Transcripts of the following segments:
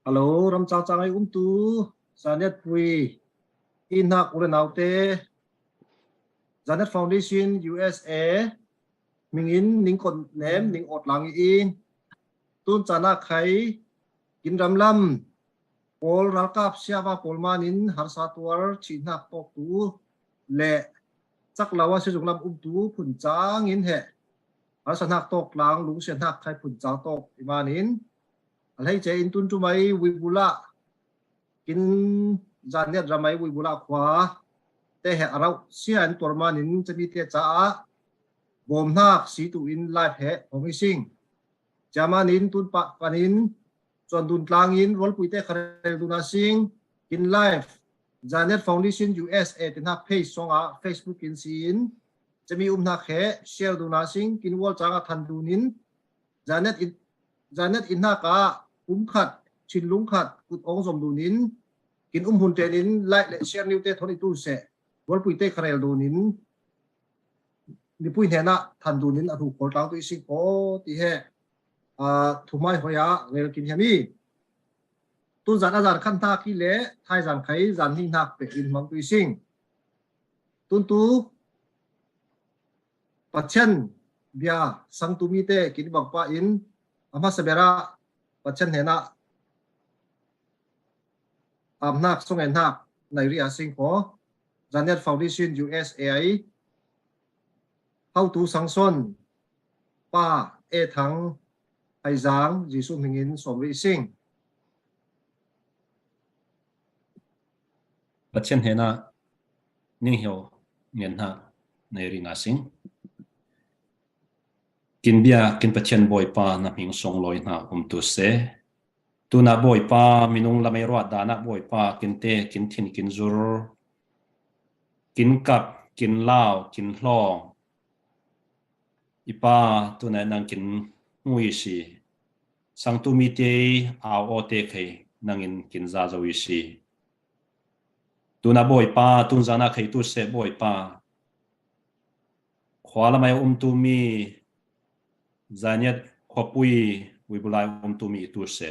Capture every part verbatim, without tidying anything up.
Hello, ramchang chang ei umtu Zanet pui i hnak u le naute, Zanet Foundation U S A hmingin ning kawt nem, ning awt lang i, tun caan ah khai kin ramlam pawl ralkap siava pawl manin harsa tuar thihnak tawktu le cak lo a sizung lam umtu phun cangin he harsa hnak tawk tlang, lungsia hnak khai phun cang tawk i manin a hleice in tun ṭum ei Uibula kin Zanet ram ei Uibula khua te he a rauh sia in tuar manin cami te caah bawmhnak si tu in live he hong i sing. Cia manin tun pah panin cuan dun tlangin rualpui te kha rel dun a sing, kin live Zanet Foundation U S A te hnak page song ah Facebook in si in cami um hnak he share dun a sing, kin wall cang ah than dun in Zanet in, Zanet in hnak ah kum khat, thinlung khat kut ong zom dun in kin um hun ṭen in like le share niu te thawn i tu seh, rualpui te kha rel dun in mipui hnenah than dun in a hnu khawl tlang tu i sing ko ti he, aa, thuhmai hoi ah rel kin hiam i. Tun zan a zan khat hnak hi le thaizan khai zan hnih hnak pek in hmang tu i sing. Tun tu Pathian bia sangtu mi te kin i bangpa in a hmasa ber ah Pathian hnenah apnak songenhnak nai rih a sing ko. Zanet Foundation U S A i hotu Sangson, pa E Thang, Haizang, Jesuh hmingin sawm rih sing. Pathian hnenah ning hio ngen hna nei ring a sing. Kin bia, kin Pathian Bawipa na hming song lawi hna um tu se. Tuna Bawipa, minung lam ei ruat dan ah Bawipa, kin te, kin thin, kin zur, kin kap, kin lau, kin hlawng. I Pa, tuna nang kin hmu i si. Sangtu mi te au aw te khai nangin kin za zo i si. Tuna Bawipa, tun zan ah khai tu se Bawipa. Khua lam ei umtu mi, Zanet khuapui, Uibula ei umtu mi i tu se.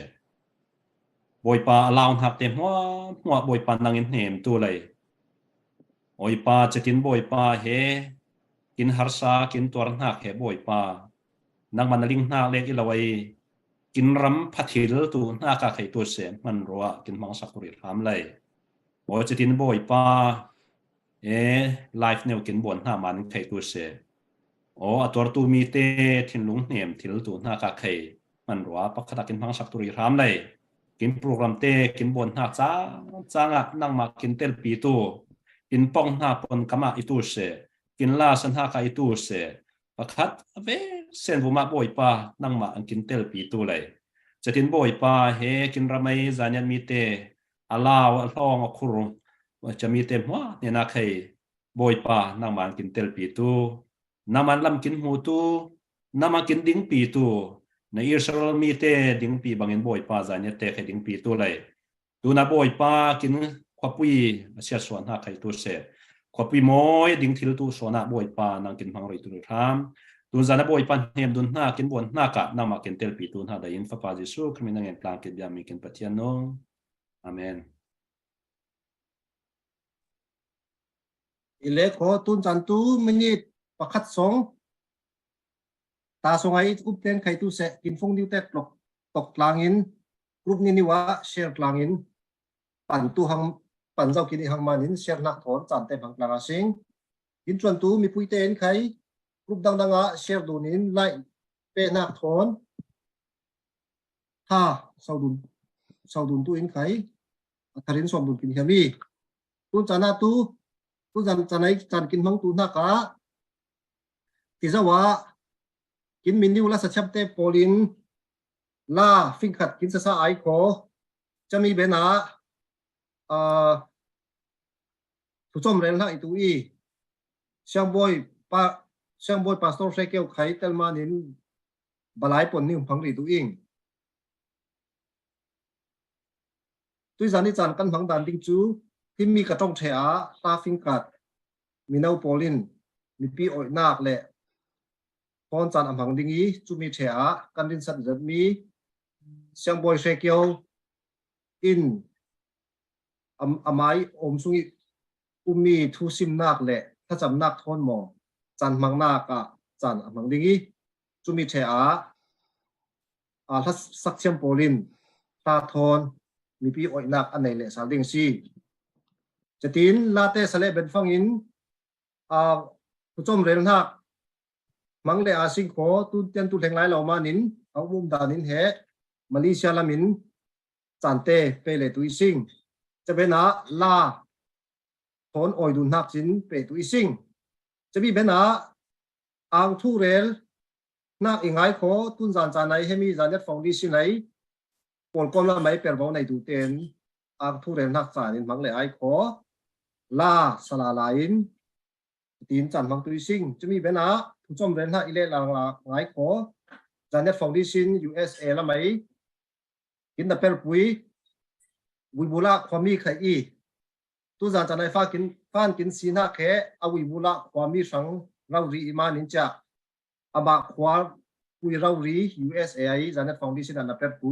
Bawipa, a lau hnak te hmuahhmuah Bawipa nangin hnem tu lei. Awi Pa, cetin Bawipa he, kin harsa, kin tuar hnak he Bawipa. Nangmah na ling hnak le i lo ei, kin ram phathil tu hnak a khai tu se, hmanrua, kin hmangsak tu rih hram lei. Aw cetin Bawipa, e, live neu kin buan hna man khai tu se. Aw, a tuartu mi te thinlung hnem thil tu hnak a khai hmanrua pakhat ah kin hmangsak tu rih hram lei. Kin program te kin buan hna cang, cang ah nangmah kin telpi tu, kin pong hna pon kam ah i tu se, kin la sa hnak ah i tu se, pakhat a ve sen vumah Bawipa nangmah an kin telpi tu lei. Cetin Bawipa he kin ram ei Zanet mi te a lau, a hlawng, a khur, cami te hmuah hnenah khai Bawipa nangmah an kin telpi tu, nangmah lam kin hmu tu, nangmah kin dingpi tu, na Israel mi te dingpi bangin Bawipa Zanet te khai dingpi tu lei. Tuna Bawipa kin khuapui a siatsuah hna khai tu se. Khuapui mawi ding thil tu suan ah Bawipa nang kin hmang rih tu rih hram. Tun zan ah Bawipa hnem dun hna, kin buan hna kah nangmah kin telpi tu hna dai in Fapa Jesuh Khrih min nangin tlang kin biami kin Pathian nung. Amen. I le kho tun zan tu minit pakhat song ta song ai up ten khai tu se kin fong niu tek tlok tok tlangin group ni niwa share tlangin pan tu hang pan zau kin i hang manin share hnak thawn caan te hmang tlang a sing. Kin cuan tu mipui te in khai group dang dang ah share dun in like pe hnak thawn ha sau dun sau dun tu in khai a tharin sawm dun kin hiam i. Tun caan ah tu tun zan caan ai caan kin hmang tu hnak ah ti zau ah kin min niu la sa chap te pawl in la fing khat kin sasa ai kho cami ben ah, aa, thucom rel hlah i tu i Siangbawi pa Siangbawi Pastor Hrekeu khai telman in balai pon ni hmang rih tu ing. Tuizan i caan kan hmang dan ding cu himi ka ṭong ṭhe ah hla fing khat mino pawl in mipi awihnak le thawn caan a hmang ding i cumi ṭhe ah kan rinsan zetmi Siangbawi Hrekeu in a mai om sung i um mi thusimnak le thlacamnak thawn maw, caan hmangnak ah caan a hmang ding i, cumi ṭhe ah aa, hla sakthiam pawl in hla thawn mipi oihnak a nei lehsal ding a si. Cutin late sa le ben fangin aa, thucawm relhnak hmang le aa sing khaw tu tian tu hleng lai lo manin a um um danin he Malaysia lamin caan te pe le tu i sing. Caben ah la thawn awi dun hnak cin pe tu i sing. Cami ben ah aa, thu rel hnak i ngai khaw tunzan caan ai hemi Zaniat Foundation ai Kawlkawm lam ai pervo nei tu ten aa, thu rel hnak caan in hmang le ai khaw la sa lala in tin caan hmang tu i sing. Cumi ben ah thucawm rel hnak i le la ngai khaw Zaniat Foundation U S A lam ai kin na perpui Wibula khuami khai i, tuzan caan ai fa kin, fan kin si hnak he a Wibula khuami hrang rori i manin cia amah khua pui rori U S A ai Zaniat Foundation an a perpu,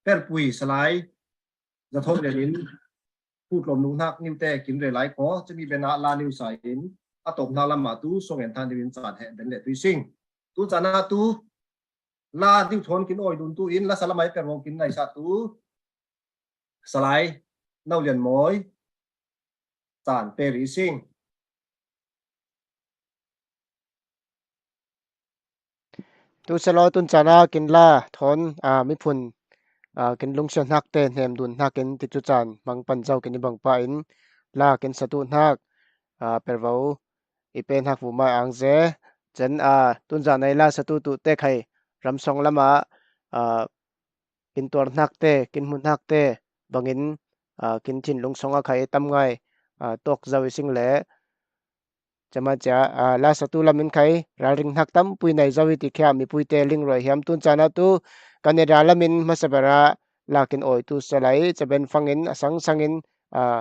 perpui salai zathawk rian in thu tlawm nung hnak niute kin rel lai khaw, cumi ben ah la niu sa in a tawp hna lam ah tu song en than ding in caan he ben le tu i sing. Tu caan ah tu la diu thawn kin awi dun tu in la sa lam ai pervo kin naisat tu salai no lian mawi caan pe ri sing. Tu selaw tun caan ah kin la thawn aa, miphun aa, kin lungsia hnak te hnem dun hnak in ti cu caan hmang pan zo kin i bang pah in la kin satu hnak aa, pervo i pe hnak vu mai ang ze. Cun aa, tunzan ai la satu tu te khai ramsong lam ah aa, kin tuar hnak te, kin hmu hnak te bangin aa, kin thinlung song ah khai tam ngai aa, tawk zo i sing le cama cia aa, la satu lam in khai ralring hnak tampui nei zo i ti khia mipui te ling ruai hiam tun caan ah tu Canada lam in hmasa ber ah la kin awi tu salai caben fangin a sangsang in aa,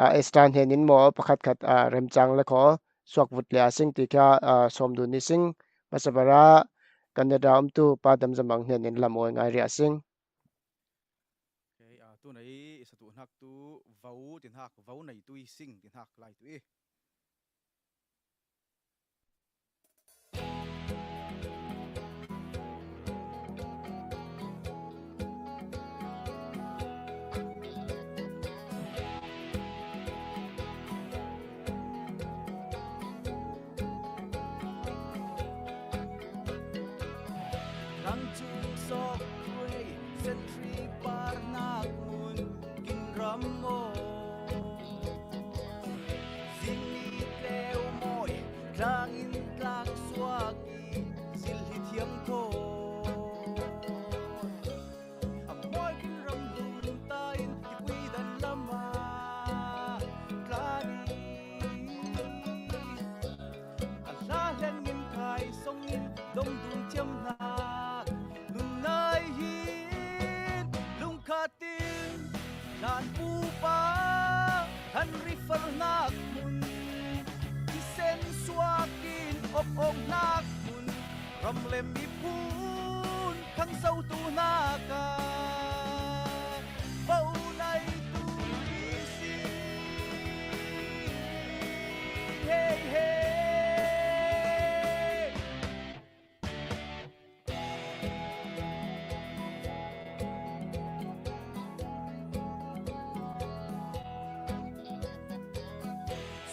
aa, Esther hnen in maw pakhat khat aa, remcang le khaw suak vut le a sing ti kha aa, sawm dun i sing. Hmasa ber ah Canada um tu Pa Dam Zamang hnen in lam awi ngai ri a sing. Okay, aa, tunei i satu hnak tu vo ti hnak, vo nei tu i sing ti hnak lai tu i. Rang chung sawk khuai, sentry parnak mun kin ram maw? Zingni tleu mawi, tlang in tlak suak i, zil hi thiang thaw. A mawi kin ram dun ta in tipui dan lam ah tlan i, a hla hleng in khai song in dong dun thiam hna. Nun nai hin lungkhat in hlan pupa han rifal hnak hmun, thisen suak in op awk hnak hmun, ram le miphun khangsotu hnak ah vo nai tu i si. Hei, hei.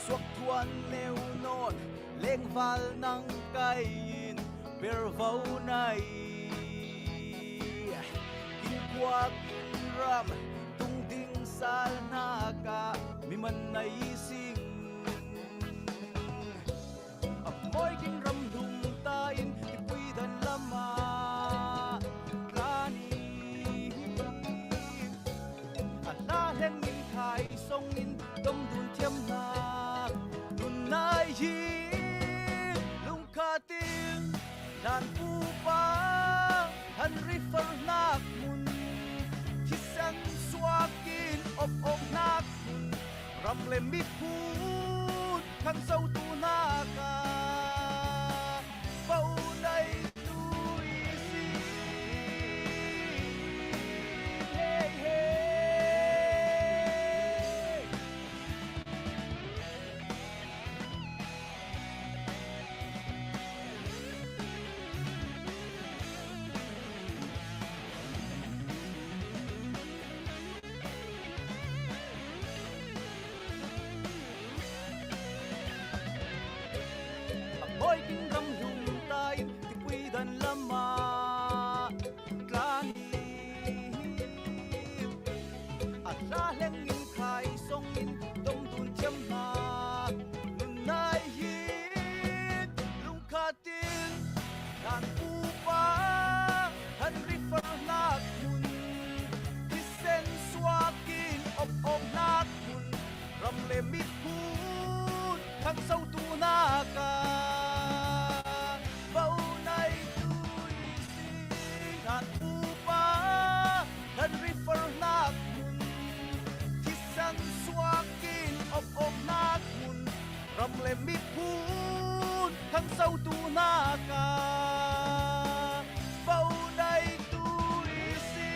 Suak thuan neu nawn, lengval nang kai in pervo nai. Innkuak in ram tung ding sal hnak ah mi man nai sing. A mawi kin ram hlum ta in tipui dan lam ah tlan i, a hla hleng in khai song in dong dun thiam hna. Nun nai hi lungkhat in hlan pupa han rifal hnak hmun, thisen suak in op awk hnak hmun, ram le miphun khangsotu hnak ah vo nai tu i si. Miphun thangsotu naka, vaunaitu i si, Thanpupa Thanrifar nak mun, thisan suakin op op nak mun, ram le miphun thangsotu naka, vaunaitu i si.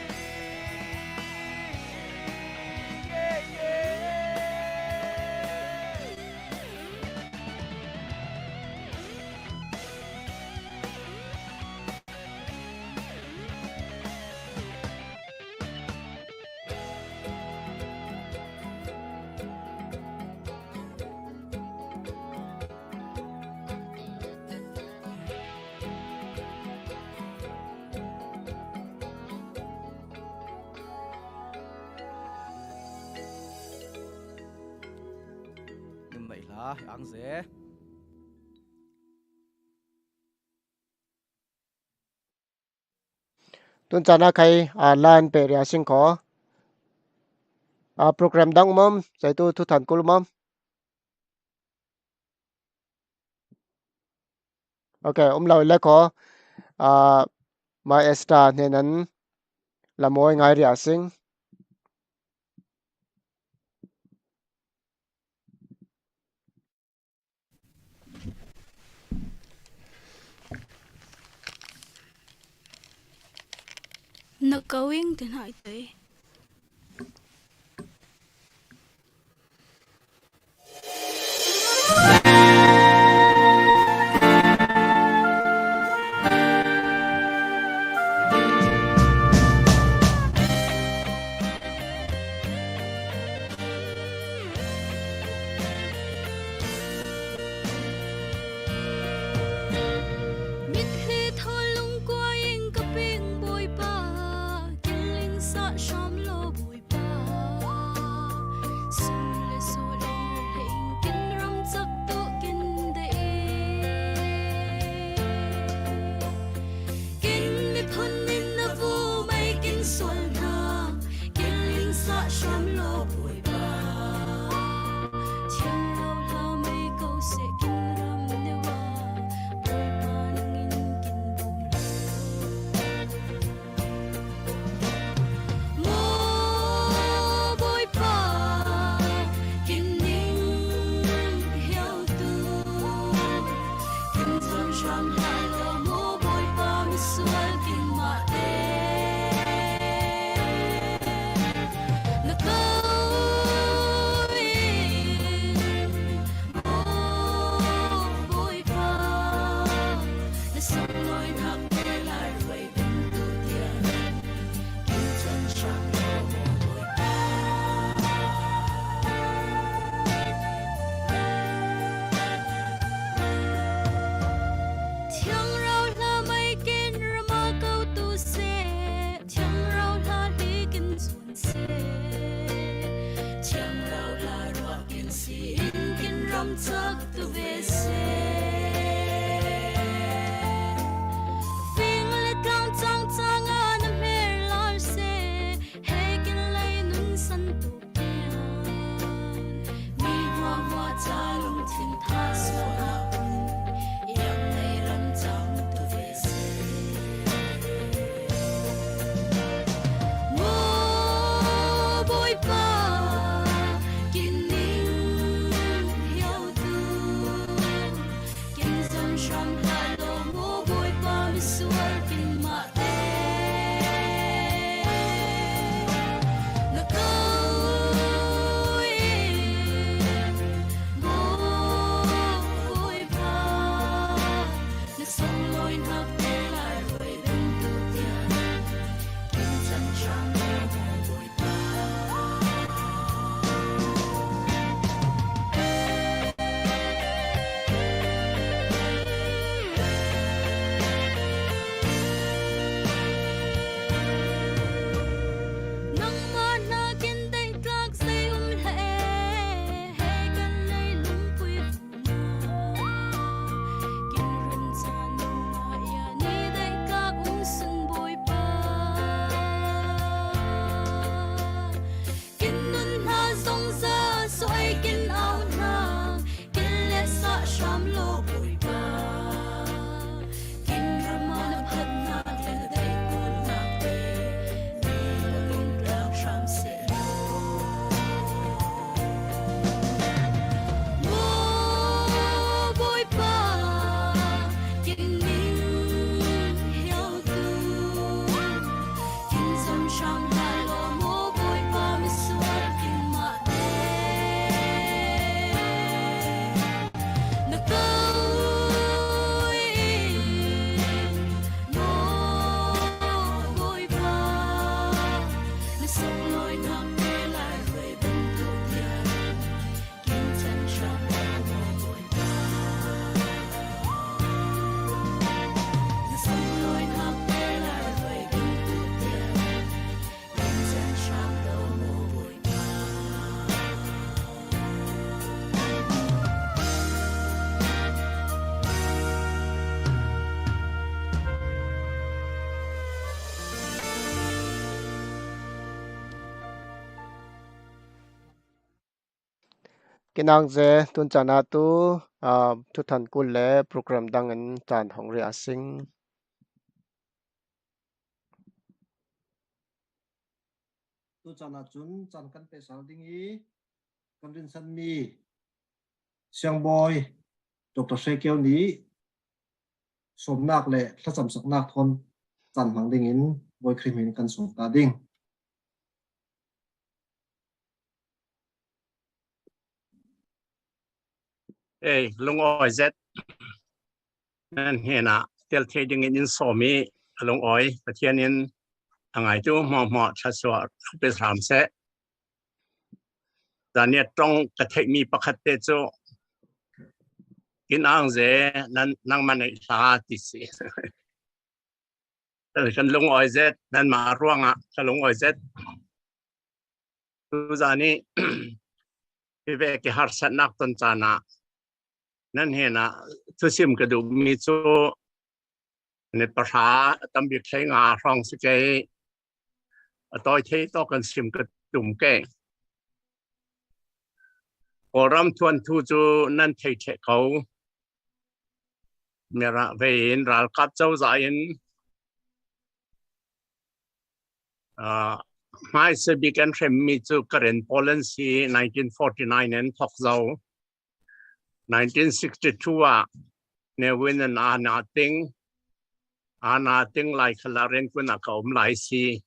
Yeah, yeah. Num na i hla ang ze. Tun cana khai a lan pe ria sing ko. A program dang umam, zaitu thu than kul umam. Ok, um lo le ko. A, mai esta hnenan lamoi ngai ria sing. Na kawing tin hai tei. Mitthli thawl lungkuai in ka ping Bawipa, kin lingsah hram law Bawipa. Sum le sawlin le in kin ram cak tuh kin deih. Kin miphun in na vumei kin sual hna, kin lingsah hram law Bawipa. Thiang rau hla mei ko seh kin ram neu ah, Bawipa nangin kin bawm lo. Maw Bawipa, kin ning hiau tu, kin thon hram hlah law, maw Bawipa, misual kin mah te. Na ko in, maw Bawipa, na sanglawi nak te lai ruai ding tu tiang. Thiang rau hla mei kin ram ah ko tu seh, thiang rau hla hli kin zuan seh, thiang rau hla ruah kin si in kin ram cak tu ve seh. Fing le tlang cang cang ah na hmer lar seh, he kin lei nun san tu pian. Mi hua hua ca lungthin tha suah ah un, iang lei ram cang tu ve seh. Maw Bawipa, kin ning hiau tu, Kinang ze tun cana tu, ah, thuthan kul le program dang in tan hong ria sing. Tu cana cun can kan pehsal ding i kan rinsan mi Siangbawi Doctor Hrekeu nih sawmnak le thlacamsaknak thawn can hmang dingin Bawi Khrih hmin kan sawm ta ding. Ei, lungawi zet. Nan hnenah tel thei dingin in sawm i a lungawi Pathian in a ngaitu hmuahhmuah thluasuah pe hram seh. Zaniat ṭong ka theihmi pakhat te cu, Kinang ze nan, nangmah neih hlah ti si. Kan lungawi zet, nanmah ruangah ka lungawi zet. Tuzan i hi vek i harsatnak ton caan ah nan hnenah thusim ka duhmi cu ni pahra a tam bik hlei nga hrawng si ke, a tawi thei tawk kan sim ka tum ke. Kawlram thuanthu cu nan thei ṭheh ko. Mirah vei in ralkap cozah in, aa, hmaisa bik an hremmi cu Karen Poland si nineteen forty nine an thok zo. Nineteen sixty two ah Ne Win in aa na ting, aa na ting lai khalah rian kun ah ka um lai si.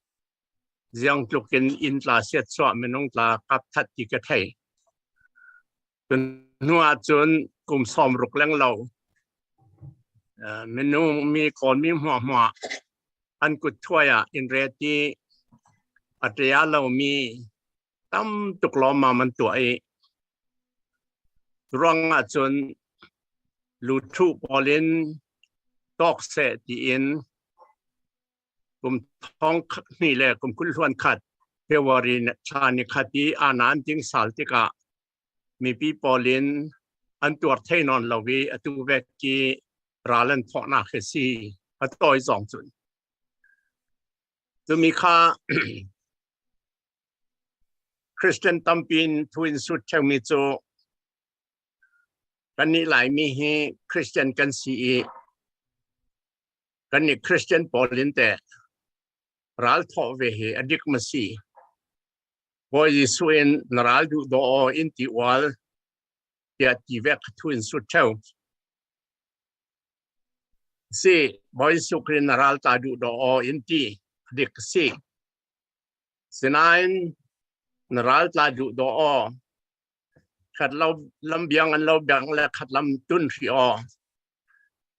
Ziang tlukin inn tla siatsuah, minung tla kap that ti ka thei. Cun hnu ahcun kum sawm ruk lenglo, aa, minung mi Kawlmi hmuahhmuah an kut thuai ah in ret i a ṭia lomi tam tuk lawmmam an tuah i, ruangah cun luṭhuh pawl in tawk seh tiin kum thong hnih le kum kul hluan khat February thla ni khat i aa na an ting sal tikah mipi pawl in an tuar thei nawn lo i atu vek i ral an thawhnak hi si, a tawi zong cun. Cumi kha Christian tampi in thu in sut ṭheumi cu kannih Laimi hi Christian kan si i kannih Christian pawl in teh ral thawh ve hi a dik maw si? Bawi Jesuh in na ral duhdaw aw in ti ual tiah ti vek kha thu in sut ṭheu. Si, Bawi Jesuh Khrih na ral tla duhdaw aw in ti a dik a si. Sinain na ral tla duhdaw aw, khat lo lam biang an lo biang le khat lam tun hrih aw.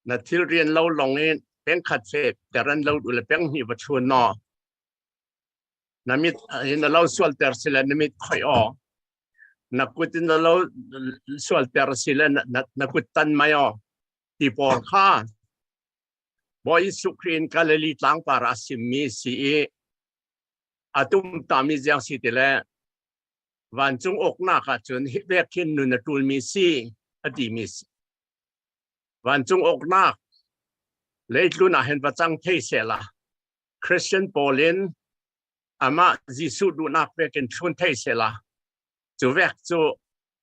Na thilri an lo long in peng khat feh ter an lo duh le peng hnih va thlun aw. Na mit in a lo sualter si le na mit khoih aw. Na kut in a lo sualter si le na, na, na kut tan mai aw. Ti pawl kha Bawi Jesuh Khrih in Galilee tlangpar ah a simmi si i a tumtahmi ziang si ti le vancung uknak ah cun hi vek hin nun a ṭulmi si a timi si. Vancung uknak leitlun ah hin va cang thei sehla, Christian pawl in amah Jesuh duhnak vekin thlun thei sehla, cu vek cu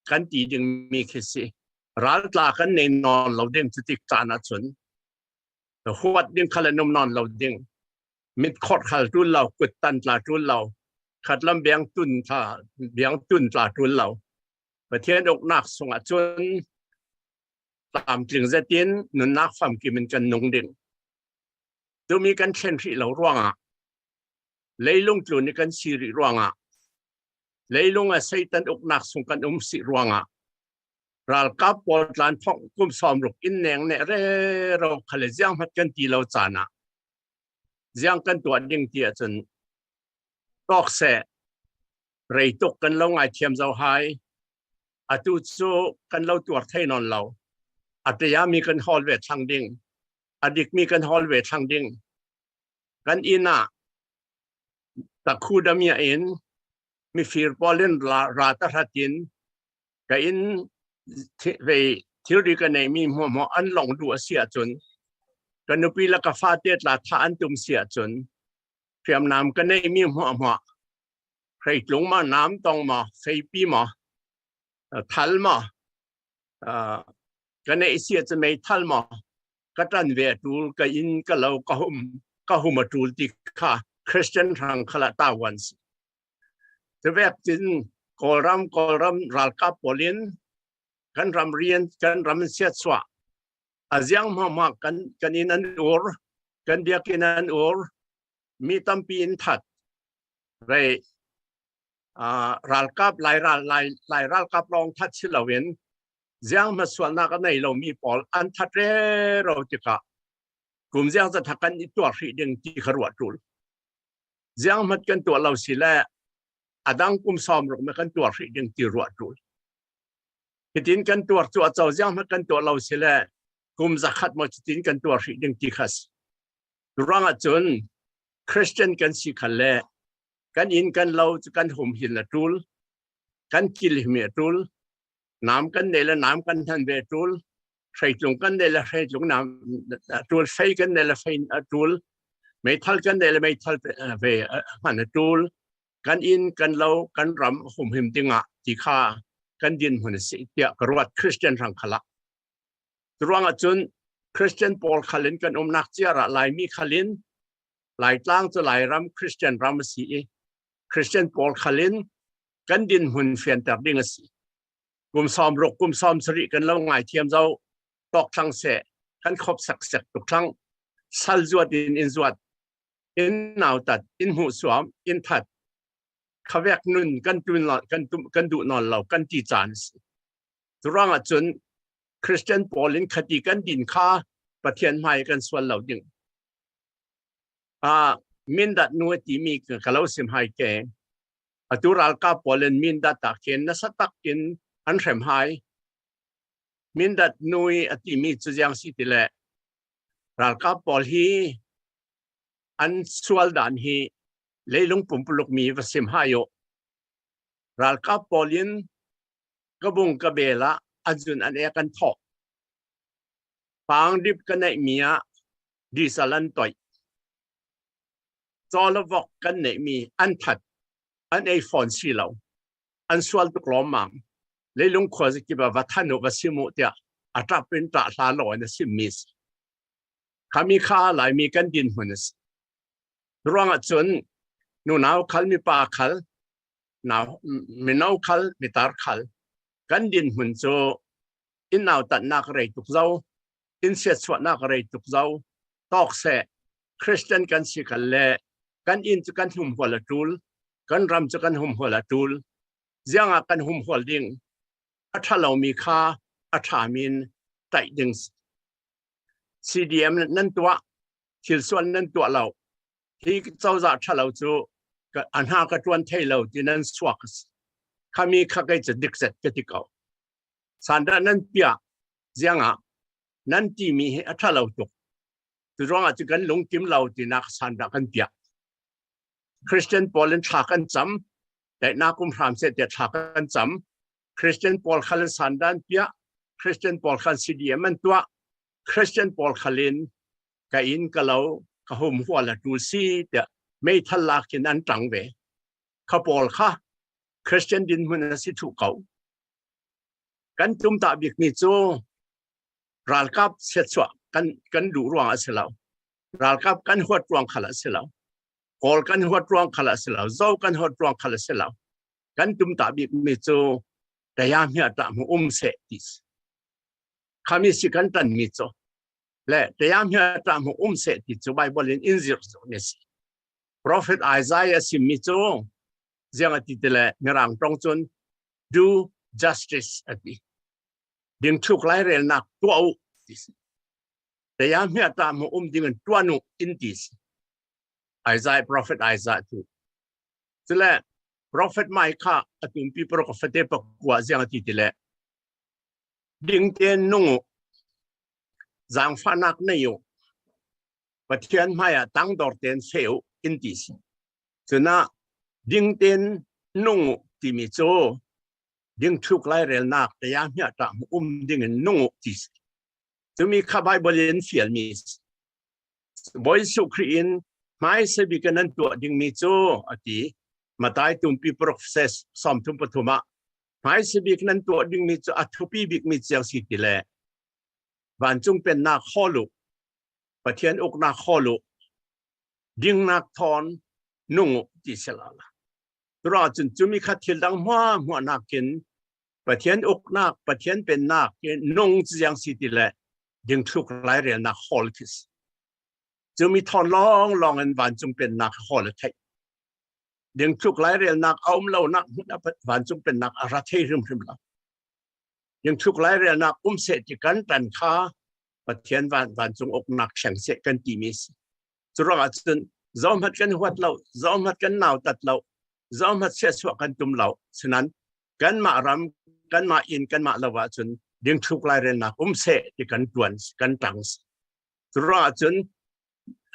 kan ti dingmi khi si. Ral tla kan nei nawn lo ding cu tik caan ah cun huat ding khal an um nawn lo ding. Mit khorh khal ṭul lo, kut tan tla ṭul lo, khat lam biang tun tla, biang tun tla ṭul lo. Pathian uknak sungah cun tlamtling zetin nunnak famkim in kan nung ding. Tumi kan thlen hrih lo ruangah, leilung tlun i kan si rih ruangah, leilung a Satan uknak sung kan um sih ruangah, ralkap pawl tlan thawng kum sawm ruk in neng neh rero khal le zianghmat kan ti lo caan ah ziang kan tuah ding ti ahcun tawk seh, rei tuk kan lo ngaithiam zo hai. Atu cu kan lo tuar thei nawn lo. A ṭiami kan hawl ve thlang ding, a dikmi kan hawl ve thlang ding. Kan inn ah takhu damiah in mifir pawl in ra, ra tahratin ka inn thi-, vei thilri ka neihmi hmuahhmuah an long duh a si ahcun, ka nupi le ka fate tla thah an tum si ahcun, hriamnam ka neihmi hmuahhmuah, hreitlung maw, namtong maw, feipi maw, thal maw, ka neih si a cu mei thal maw, ka ṭan ve a ṭul, ka inn ka lo ka hum ka hum a ṭul ti kha Christian hrang khalah tavuan si. Cuvek cin Kawlram Kawlram ralkap pawl in kan ram rian kan ram siatsuah a ziang hmahmah kan kan inn an ur, kan biakinn an ur, mi tampi in that. Rei, aa, ralkap lai ral lai lai ralkap lawng that si loin ziang hmasualnak a nei lo mi pawl an that rero tikah kum ziang zat kan i tuar hrih ding ti kha ruah ṭul. Ziang hmat kan tuah lo si le a dang kum sawm ruk me kan tuar hrih ding ti ruah ṭul. Hitin kan tuar cuahco ziang hmat kan tuah lo si le kum zakhat maw cutin kan tuar hrih ding ti kha si. Ruangah cun Christian kan si khalle kan inn kan lo cu kan humhim a ṭul, kan kilhim a ṭul, nam kan nei le nam kan hman ve a ṭul, hreitlung kan nei le hreitlung nam a ṭul, fei kan nei le fei a ṭul, meithal kan nei le meithal ve a hman a ṭul, kan inn kan lo kan ram a humhim dingah ti kha kan dinhmun a si tiah ka ruat Christian hrang khalah. Curuangah cun Christian pawl khal in kan umnak ciar ah Laimi khal in, Laitlang cu Lairam Christian ram a si i, Christian pawl khal in kan dinhmun fianter ding a si. Kum sawm ruk, kum sawm sarih kan lo ngaithiam zo tawk thlang seh, kan khop seksek tuk thlang, sal zuat in in zuat, in nautat, in hmuhsuam, in that, khavek nun kan tun kan duh nawn lo kan ti caan a si. Curuangah cun Christian pawl in khati kan din kha Pathian hmai kan sual lo ding. Aa, Mindat nu a timi ka lo sim hai ke. Atu ralkap pawl in Mindat ah khin nasa tak in an hrem hai. Mindat nu a timi cu ziang si ti le ralkap pawl hi an sual dan hi leilung pumpuluk mi va sim hai uh. Ralkap pawl in ka bung ka bel ah a zun an ek an thawh. Pangdip ka neihmi ah diesel an toih. Cawlavok kan neihmi an that, an ei fawn si lo, an sual tuk lawmmam. Leilung khua zakip ah va than uh, va sim uh tiah a ṭap in ṭah hla law in a simmi si. Khami kha Laimi kan dinhmun a si. Ruangah cun nunau khal, mipa khal, nau, mino khal, mitar khal kan dinhmun cu in nautatnak a rei tuk zo, in siatsuahnak a rei tuk zo. Tawk seh, Christian kan si khalle kan inn cu kan humhual a ṭul, kan ram cu kan humhual a ṭul. Ziangah kan humhual ding? A ṭha lomi kha a ṭhami in taih ding si. C D M nan tuah, thilsual nan tuah lo. Hi cozah ṭha lo cu a hna ka ṭuan thei lo ti nan suak a si. Khami kha kei cu dik zet ka ti ko. Sandah nan piah, ziangah nan timi hi a ṭha lo tuk. Curuangah cu kan lungkim lo tinak sandah kan piah. Christian pawl in thla kan cam, daihnak um hram seh tiah thla kan cam. Christian pawl khal in sandah an piah, Christian pawl khal in C D M an tuah, Christian pawl khal in ka inn ka lo ka humhual a ṭul si tiah meithal lak in an ṭang ve. Kha pawl kha Christian dinhmun a si thuh ko. Kan tumtah bikmi cu ralkap siatsuah kan, kan duh ruang a si lo. Ralkap kan huat ruang khal a si lo. Kawl kan huat ruang khal a si lo. Zo kan huat ruang khal a si lo. Kan tumtah bikmi cu tayahmia ṭah hmu um seh ti si. Khami si kan ṭanmi cu. Le tayahmia ṭah hmu um seh ti cu Baibal in in zirh zo ni si. Prophet Isaiah a simmi cu ziang a ti ti le Mirang ṭong cun do justice a ti. Dingthluk lairelnak tuah uh ti si. Tayahmia ṭah hmu um dingin ṭuan uh in ti si. Isaiah, Prophet Isaiah cu. Cule Prophet Micah a tumpi profet pakua ziang a ti ti le ding tein nung uh, zaangfahnak nei uh, Pathian hmaiah tangdor tein feh uh in ti si. Cunah ding tein nung uh timi cu dingthluk lairelnak tayahmia ṭah hmu um dingin nung uh ti si. Cumi kha Baibal in fialmi si. Bawi Jesuh Khrih in hmaisa bik in nan tuah dingmi cu a ti. Matai tumpi profet sawmthum pathum ah Hmaisa bik nan tuah dingmi cu a thupi bikmi ciang si ti le, vancung pennak hawl uh, Pathian uknak hawl uh, dingnak thawn nung uh ti si lala. Curuangah cun cumi kha thil dang hmuahhmuah nakin Pathian uknak, Pathian pennak i nung ciang si ti le, dingthluk lairelnak hawl khi si. Cumi thawn lawnglawng in vancung pennak hawl a theih. Dingthluk lairelnak a um lonak hmun ah vancung pennak a ra thei hrimhrim lo. Dingthluk lairelnak um seh ti kan ṭan kha Pathian van, vancung uknak thleng seh kan timi si. Curuangah cun zohmat kan huat lo, zohmat kan nautat lo, zohmat siahsuah kan tum lo. Sinan kanmah ram, kanmah inn, kanmah lo ahcun dingthluk lairelnak um seh ti kan ṭuan, kan ṭang si. Curuangah cun,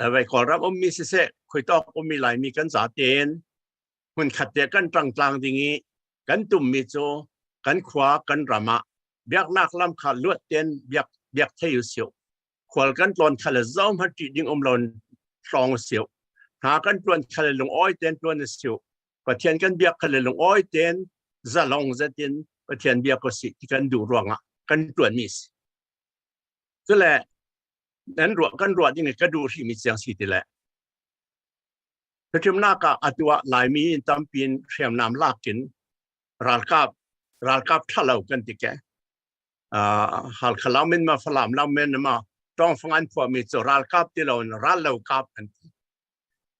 eh, vei Kawlram ummi siseh, khuitawk ummi Laimi kan zaten hmunkhat te kan ṭangtlang ding i kan tummi cu kan khua, kan ram ah biaknak lam kha luat tein biak, biak thei u sio. Khual kan tlawn khal le zohmat ṭih ding um loin tlawng u sio. Hna kan ṭuan khal le lungawi tein ṭuan u sio. Pathian kan biak khal le lungawi tein zalong zetin Pathian biak u sih ti kan duh ruangah kan ṭuanmi si. Cule nan ruah, kan ruah ding i ka duh hrihmi ciang si ti le, thuṭhimnak ah atu ah Laimi in tampi in hriamnam lak in ralkap, ralkap ṭha lo kan ti ke. Aa, Halkha lawng min maw, Falam lawng min maw, ṭawngfang an phuahmi cu ralkap ti loin ral lo kap an ti.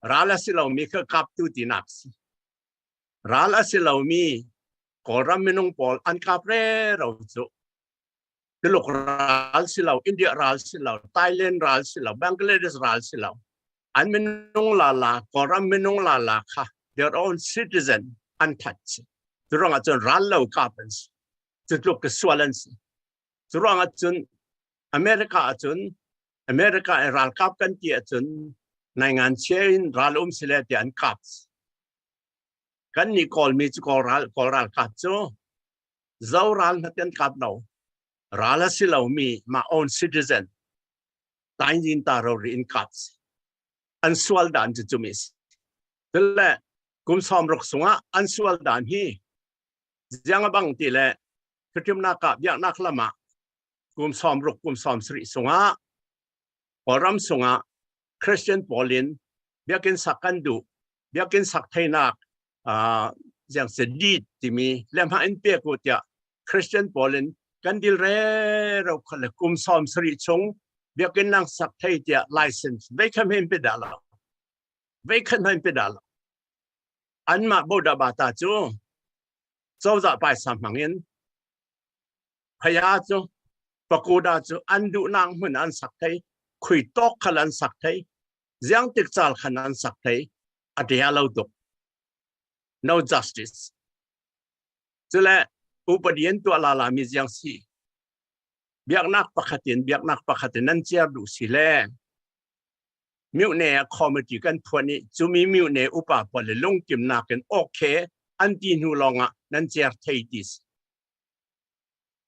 Ral a si lomi kha kaptu tinak si. Ral a si lomi Kawlram minung pawl an kap rero cu Tuluk ral si lo, India ral si lo, Thailand ral si lo, Bangladesh ral si lo, an minung lala, Kawlram minung lala kha their own citizen an that si. Curuangah cun ral lo kap an si. Cutluk ka sual an si. Curuangah cun America ahcun, America in ralkap kan ti ahcun, naingan chia in ral um si le tiah an kap. Kannih Kawlmi cu Kawl ral, Kawl ralkap cu Zo ral hna tiah an kap lo. Ral a si lomi, my own citizen, tainzin ta rori in kap si. An sual dan cu cumi si. Cule kum sawmruk sungah an sual dan hi ziang a bang ti le, thuṭhimnak ah biaknak lam ah kum sawmruk, kum sawmsarih sungah Kawlram sungah Christian pawl in biakinn sak kan duh, biakinn sak theinak, aa, ziang si deed timi lehmah in pek uh tiah Christian pawl in kan dil rero khal le kum sawmsarih chung biakinn nan sak thei tiah license veikhat hmanh in pe dah lo. Veikhat hmanh in pe dah lo. Anmah Buddha bata cu cozah paisa hmangin phaya cu, pagoda cu an duhnak hmun an sak thei, khuitawk khal an sak thei, ziangtik cal khan an sak thei, a ṭia lo tuk. No justice. Cule upadi an tuah lala mi ziang si. Biaknak pakhat in, biaknak pakhat in nan ciar duh si le, myone committee kan phuan i cumi myone upa pawl le lungkimnak in okay an ti hnu lawngah nan ciar thei ti si.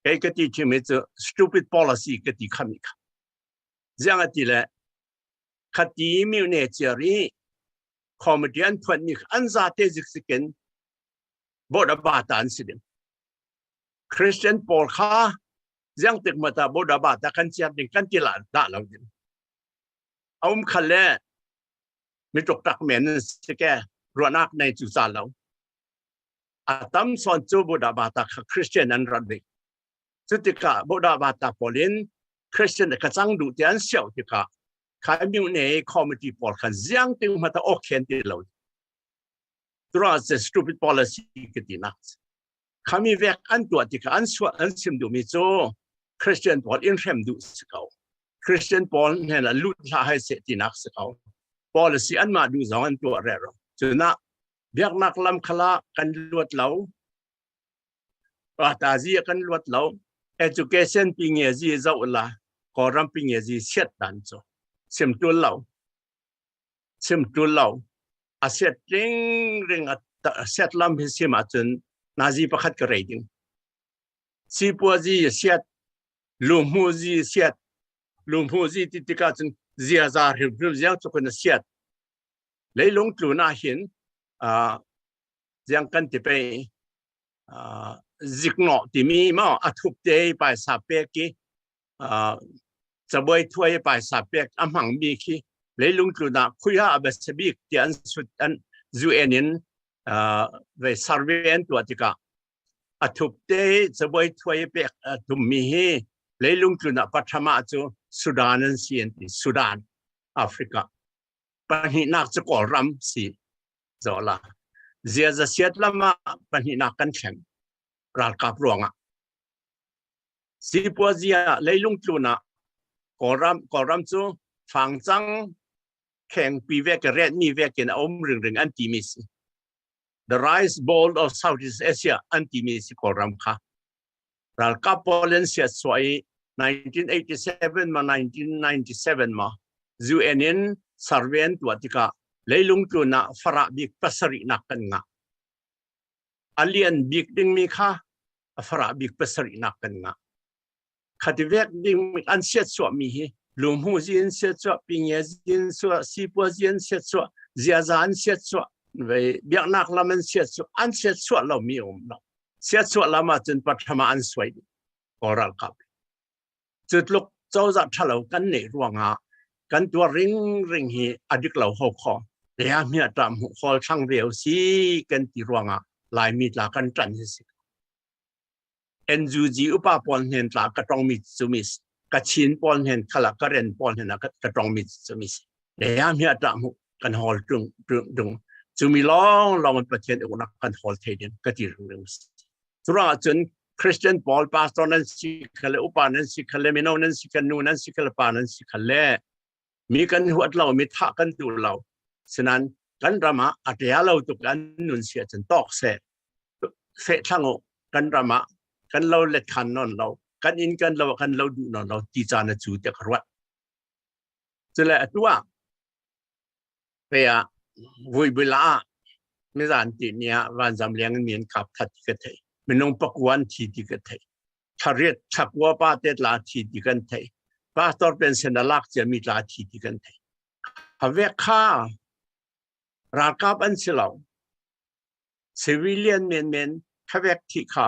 Kei ka ti ṭhimi cu stupid policy ka ti khami kha. Ziangahtile khati myone ciar i committee an phuanmi kha an zate zikzik in Buddha bata an si ding. Christian pawl kha ziangtik hmanh ah Buddha bata kan ciar ding kan ti lah dah lo ding. A um khal le mi ṭukṭak men an si ke, ruahnak nei cu ca lo. A tam sawn cu Buddha bata kha Christian an rat ding. Cutikah Buddha bata pawl in Christian ka cang duh tiah an siauh tikah kha myone committee pawl khan ziangtik hmanh ah okay an ti lo. Curuangah stupid policy ka tinak. Khami vek an tuah tikah an suah an sim duhmi cu Christian pawl in hrem duh si ko. Christian pawl hnenah lut hlah hai seh tinak si ko. Policy anmah duh zong an tuah rero. Cunah biaknak lam khalah kan luat lo. Pahtazi a kan luat lo. Education pingeazi zoh la, Kawlram pingeazi siat dan cu sim ṭul lo. Sim ṭul lo. A siat ringring a ta-, a siat lam hi sim ahcun nazi pakhat ka rei ding. Sipuazi a siat, luhmuzi a siat, luhmuzi ti tikah cun ziaza hrimhrim ziang cu kan a siat. Leilung tlun ah hin, aa, ziang kan ti pei, aa, ziknawh timi maw, a thupte i paisa pek i, aa, cabuai thuai i paisa pek a hmang mi khi leilung tlunah khuiha a basa bik ti an sut an U N in, aa, vei survey an tuah tikah a thupte cabuai thuai i pek a tum mi hi leilung tlunah pathama cu Sudan an si an ti, Sudan, Africa. Pahnihnak cu Kawlram si zawla. Ziaza siat lamah pahnihnak kan thleng ralkap ruangah. Sipuazia leilung tlunah Kawlram, Kawlram cu fangcang khengpi vekin, retmi vekin a um ringring an timi si. The Rice Bowl of Southeast Asia an timi si Kawlram kha. Ralkap pawl in siatsuah i nineteen eighty-seven ma, nineteen ninety-seven ma, U N in survey an tuah tikah leilung tlunah farah bik pasarihnak kan ngah. A lian bik dingmi kha a farah bik pasarihnak kan ngah. Khativek ding an siatsuahmi hi, Lumhu zin siatsuah, Pingia zin suah, Sipua zin siatsuah, Ziaza an siatsuah, vei biaknak lam an siatsuah, an siatsuah lomi a um lo. Siatsuah lam ahcun pathama an suai ding. Kawl ralkap. Cutluk cozah ṭhalo kan neih ruangah kan tuar ringring hi a dik lo ho kho. Leiham hi a ṭah hmuh, hawl thlang ve u si kan ti ruangah Laimi tla kan ṭan hi si. N U G upa pawl hnen tla ka ṭongmi cu mi si. Ka Chin pawl hnen khalah ka ren pawl hnen ah ka, ka ṭongmi cu mi si. Leiham hi a ṭah hmuh, kan hawl ṭung, ṭung, ṭung. Cumi lawnglawng in Pathian uknak kan hawl thei ding ka ti ringring si. Curuangah cun Christian pawl, pastor nan si khalle, upa nan si khalle, mino nan si khalle, nu nan si khalle, pa nan si khalle, mi kan huat lo, mi thah kan duh lo. Sinan kan ram ah a ṭia lo tuk an nun si ahcun tawk seh, feh thlang u, kan ram ah kan lo let khan nawn lo, kan inn kan lo ah kan lo duh nawn lo ti caan a cu tiah ka ruat. Cule atu ah, pei ah, vuibula ah, mizan ti ni ah vanzam leng in mi an kap that ti ka thei. Minung pakua an thi ti ka thei. Thariat, thakua pa te tla thi ti kan thei. Pastor pension a lak cia mi tla thi ti kan thei. Khavek kha ralkap an si lo. Civilian menmen khavek thih kha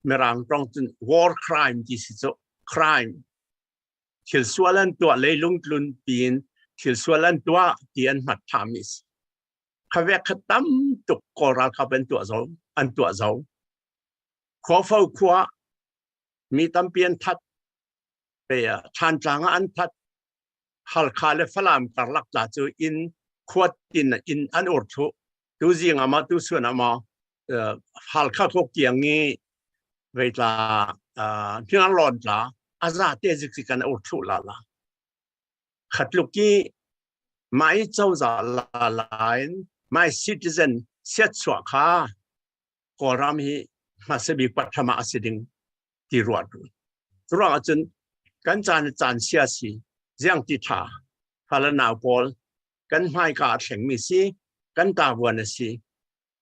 Mirang ṭong cun war crime ti si cu, crime. Thilsual an tuah, leilung tlun piin thilsual an tuah ti an hmat ṭhami si. Khavek kha tam tuk Kawl ralkap an tuah zo, an tuah zo. Khuafo khua mi tampi an that, pei ah, Thantlang ah an that, Halkha le Falam karlak tla cu inn, khua tin in an ur thluh. Tu zing ah maw, tu sun ah maw, eh, Halkha khua kiang i vei tla, eh, hniarlawn tla a zate zikzik an ur thluh lala. Khatluk i mah i cozah lala in mah i citizen siatsuah kha Kawlram hi hmasa bik pathama a si ding ti ruat run. Curuangah cun kan caan a caan sia si, ziang ti ṭha, fale nau pawl kan hmaika a thlengmi si, kan tavuan a si.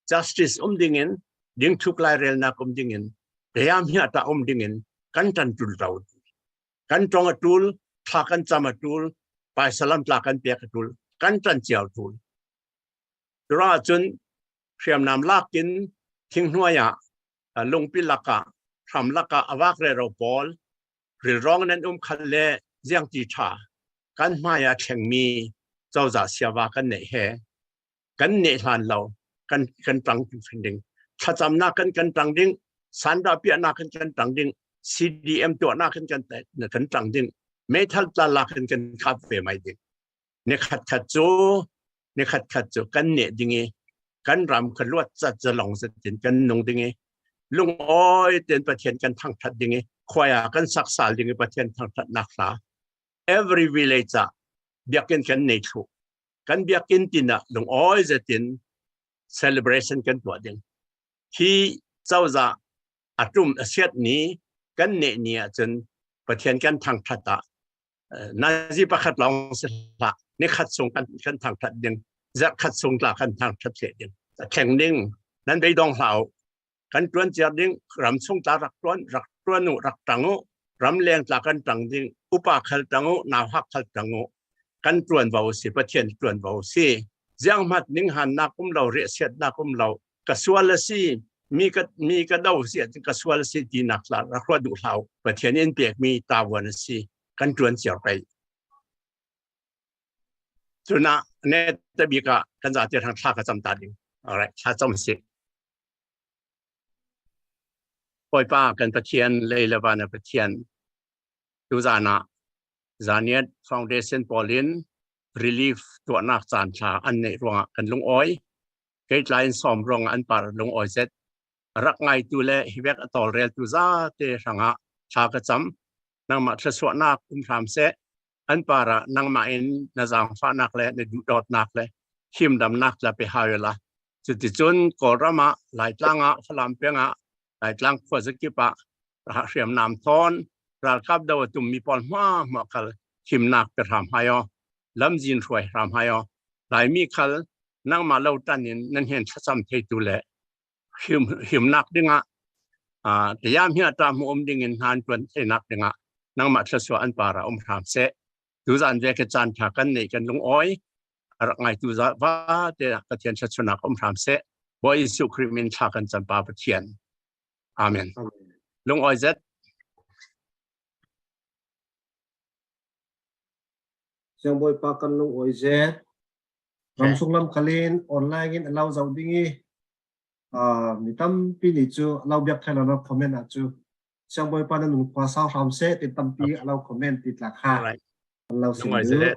Justice um dingin, dingthluk lairelnak um dingin, dayam hiata um dingin kan ṭan ṭul lo. Kan ṭong a ṭul, thla kan cam a ṭul, paisa lam tla kan pek a ṭul, kan ṭan cio ṭul. Curuangah cun hriamnam lak in thinghnuai ah, lungpi lakah, hram lakah a vak rero pawl rilrawng in an um khat le ziang ti ṭha kan hmai ah thlengmi cozah siava kan neih he. Kan neh hlan lo, kan, kan ṭang ṭhing ding. Thlacamnak kan, kan ṭang ding, sandah piahnak kan, kan ṭang ding, C D M tuahnak kan, kan, kan ṭang ding, meithal tla lak kan, kan kap ve mai ding. Nikhat khat cu, nikhat khat cu kan neh ding i, kan ram kha luat zat zalong zat in kan nung ding i, lungawi tein Pathian kan thangṭhat ding i, khuaia kan sak sal ding i, Pathian thangṭhatnak hla every village ah biakinn kan nei thluh. Kan biakinn tin ah lungawi zat in celebration kan tuah ding. Hi cozah a ṭum a siat ni kan neh ni ah cun Pathian kan thangṭhat ah, eh, nazi pakhat lawng si hlah, ni khat sung kan, kan thangṭhat ding, zarh khat sung tla kan thangṭhat hleh ding. A thleng ding, nan beidong hlah u. Kan ṭuan ciar ding, ram chung tla rak ṭuan, rak ṭuan u, rak ṭang u, ram leng tla kan ṭang ding, upa khal ṭang u, nauhak khal ṭang u, kan ṭuan vo si, Pathian ṭuan vo si. Zianghmat ninghannak um lo, riahsiatnak um lo, ka sual a si, mi ka, mi ka do si, ka sual si tinak hla, ra khua duh hlau, Pathian in pek mi tavuan si, kan tuan ciar kai. Tuna, ne tabika, kan zate thang thla ka cam ta ding. Alright, thla cam si. Bawipa kan Pathian, lei le van a Pathian. Tuzan ah Zaniat Foundation pawl in relief tuahnak caan thla an neih ruangah kan lungawi. Kei tla in sawm ruangah an par lungawi zet. A rak ngaitu le hi vek a tawlreltu zate hrangah thla ka cam. Nangmah thluasuahnak um hram seh. An parah nangmah in na zaangfahnak le na duhdawtnak le himdamnak tla pe hai la. Cuticun Kawlram ah, Laitlang ah, Falam peng ah, Laitlang khuazakip ah, hriamnam thawn, ralkap do a tum mi pawl hmuahhmuah khal himnak pe hram hai aw, lamzin hruai hram hai aw. Laimi khal nangmah lo tan in nan hen thlacam theitu le him, himnak dingah, aa, tayam hi a ta hmu um dingin hnan tuan theinak dingah nangmah thluasuah an parah um hram seh. Tuzan vek hi caan tha kan neih kan lungawi, a rak ngaitu za vate Pathian thluachuahnak um hram seh. Bawi Jesuh Khrih min thla kan cam pa Pathian. Amen. Amen. Lungawi zet. Siangbawipa kan lungawi zet. Ram sunglam khalin online in a lo zoh ding i, aa, mi tampi nih cu a lo biak thei lo, lo comment ah cu Siangbawipa na nun khua sau hram seh ti tampi a lo comment ti tla kha. Alright. An lo sim duh.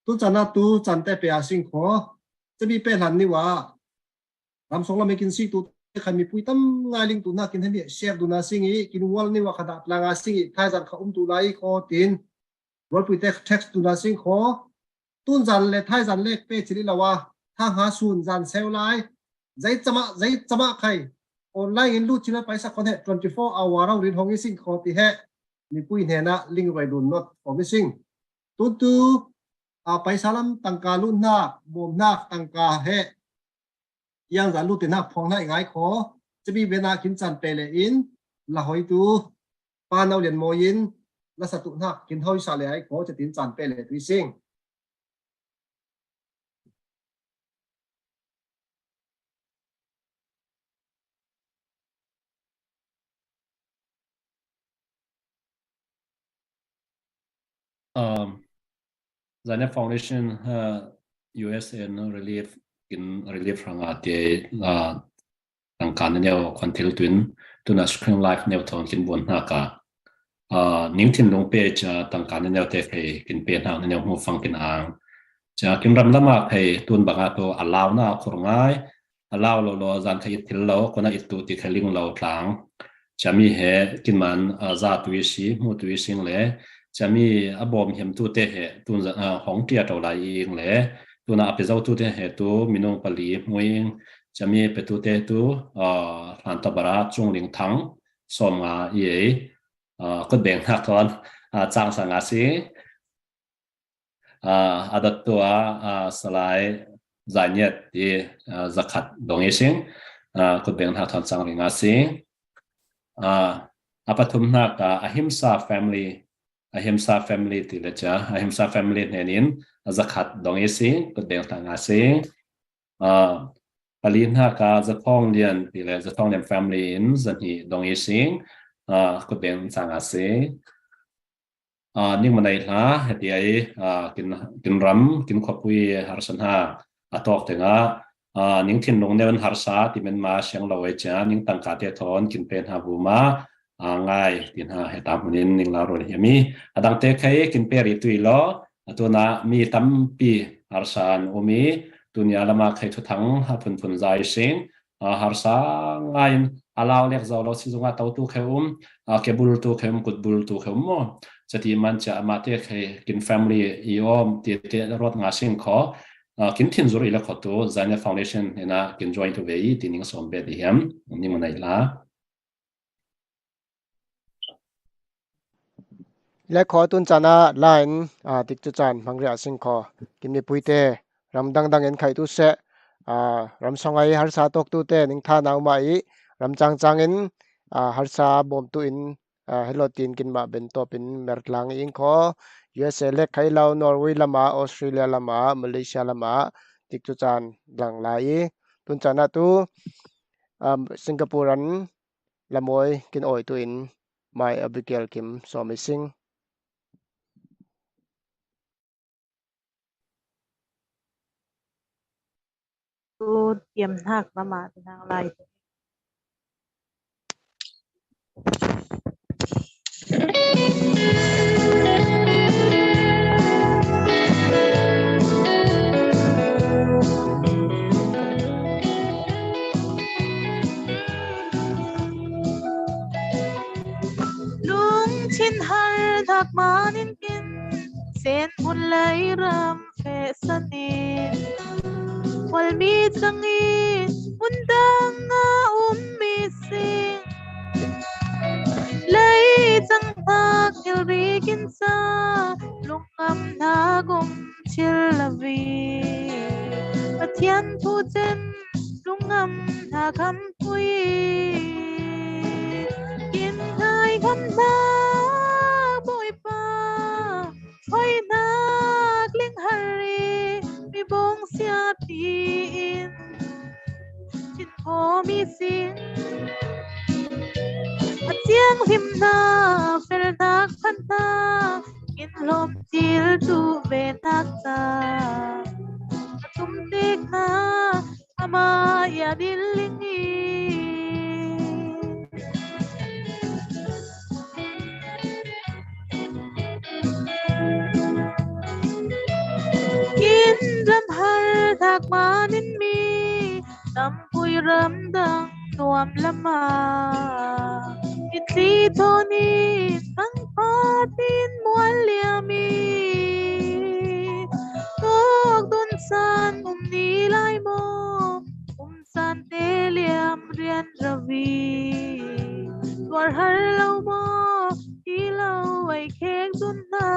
Tu caan ah tu caan te pe a sing kho. Cami pe hlan ni wa. Ram sunglam i kin si tu te khan mipui tam ngai ling tu hna kin hemi share duna sing i kin wall ni wa kha dah tlang a sing i thaizan kha um tu lai i kho tin. Rualpui te text duna sing kho. Tun zan le thaizan lek pe chili lo a. Tha nga sun zan seu lai. Zei cama, zei cama khai. Online in lut chila paisa khon he twenty four hour rau rin hong i sing kho ti he. Mipui hnena ling roi dun not hong i sing. Tun tu, a, paisa lam tangka lut hnak, bawm hnak tangka he. Yang zan lut hnak phong hna i ngai kho. Cami vena kin caan pe le in, la hoi tu, pa nau lian mawi in, la sa tu hnak kin hoi sa le ai kho, catin caan pe le tu i sing. Um, Zaniat Foundation, uh, U S A in relief, kin relief hrang a te, uh, tangka neu khuan thil tuin, tuna screen live neu thawn kin buan hna ka. Ah, ning thinlung page ah tangka neu te khai kin pe hna neu hmu fang kin ang. Ca kin ram lam ah khai tun bang ah tu a lau na khur ngai. A lau lo lo zan khai it thil lo, kona it tu ti khai ling lo tlang. Ca mi he kin man, ah, za tu i si, hmu tu i sing le. Ca mi a bawm hiam tu te he tun zan, ah, hong tia to lai ing le. Tuna a pe zo tu te he tu minung pali hmu ing. Ca mi pe tu te tu, ah, hlan ta bara cung ling thang sawm nga i ei. Ah, kut beng hnak thawn, ah, cang sang a si. Ah, a dot tu ah, ah, Salai Zaniat i, ah, zakhat dong i sing. Ah, kut beng hnak thawn cang ring a si. Ah, a pathum hnak ah, Ahimsa family, Ahimsa family ti le ca, Ahimsa family hnen in, ah, zakhat dong i sing, kut beng hnak a si. Ah, pali hnak ah Zathawng Lian ti le Zathawng Lian family in zahnih dong i sing, ah, kut beng cang a si. Ah, ning manei hla, heti ai, ah, kin, kin ram, kin khuapui harsa hna a tawk tengah, ah, ning thinlung neu in harsa ti men ma siang lo ai cia, ning tangka te thawn kin pe hna bu ma, ah, ngai ti hna he ta hmun in ning lau run hiam i. A dang te khai kin pe ri tui lo, a tuna mi tampi harsa an um i, tunia lama khai thuthang a phunphun zai sing, ah, harsa ngai in a lau lek zo lo si zungah to tu khai um, ah, ke bul tu khai um, kut bul tu khai um maw. Cati man cia amah te khai kin family i om ti te rawt nga sing kho, ah, kin thin zur i le kho tu, Zaniat Foundation ina kin join tu ve i ti ning sawm bet i hiam, ning manei la. Le kho tun caan ah line, ah, tikcu caan hmang riah sing kho. Kin mipui te ram dangdang in khaih tu seh, ah, ram sawng ai harsa tawk tu te ning tha nau mah i ram cangcang in, ah, harsa bawm tu in, ah, hello tin kin mah ben tawp in mer tlang i ing kho. U S A lek khai lo, Norway lam ah, Australia lam ah, Malaysia lam ah tikcu caan lang lai i tun caan ah tu um, Singapore an Lamawi kin awi tu in Mai Abigail Kim sawm i sing. Tu tiam hnak lamah ti hna lai. Lungthin har hnak man in kin sen hmun lei ram feh san in, khualmi cang in hmun dang ah um mi sing. Lei cang hnak thilri kin sa, lungngam hna gum thil lo vi. Pathian thu cen lungngam hna kham pui. Kin ngai ngam hna Bawipa, hoi hnak ling har i mi bawng sia tiin. Thin khaw mi sing, a ciang hlim hna, fel hnak phan hna, in hlawm thil tu ve hnak ca. A tum tek hna, amah ia din ling i. Kin ram har hnak man in mi tampui ramdang nuam lamah, i tli thawn in hmangphat in mual liam i. Tawk dun san um ni lai maw? Um san te liam rian ravi. Tuar har lo maw? Ti lo ai khek dun hna.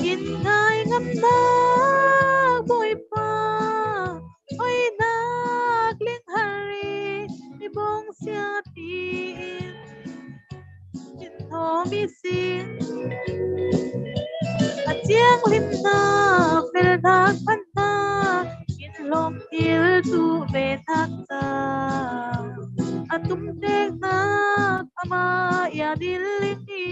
Kin ngai ngam hnak Bawipa, hoi hnak ling har i mi bawng sia tiin. Thin khaw mi sing, a ciang hlim hna, fel hnak phan hna, in hlawm thil tu ve hnak ca. A tum tek hnak, amah ia din ling i.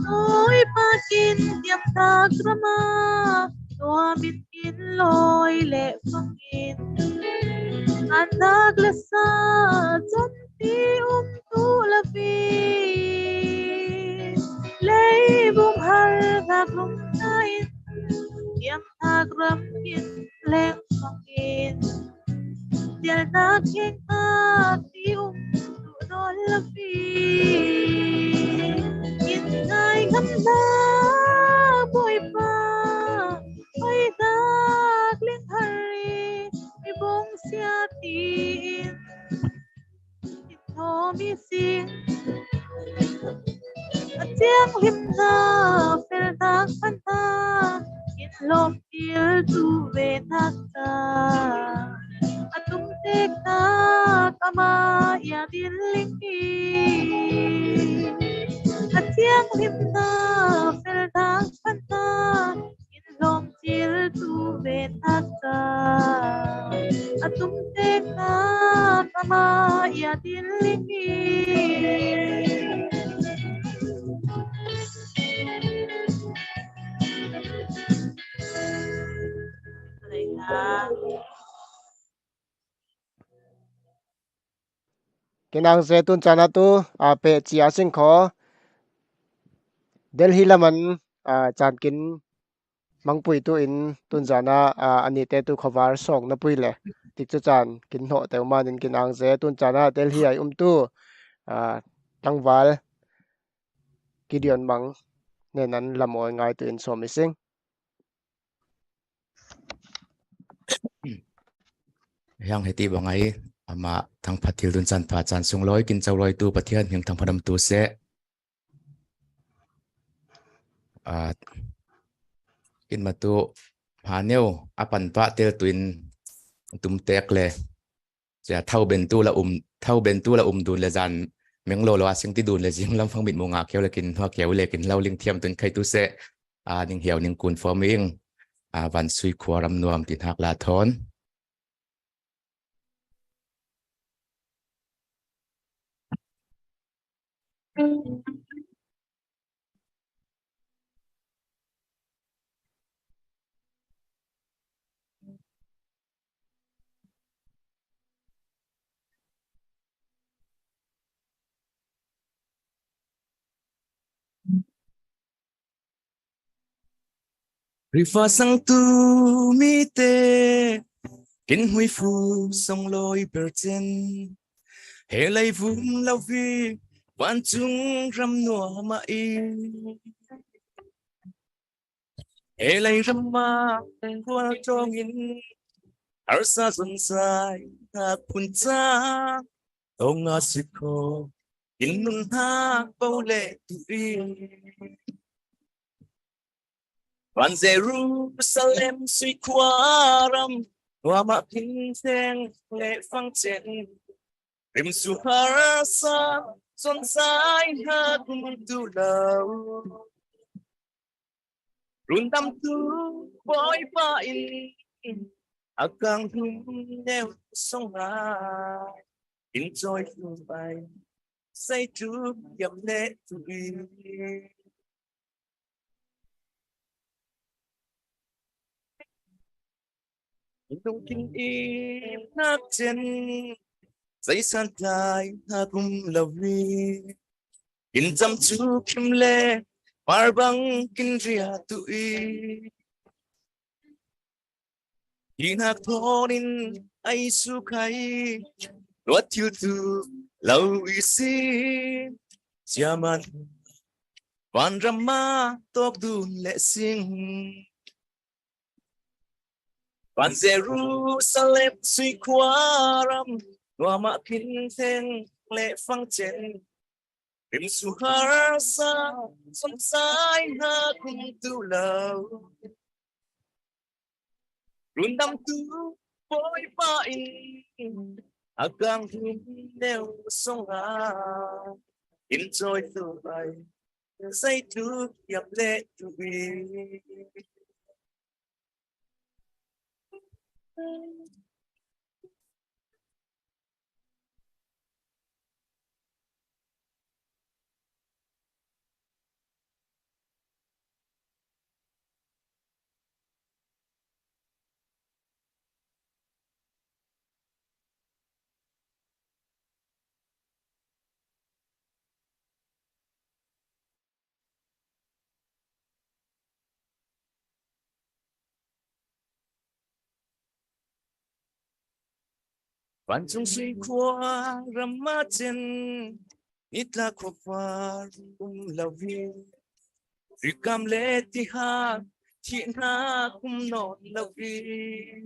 Bawipa kin tiam tak rama, tua min in lawi le fangin, an tak le sa, cun ti um tu la vi. Leibung har hnak lung ta in, tiam hnak ram in leng fangin, tial hnak kheng hnak ti um tu nawn lo pi. In ngai ngam hna Bawipa, hoi hnak ling har i mi bawng sia tiin. Thaw mi sing, a ciang hlim hna, fel hnak phan hna, in hlawm thil tu ve hnak ca. A tum tek hnak, amah ia din ling i. A ciang hlim hna, fel hnak phan hna, in hlawm thil tu ve hnak ca. A tum tek hnak, amah ia din ling i. Kin ang se tun caan ah tu, aa, peh cia sing kho. Delhi lam an, aa, caan kin mangpui tu in tun zan ah, aa, a nih te tu khuavar sawng na pui le tik cu caan kin hnawh te man in kin ang se tun caan ah Delhi ai um tu, aa, tlangval Gideon Mang nen an lam awi ngai tu in sawm i sing. Hiang heti bang ai, ama thangphat thil dun chan pha chan sung loi, kin chau loi tu Pathian hming thangphat dam tu se. A, kin ma tu ha neu, a pan pa tel tu in tum tek le. Cia thau ben tu la um, thau ben tu la um dun le zan meng lo lo a sing ti dun le zing lam fang mit mu nga keu le kin hua keu le kin lau ling thiam tun khai tu se. A, ning hiau ning kun fo ming. A, van sui khua ram nuam tin hak la thon. Rifa sang tu mi te, kin hui fu song loi per chen. He lai vum lau vi, van chung ram nua ma i. He lai ram ma, kual tong in, har sa zon sai, ha kun cha, tong a si ko, kin nun ha, pau le tu i. Van Jerusalem sui khua ram, nua ma kin theng le fang chen. Rim su har sa, son sai ha kum tu lau. Run tam tu boy pa in, a kang hum neu song ha. In choi tu ai, sai tu yam le tu i. Nung kin i nak chen, sai san tai ha kum lau vi. Kin cham chu kim le, par bang kin ria tu i. Kin hak thon in ai su khai, luat thil tu lau i si. Cia man, van ram ma tok dun le sing. Van Jerusalem sui khua ram, nua ma kin theng le fang chen. Rim su har sa, son sai ha kum tu lau. Run tam tu boy pa in, a kang hum neu song ha. In choi tu ai, sai tu yam le tu i. Van chung sui khua ram ma chen, nit la khua far um lau vi. Rikam le ti ha, thi na kum non lau vi.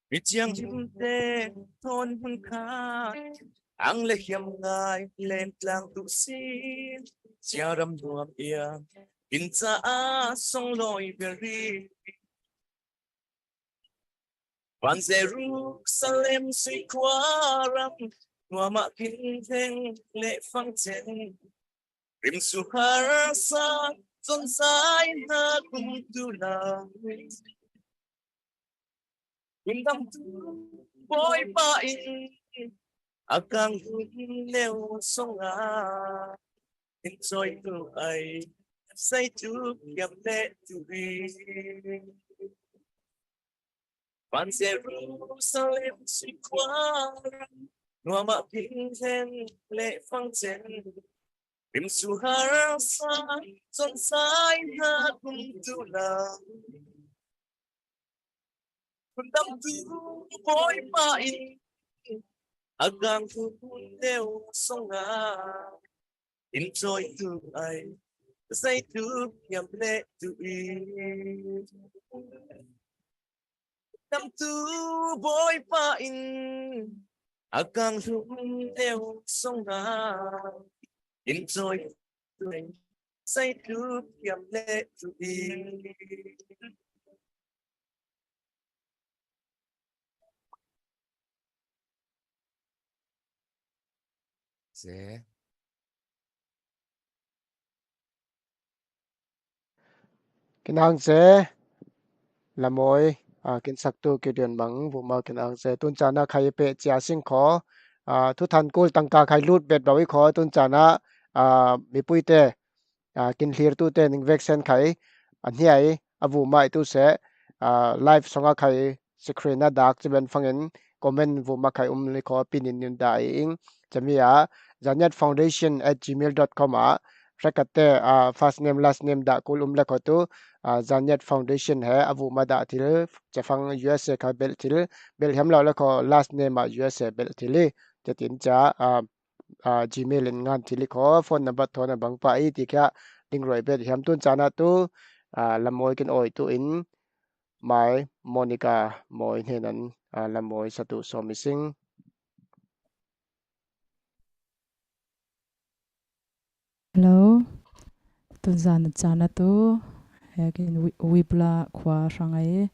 Mi chiang him te thon hun kha, ang le hiam ngai len tlang tu si. Cia ram nuam ia, in cha a song loi beri. Van Jerusalem sui khua ram, nua ma kin theng le fang chen. Rim su har sa, son sai ha kum tu lau. Kum tam tu boy pa in, a kang hum neu song a. In choi tu ai, sai tu yam le tu i. Van Jerusalem sui khua ram, nua ma kin theng le fang chen. Rim su har sa, son sai ha kum tu lau. Kum tam tu boy pa in, a kang hum neu song a. In choi tu ai, sai tu yam le tu i. Namtu Bawipa in a kang hlum deuh song a, in cawi tuai sai tu kiam le tu i. Kin ang che, Lamawi, a, kin saktu Gideon Mang, vuma kin ang che, tun cana khai pe chia sing kho, a, thu than kul tangka khai lut bet bawi kho, tun cana, a, mipuite, a, kin hlir tute ning vek sen khai, a hniai, a vuma i tu se, a, live songa khai, screen a dak ci ben fangin comment vuma khai um li kho pinin nun da i ing. Cami a, zaniat foundation at gmail dot com a, hrekate, a, first name, last name da kul um le kho tu, a, zaniat foundation he, a vuma da thil, cefang U S A kha bel thil, bel hiam lo le kho last name a U S A bel thil i, cetin ca, a, a, Gmail in ngan thil i kho, phone number thona bang pa i ti kha, ding roi bet hiam tun cana tu, a, Lamawi kin oi tu in, Mai Monica Mawi hnenan, a, Lamawi satu sawm i sing. Hello. Tunzan cana tu, he kin Wi-, Wibla khua hrang ai,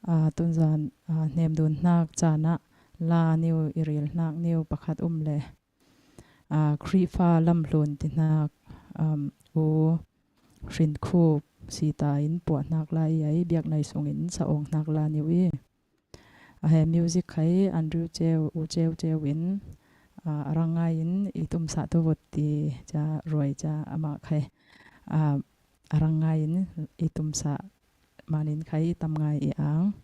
a, tunzan, a, hnem dun hnak cana la niu i ril hnak niu pakhat um le. A, Khrihfa lamhlun ti hnak, um, U Hrin Khup sita in puah hnak la i ai biaknai sungin sa awng hnak la niu i. A he music khai Andrew Ceu, U Ceu Ceu in, a, a rang ngai in i tumsah tu vot ti ca ruai ca amah khai, a, a rang ngai in i tumsah manin khai i tam ngai i ang.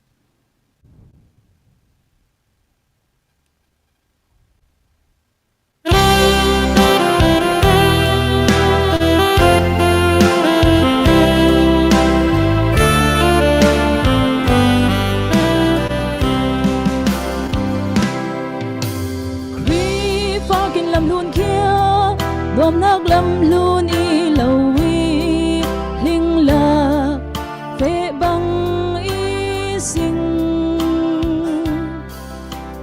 Khrihfa kin lamhlun khia, nuamhnak lamhlun i lo i, hling lak feh bang i sing.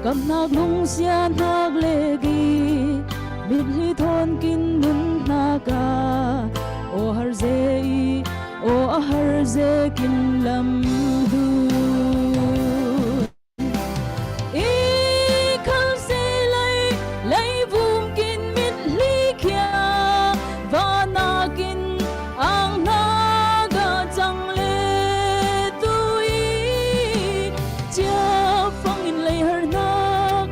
Kamhnak lungsia hnak lek i, mithli thawn kin nun hnak a, aw harze i, aw a harze kin lamhlun. I khalse lei, leivum kin mithli khia, vana kin ang hna ga cang le tu i, cia fangin lei har hnak,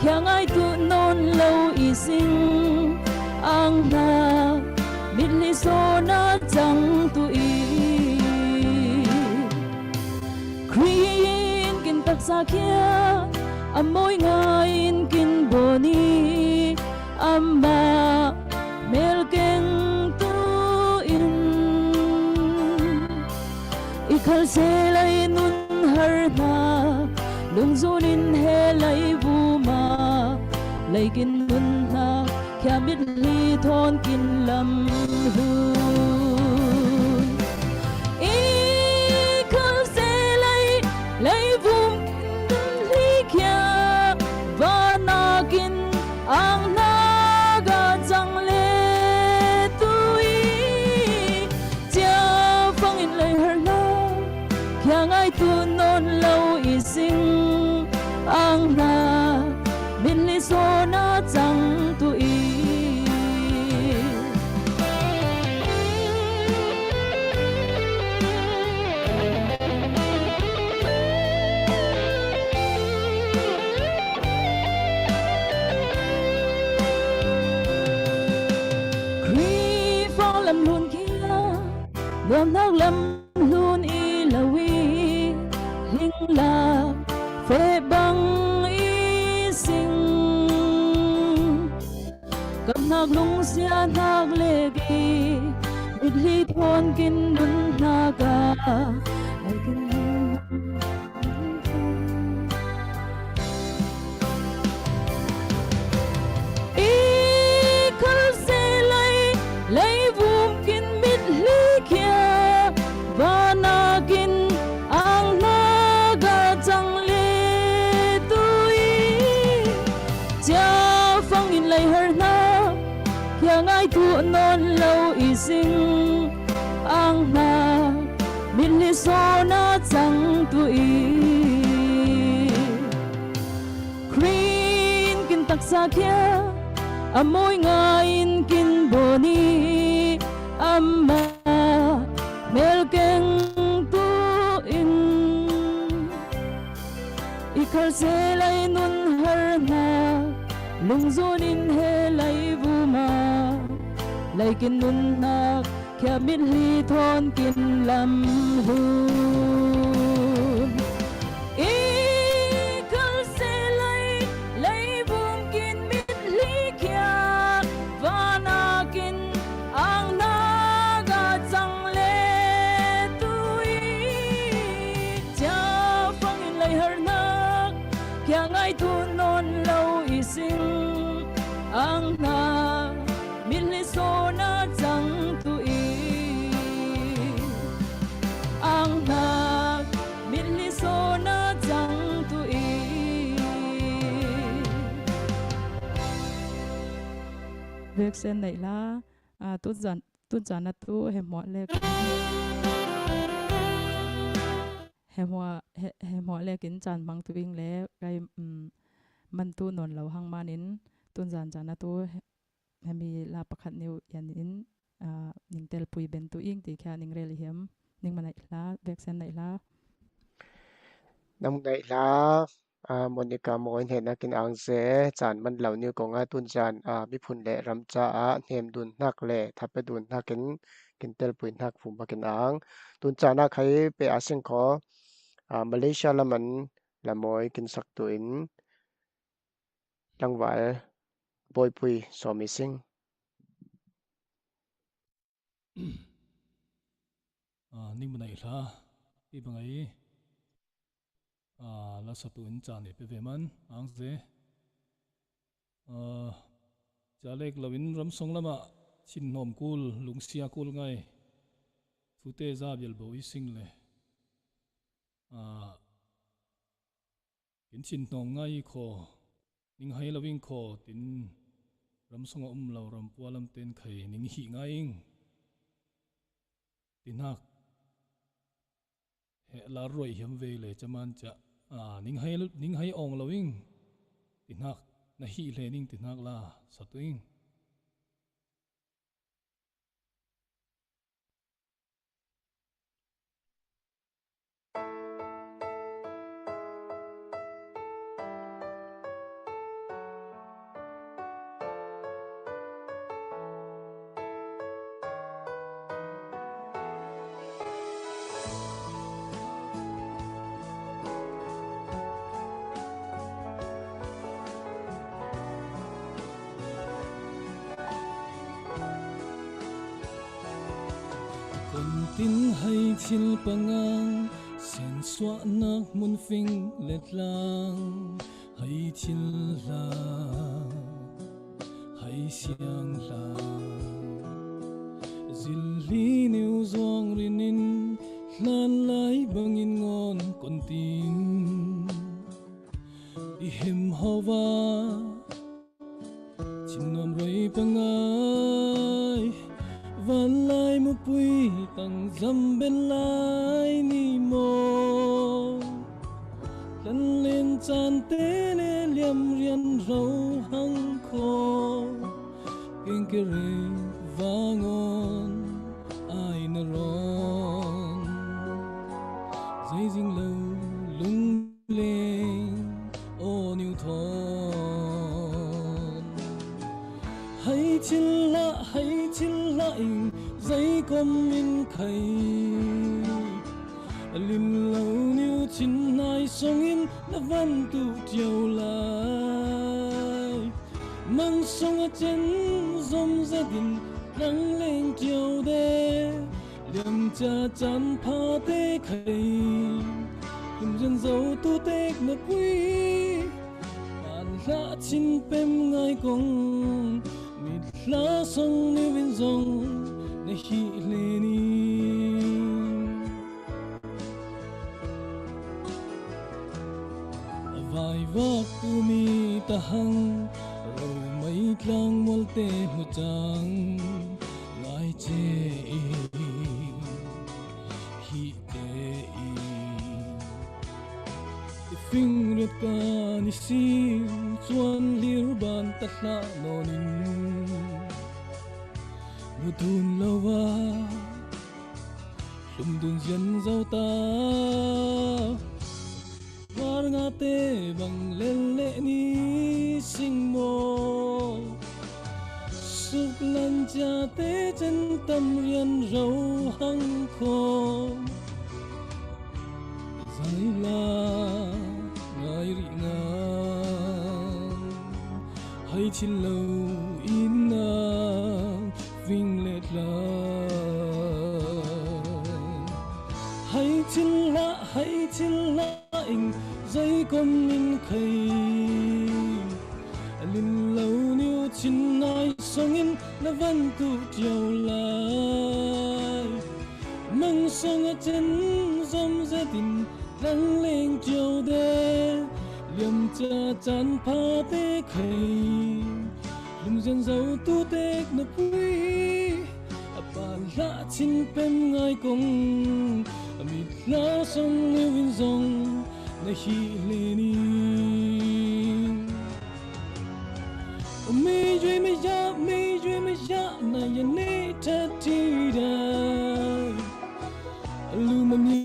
khia ngai tu nawn lo i sing, ang hna mithli sawn a cang tu i. Khrih in kin taksa khia, a mawi ngai in kin bawn i, amah mel keng tu in. I khalse lei nun har hna, lungzun in he leivum ah, lei kin nun hna, khia mitli thawn kin lamhlun. I khalse lei, leivum kin nun hli khia, vana kin ang hna ga cang le tu i, cia fangin lei har hna, khia ngai tu nawn lo i sing, ang hna mithli sawn a cang tu i. Khrihfa lamhlun khia, nuamhnak lamhlun i lo i, hling lak feh bang i sing. Kamhnak lungsia hnak lek i, mitli thawn kin nun hnak a, i khalse lei, leivum kin mitli khia, vana kin ang hna ga cang nawn lo i sing, ang hna, mithli sawna cang tu i. Khrih in kin taksa khia, a mawi ngai in kin bawn i, amah hmel keng tu in. I khalse lai nun har hna, lungzun in he lai vuma, lai kin nun hnak, khia mithli thawn kin lam hun. I khalse lai, lai vum kin mithli khia, vana kin ang hnak a cang le tu i. Cia fang in lai har hnak, khia ngai tu nawn lo i sing, ang hnak, mithli sawna cang tu i. Ang hnak, mithli sawna cang tu i. Veksen neih hlah, ah, tun caan, tun caan a tu he hmuah le, he hmuah, he, he hmuah le kin caan hmang tu ing le, kai, um, man tu nawn lo hang man in, tun caan caan a tu he, hemi la pakhat niu yan in, ah, ning telpui ben tu ing ti khia ning rel i hiam, ning manaih hla, veksen naih hla. Nang naih hla, ah, Monica mawi hnen a kin ang se, caan man lo niu kong a tun caan, ah, miphun le ram caah hnem dun hnak le thape dun hnak in kin telpui hnak fum a kin ang. Tun caan a khai pe a sing kho, ah, Malaysia laman la mawi kin sak tu in, tlangval Bawipui Sawmi Singh. Ah, ning manaih hla, i bangai, ah, la satu in caan i pe ve man, ang ze. Ah, ca lek lo in ramsong lamah thinhnom kul, lungsia kul ngai, thute za bial bo i sing le. Ah, kin thinhnom ngai i khaw, ning hai lo in khaw, tin ramsong a um lo rampua lam ten khai ning hih ngai ing. Ti hnak, he lar ruai hiam ve le caman ca, ah, ning hai, ning hai awng lo in, ti hnak, na hih hle ning ti hnak la, satu in. Kon tin hai thil pangang, sensuahnak hmun fing le tlang, hai thil hla, hai siang hla, zilhli neu zuang rin in hlan lai bangin ngawn kon tin. I hem hova thinnuam roi pangai, vanlai mupui tang zam ben lai ni maw? Tlanlen caan te le liam rian ro hang kho, kengkere vangon ai na ron. Zeizing lo lung leng aw niu thawn. Hai thil hlah, hai thil hlah in zei kom in khai. A lim lo niu thin hnai song in na van tu ṭio lai. Mang song a cen zom zet in tlang leng ṭio de. Liam ca caan pha te khai, kum rian zo tu tek na pui. An hlah chin pem ngai kong, mit hla song niu in zong na hih hle ni. A vaivak tu mi tahang, ro Ngaitlang mualte hmucang ngai ce i hihte i i fingret kan i sim cuan lirban tahlak nawnin mudun lo a hlumdun zian zo ta. Var ngate bang lel leh ni sing maw? Suklan ciate cen tam rian ro hang khaw. Zaila ngai rih ngang hai thil lo in a ving le tla. Hai thil la, hai thil la ing zai kon min khai. A lin lo niu chin nai songin na van tu tiau lai. Mang song a chen zom zetin lang leng tiau de. Liam ca chan pha te khai. Lum zen zo tu tek na pui. A pan hlah chin pem ngai kong. A mit hla song niu in zong na hi le ni. Mei jui mei ya, mei jui mei ya, na ya ne ta ti da. Lu ma ni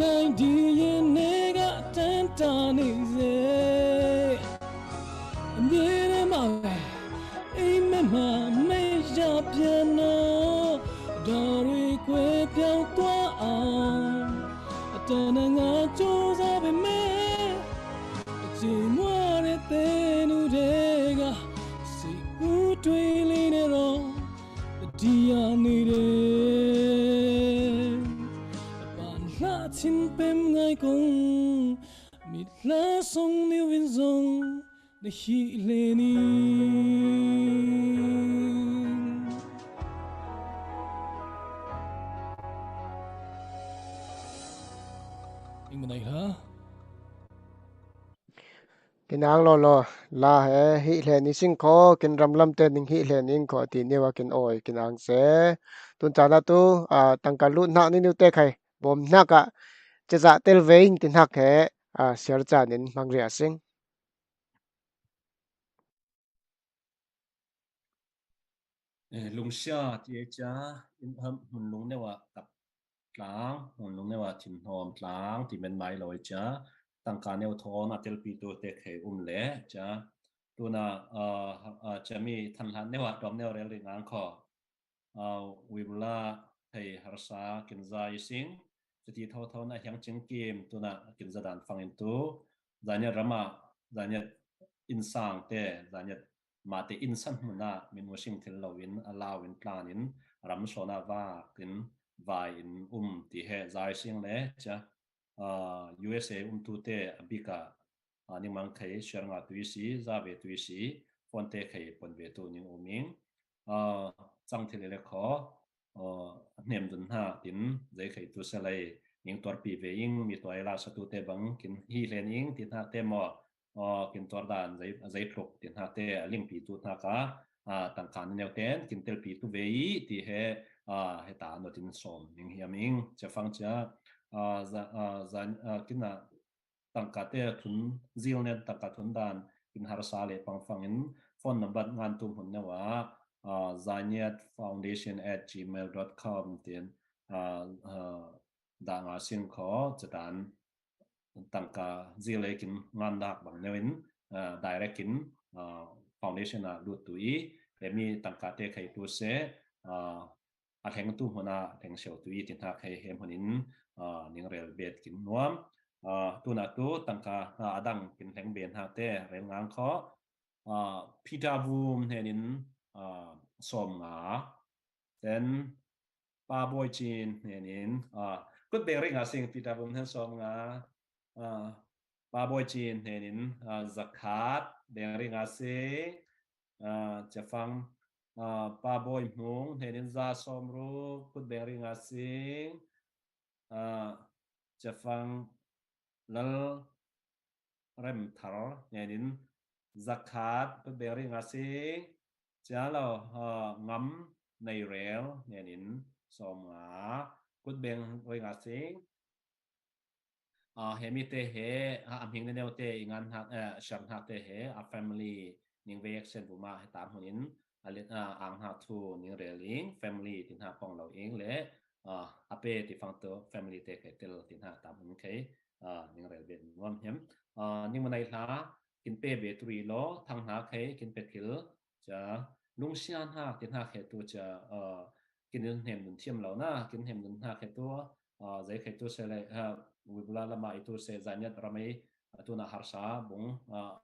nai di ye ne ga tan ta ne ze. Ni ne ma we, ei me ma mei ya piano. Da rui kue piau tua a. A ta na nga cho za be me. Ci mua re te nu de ga. Si u tui li ne ro. Dia ni de. Pan hla chin pem ngai kong. Mit hla song niu in zong. Na hi le ni. Ing manai hla. Kinang lo lo la he hi le ni sing kho, kin ram lam te ning hi le ning kho ti niwa kin oi kinang se. Tun chan a tu, a, tangka lut nak ni niu te khai. Bom nak a, ceza tel vein ti nak he, a, siar chan in mang ria sing. Eh, lungsia ti e cha, in ham mun lung newa tak tlang, mun lung newa thin hnom tlang, ti men mai lo e cha, tangka neu thon a telpi tu te khei um le cha, tuna, a, a, cha mi than hlan newa dom neu rel ri ngang kho. A, Wibula thei harsa kin za i sing, chati tho tho na hiang ching kim, tuna kin za dan fang in tu, zanya rama, zanya insang te, zanya mate insan hmuna, min musing thil lo in, a lau in plan in, ram sona va kin vai in um ti he zai sing le cha, a, U S A um tu te a bika, a, ning mang khai share nga tui si, za ve tui si, phone te khai pon ve tu ning um ing, a, chang thil le kho, a, hnem dun hna tin, zei khai tu sa lai, ning tuar pi ve ing, mi tuai la sa tu te bang, kin hi hlen ing, ti hna te maw, a, kin tuar dan zei, zei tluk ti hna te a lingpi tu hna ka, a, tangka neu ten kin telpi tu ve i ti he, a, he ta no tin som ning hiam ing, cha fang cha, a, za, a, za, a, kin a, tangka te thun zil nen tangka thun dan kin harsa le pang fang in phone number ngan tu hmun neu a, a, zaniat foundation at gmail dot com tin, a, a, da nga sin kho cha dan tangka zile kin ngan dak bang neu in, a, direct in, a, foundation a lut tu i, le mi tangka te khai tu se, a, a thleng tu hmun a thleng sio tu i ti hna khai he hmun in, a, ning rel bet kin nuam. A, tuna tu tangka, a, a dang kin thleng bet hna te rel ngang kho. A, Peter Vum hnen in, a, sawm nga. Then Pa Bawi Cin hnen in, a, kut beng ring a sing Peter Vum hnen sawm nga. A, Pa Bawi Cin hnen in, a, zakhat beng ring a sing. A, chafang, a, Pa Bawi Hmung hnen in za sawm ruk kut beng ring a sing. A, chafang Lal Rem Thar hnen in zakhat, kut beng ri nga sing, cia lo, uh, ngam nei rel, nenin sawm nga, kut beng ri nga sing, uh, he mi te he, uh, a hming ne neu te, i ngan hak, uh, shar hak te he, a family, ning vek sen bu ma he tam hunin, a let, uh, ang hak thu, ning rel ing, family, tin hak pong lo ing le, uh, a pe ti fang to, family te ke tel, tin hak tam hun kei, uh, ning rel ben nuam hem. Uh, ning manai hla, kin pe be turi lo, thang hna kei, kin pe kil, cia, lungsia hna, kin hna kei tu cia, uh, kin nun hnem nun thiam lo na, kin hnem nun hna kei tu, uh, zei kei tu se le, uh, Wibula lama i tu se, Zaniat ramai, uh, tu na harsa, bung, uh,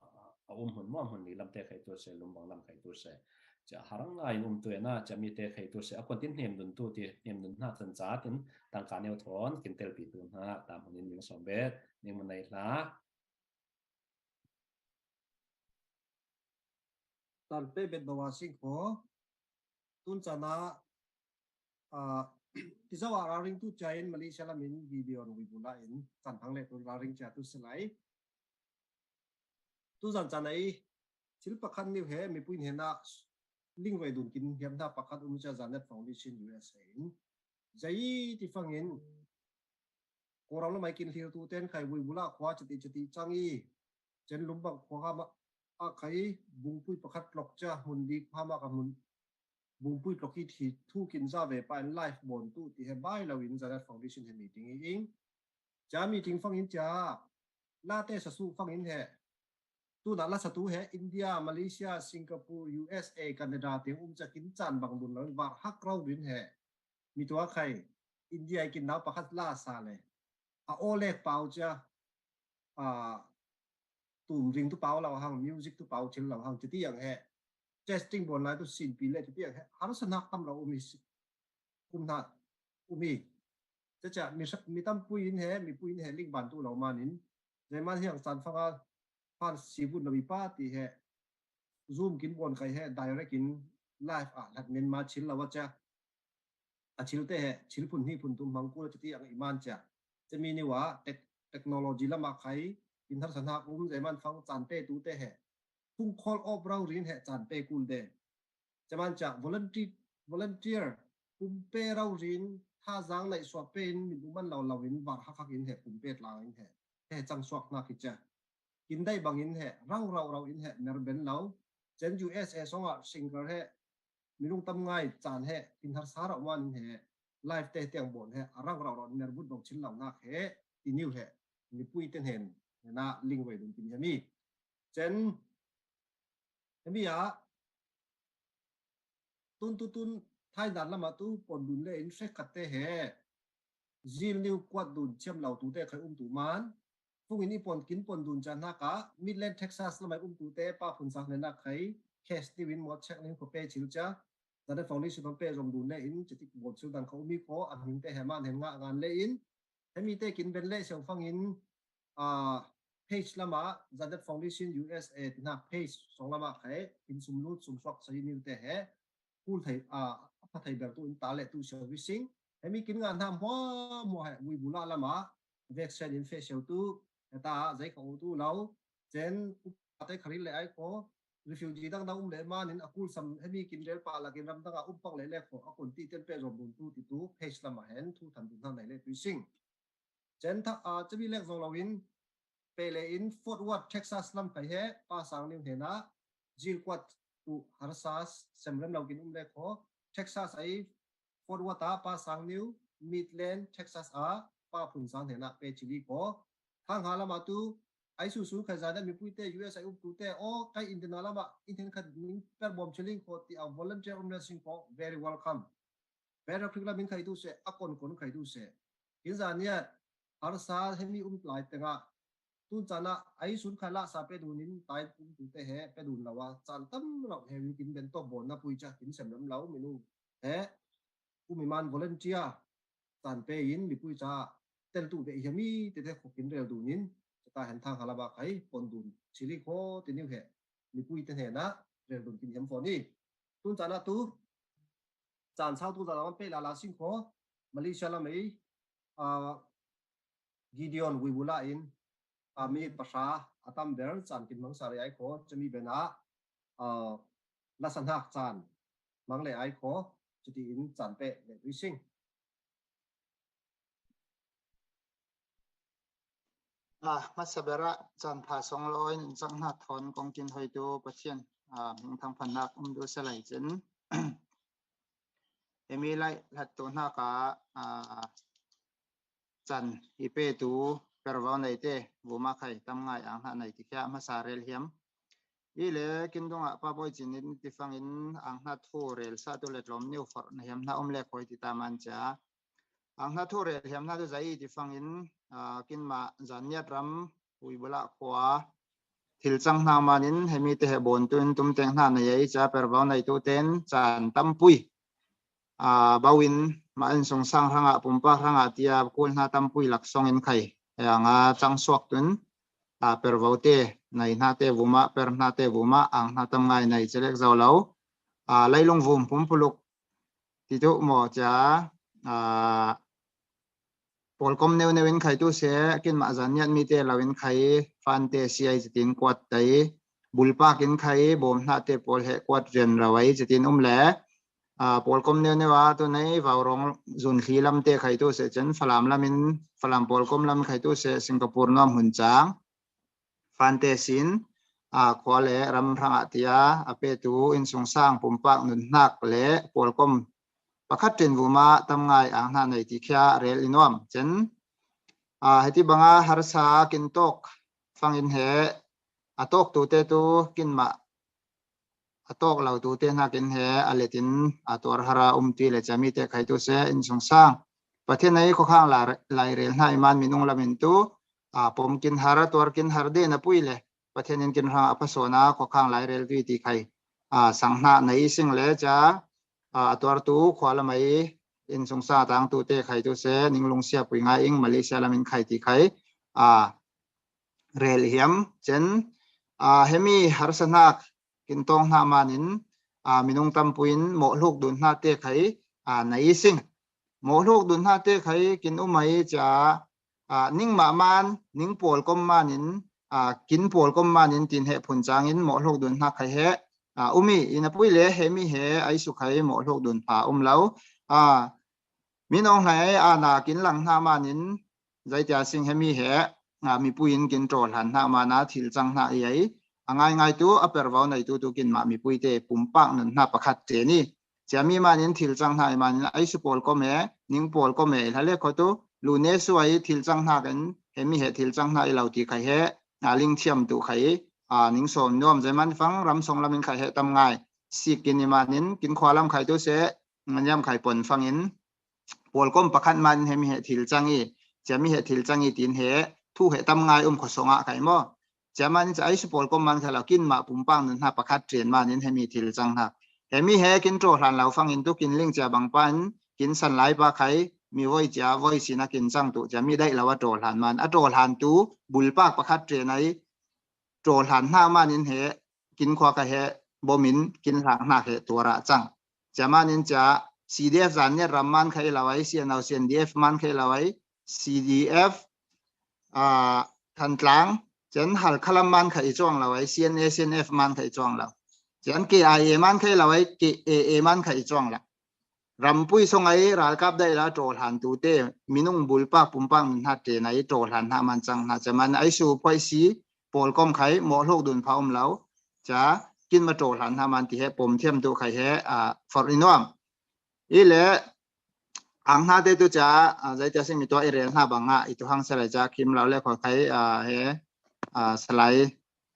a um hun muam hun ni lam te kei tu se, lumbang lam kei tu se. Cia harang a in um tu e na, cia mi te kei tu se, a kon tin hnem nun tu ti, hnem nun hna chan ca tin, tangka neu thon, kin tel pi tu hna, tam hun in ning som bet, ning manai hla, Tan pe bet bawa sing kho. Tun cana, ah, ti zawa raring tu cain Malaysia lamin video rui bula in kan hang le tun raring cia tu selai. Tu zan cana i thil pakhat niu he mipui hena ling vai dun kin hiam hna pakhat um cia Zanet Foundation U S A in. Zai ti fangin Kawlram lamai kin hlir tu ten khai vui bula khua chati chati cang i, cen lumbang khua hama a khai bungpui pakhat tlok cia hmun dik hama ka hmun bungpui tlok i thi thu kin za ve pa in life bon tu ti he bai lo in Zanet Foundation he meeting i ing. Cia meeting fangin cia late sasu fangin he tuna la satu he India, Malaysia, Singapore, U S A, Canada tiang um cia kin caan bang dun lo in var hak rau din he. Mi tua khai India i kin nau pakhat la sa le. A olek pau cia, a tum ring tu pau lo hang, music tu pau thil lo hang, titi yang he. Testing bon lai tu sin pi le titi yang he. Harsa nak tam lo um i si. Kum hna um i. Cia cia mi, mi tam pui in he, mi pui in he ling ban tu lo man in. Zai man hiang san fanga pan si vun lo mi pa ti he. Zoom kin bon kai he, direct in live a hlat men ma chil lo a cia. A chil te he, chil phun hi phun tum hmang kul a cia ti ang i man cia. Cia mi niwa tech-, technology lama khai, in har san ha um zai man fang caan te tu te he. Phung khol op rau rin he caan pe kul de. Caman ca volunteer, volunteer pumpe rau rin tha zang naih suah pe in min uman lo lo in var hak hak in he pumpe tlang in he he cang suak hna khi cia. Kin dai bang in he rang rau rau in he mer ben lo. Cen U S A song ah singer he minung tam ngai caan he kin har sa rau man in he live te tiang bon he a rang rau rau in mer but bang chin lo nak he ti niu he mipui ten hen na ling vai dun kin he mi. Cen Hemi ah tun tu tun thai dan lama tu pon dun le in hre khat te he zil niu kuat dun chiam lo tu te khai um tu man. Fung in i pon kin pon dun ca hna ka Midland, Texas lamai um tu te pa phun sang hne nak khai case niu in mot check ning ko pe chil cha. Zanet Foundation hong pe zong dun le in chitik bol chil dan kha um i ko a hming te he man hen ngah ngan le in Hemi te kin ben le siang fangin, ah, page lama Zanet Foundation U S A tina page song lama khai in sum lut sum suak sa niu te he kul thei, ah, pha thei ber tu in ta le tu servicing. Hemi kin ngan ham hua hua he vui bula lama vek sen in fe siau tu he ta zai kha u tu lau. Cen upa te kharil le ai ko refugee dang dang um le man in a kul sam hemi kin rel pa la kin ram dang a um pang le le ko a kun ti ten pe zong dun tu ti tu page lama hen thu than dun hang nai le tu sing. Cen tha, a, chami lek zong lo in, pe le in Fort Worth, Texas lam khai he, pa sang niu hena, zil kuat tu harsa sem rem lo kin um le kho, Texas ai, Fort Worth a pa sang niu, Midland, Texas a, pa phun sang hena, pe chili kho. Thang ha lama tu, ai su su khai zada mi pui te, U S ai um tu te, o, kai Indiana lama, in hen khat ning per bom chiling kho, ti a volunteer um le sing kho, very welcome. Pedra krik lamin khai tu se, a kon kon khai tu se. Kin zaniat, harsa hemi um lai tenga. Tun chana, ai sun khai la sa pe dun in, tai um tu te he, pe dun lawa, chan tam lo he, kin ben to bon na pui cha, kin sem lam lau minu. He, um i man volunteer, chan pe in, mi pui cha, tel tu be hemi, te te kho kin rel dun in, ta hen thang halaba khai, pon dun, chili kho, te niu he, mi pui te he na, rel dun kin hem fo ni. Tun chana tu, Caan sau tu zan lam pe la la sing kho, Malaysia lam ei, ah, Gideon Wibula in, a, mi pahra a tam ber caan kin hmangsa le ai kho, cumi bena, a, lasa hnak caan hmang le ai kho, cuti in caan peh le tuising. A, hmasa berah caan pha song lo in in cang hna thawn kong kin hoitu Pathian, a, hming thangphannak um tu si lai cin. Hemi lai hlat tu hnak ah, a, caan i petu pervo nei te, vuma khai tam ngai ang hna nei ti kha hmasa rel hiam. I le kin dungah pa bawi cin in ti fangin ang hna thu rel sa tu le tlawm neu forh na hiam hna um le khawi ti ta man cia. Ang hna thu rel hiam hna tu zai ti fangin, a, kinmah Zanniat ram Huibulah khua thil cang hna manin hemi te he bawn tu in tum teng hna nei ai cia pervo nei tu ten caan tampui, a, bau in mah in sungsang hrangah pumpak hrangah tia kul hna tampui laksong in khai. Anga cang suak tun, a, pervo te nei hna te vuma, per hna te vuma, ang hna tam ngai nei celek zo lo. A, leilung vum pumpuluk ti tu maw cia, a, pawlkom neu neu in khai tu se, kinmah Zanniat mi te lo in khai, fante si ai zitin kuat tai, bulpak in khai, bawm hna te pawl he kuat rian ro ai zitin um le, a, pawlkom neu neu a tu nei, vaurawng zun thli lam te khai tu se cun, Falam lam in, Falam pawlkom lam khai tu se, Singapore nuam hun cang, fante sin, a, khua le ram hrangah tia a petu in sungsang pumpak nunhnak le pawlkom pakhat ṭin vuma tam ngai ang hna nei ti kha rel i nuam. Cun, a, heti banga harsa kin tawk fangin he a tawk tu te tu kinmah a tawk lo tu te hnakin he a let in a tuar har a um ti le cami te khai tu se in sungsang. Pathian ei khuakhang la-, lai rel hna i man minung lam in tu, a, pom kin har, a tuar kin har de na pui le Pathian in kin hrang a phasawn a khuakhang lai rel tu i ti khai, a, sang hna nei sing le cia, a, a tuar tu khua lam ei in sungsang a tang tu te khai tu se ning lungsia pui ngai ing Malaysia lam in khai ti khai, a, rel hiam cen, a, hemi harsa hnak kin tawng hna manin, a, minung tampuin mawh hluk dun hna te khai, a, na i sing. Mawh hluk dun hna te khai kin um ai cia, a, ning mah man, ning pawlkom manin, a, kin pawlkom manin tin he phun cangin mawh hluk dun hna khai he, a, um i, i na pui le he mi he ai su khai mawh hluk dun pha um lo. A, minung hlei a na kin lang hna manin, zeitia sing he mi he, a, mipui in kin ṭawhlan hna mana thil cang hna i ai. A ngaingai tu, a pervo nei tu tu kin mah mipui te pumpak nun hna pakhat ṭen i. Cia mi manin thil cang hna i manin ai su pawlkom e, ning pawlkom e, i hla le kho tu, lu ne su ai thil cang hna kan, he mi he thil cang hna i lo ti khai he, a, ling thiam tu khai, a, ning sawm nuam zeman fang ram song lam in khai he tam ngai. Sik kin i manin, kin khua lam khai tu se, nganyam khai pon fangin, pawlkom pakhat man he mi he thil cang i, cia mi he thil cang i tin he, thu he tam ngai um khuasawng ah kai maw? Cia man in cia ai su pawlkom man kha lo, kin mah pumpak nun hna pakhat ṭian man in he mi thil cang hna. He mi he kin ṭawhlan lo fangin tu kin ling cia bang pan, kin san lai pa khai, mi voi cia voi sin a kin cang tu, cia mi daih lo a ṭawhlan man, a ṭawhlan tu bulpak pakhat ṭian ai, ṭawhlan hna man in he, kin khua kha he bom in kin hlang hna he tuar ah cang. Cia man in cia C D F Zanniat ram man kha i lo ai, C N O, C N D F man kha i lo ai, C D F, a, Thantlang, cian Halkha lam man kha i cuang lo ai, C N A, C N F man kha i cuang lo. Cian K I A man kha i lo ai, K A A man kha i cuang lo. Rampui song ai ralkap daih la ṭawhlan tu te, minung bulpak pumpak nun hna ṭen ai ṭawhlan hna man cang hna, cia man ai su phoih si, pawlkom khai, mawh hluk dun pha um lo, cia kin ma ṭawhlan hna man ti he pom thiam tu khai he, a, forh i nuam. I le, ang hna te tu cia, a, zeitia sing mi tua i rel hna bang ah, i tu hang salai cia kim lo le kho khai, a, he, a, salai,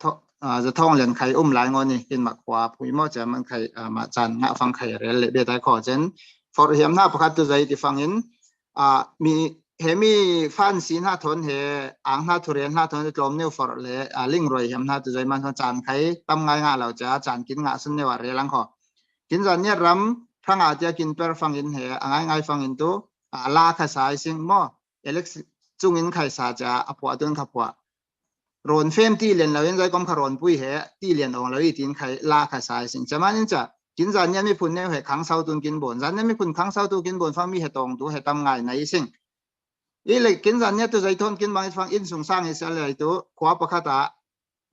tho-, a, za thawng lian khai um lai ngaw ni, kin mak khua pui maw cia man khai, a, ma caan ngah fang khai rel le be tai kho cen. Forh hiam hna pakhat tu zei ti fangin, a, mi, he mi fan si hna thawn he, ang hna thu rel hna thawn he tlawm neu forh le, a, ling ruai hiam hna tu zei man thawn caan khai tam ngai ngah lo cia, caan kin ngah sun neu ah rel ang kho. Kin Zanniat ram hrang ah tia kin per fangin he, a ngaingai fangin tu, a, la kha sa i sing maw? Alex cungin khai sa cia, a phuah tun kha phuah. Rawn fem ti lian lo in zaikom kha rawn pui he, ti lian awng lo i tin khai la kha sa i sing. Cia man in cia, kin Zanniat miphun neu he khang sau tun kin bawn. Zanniat miphun khang sau tu kin bawn fang mi he tawng tu he tam ngai na i sing. I le kin zan nia tu zai thon kin bang i fang inn sung sang i se lai tu khua pakhat a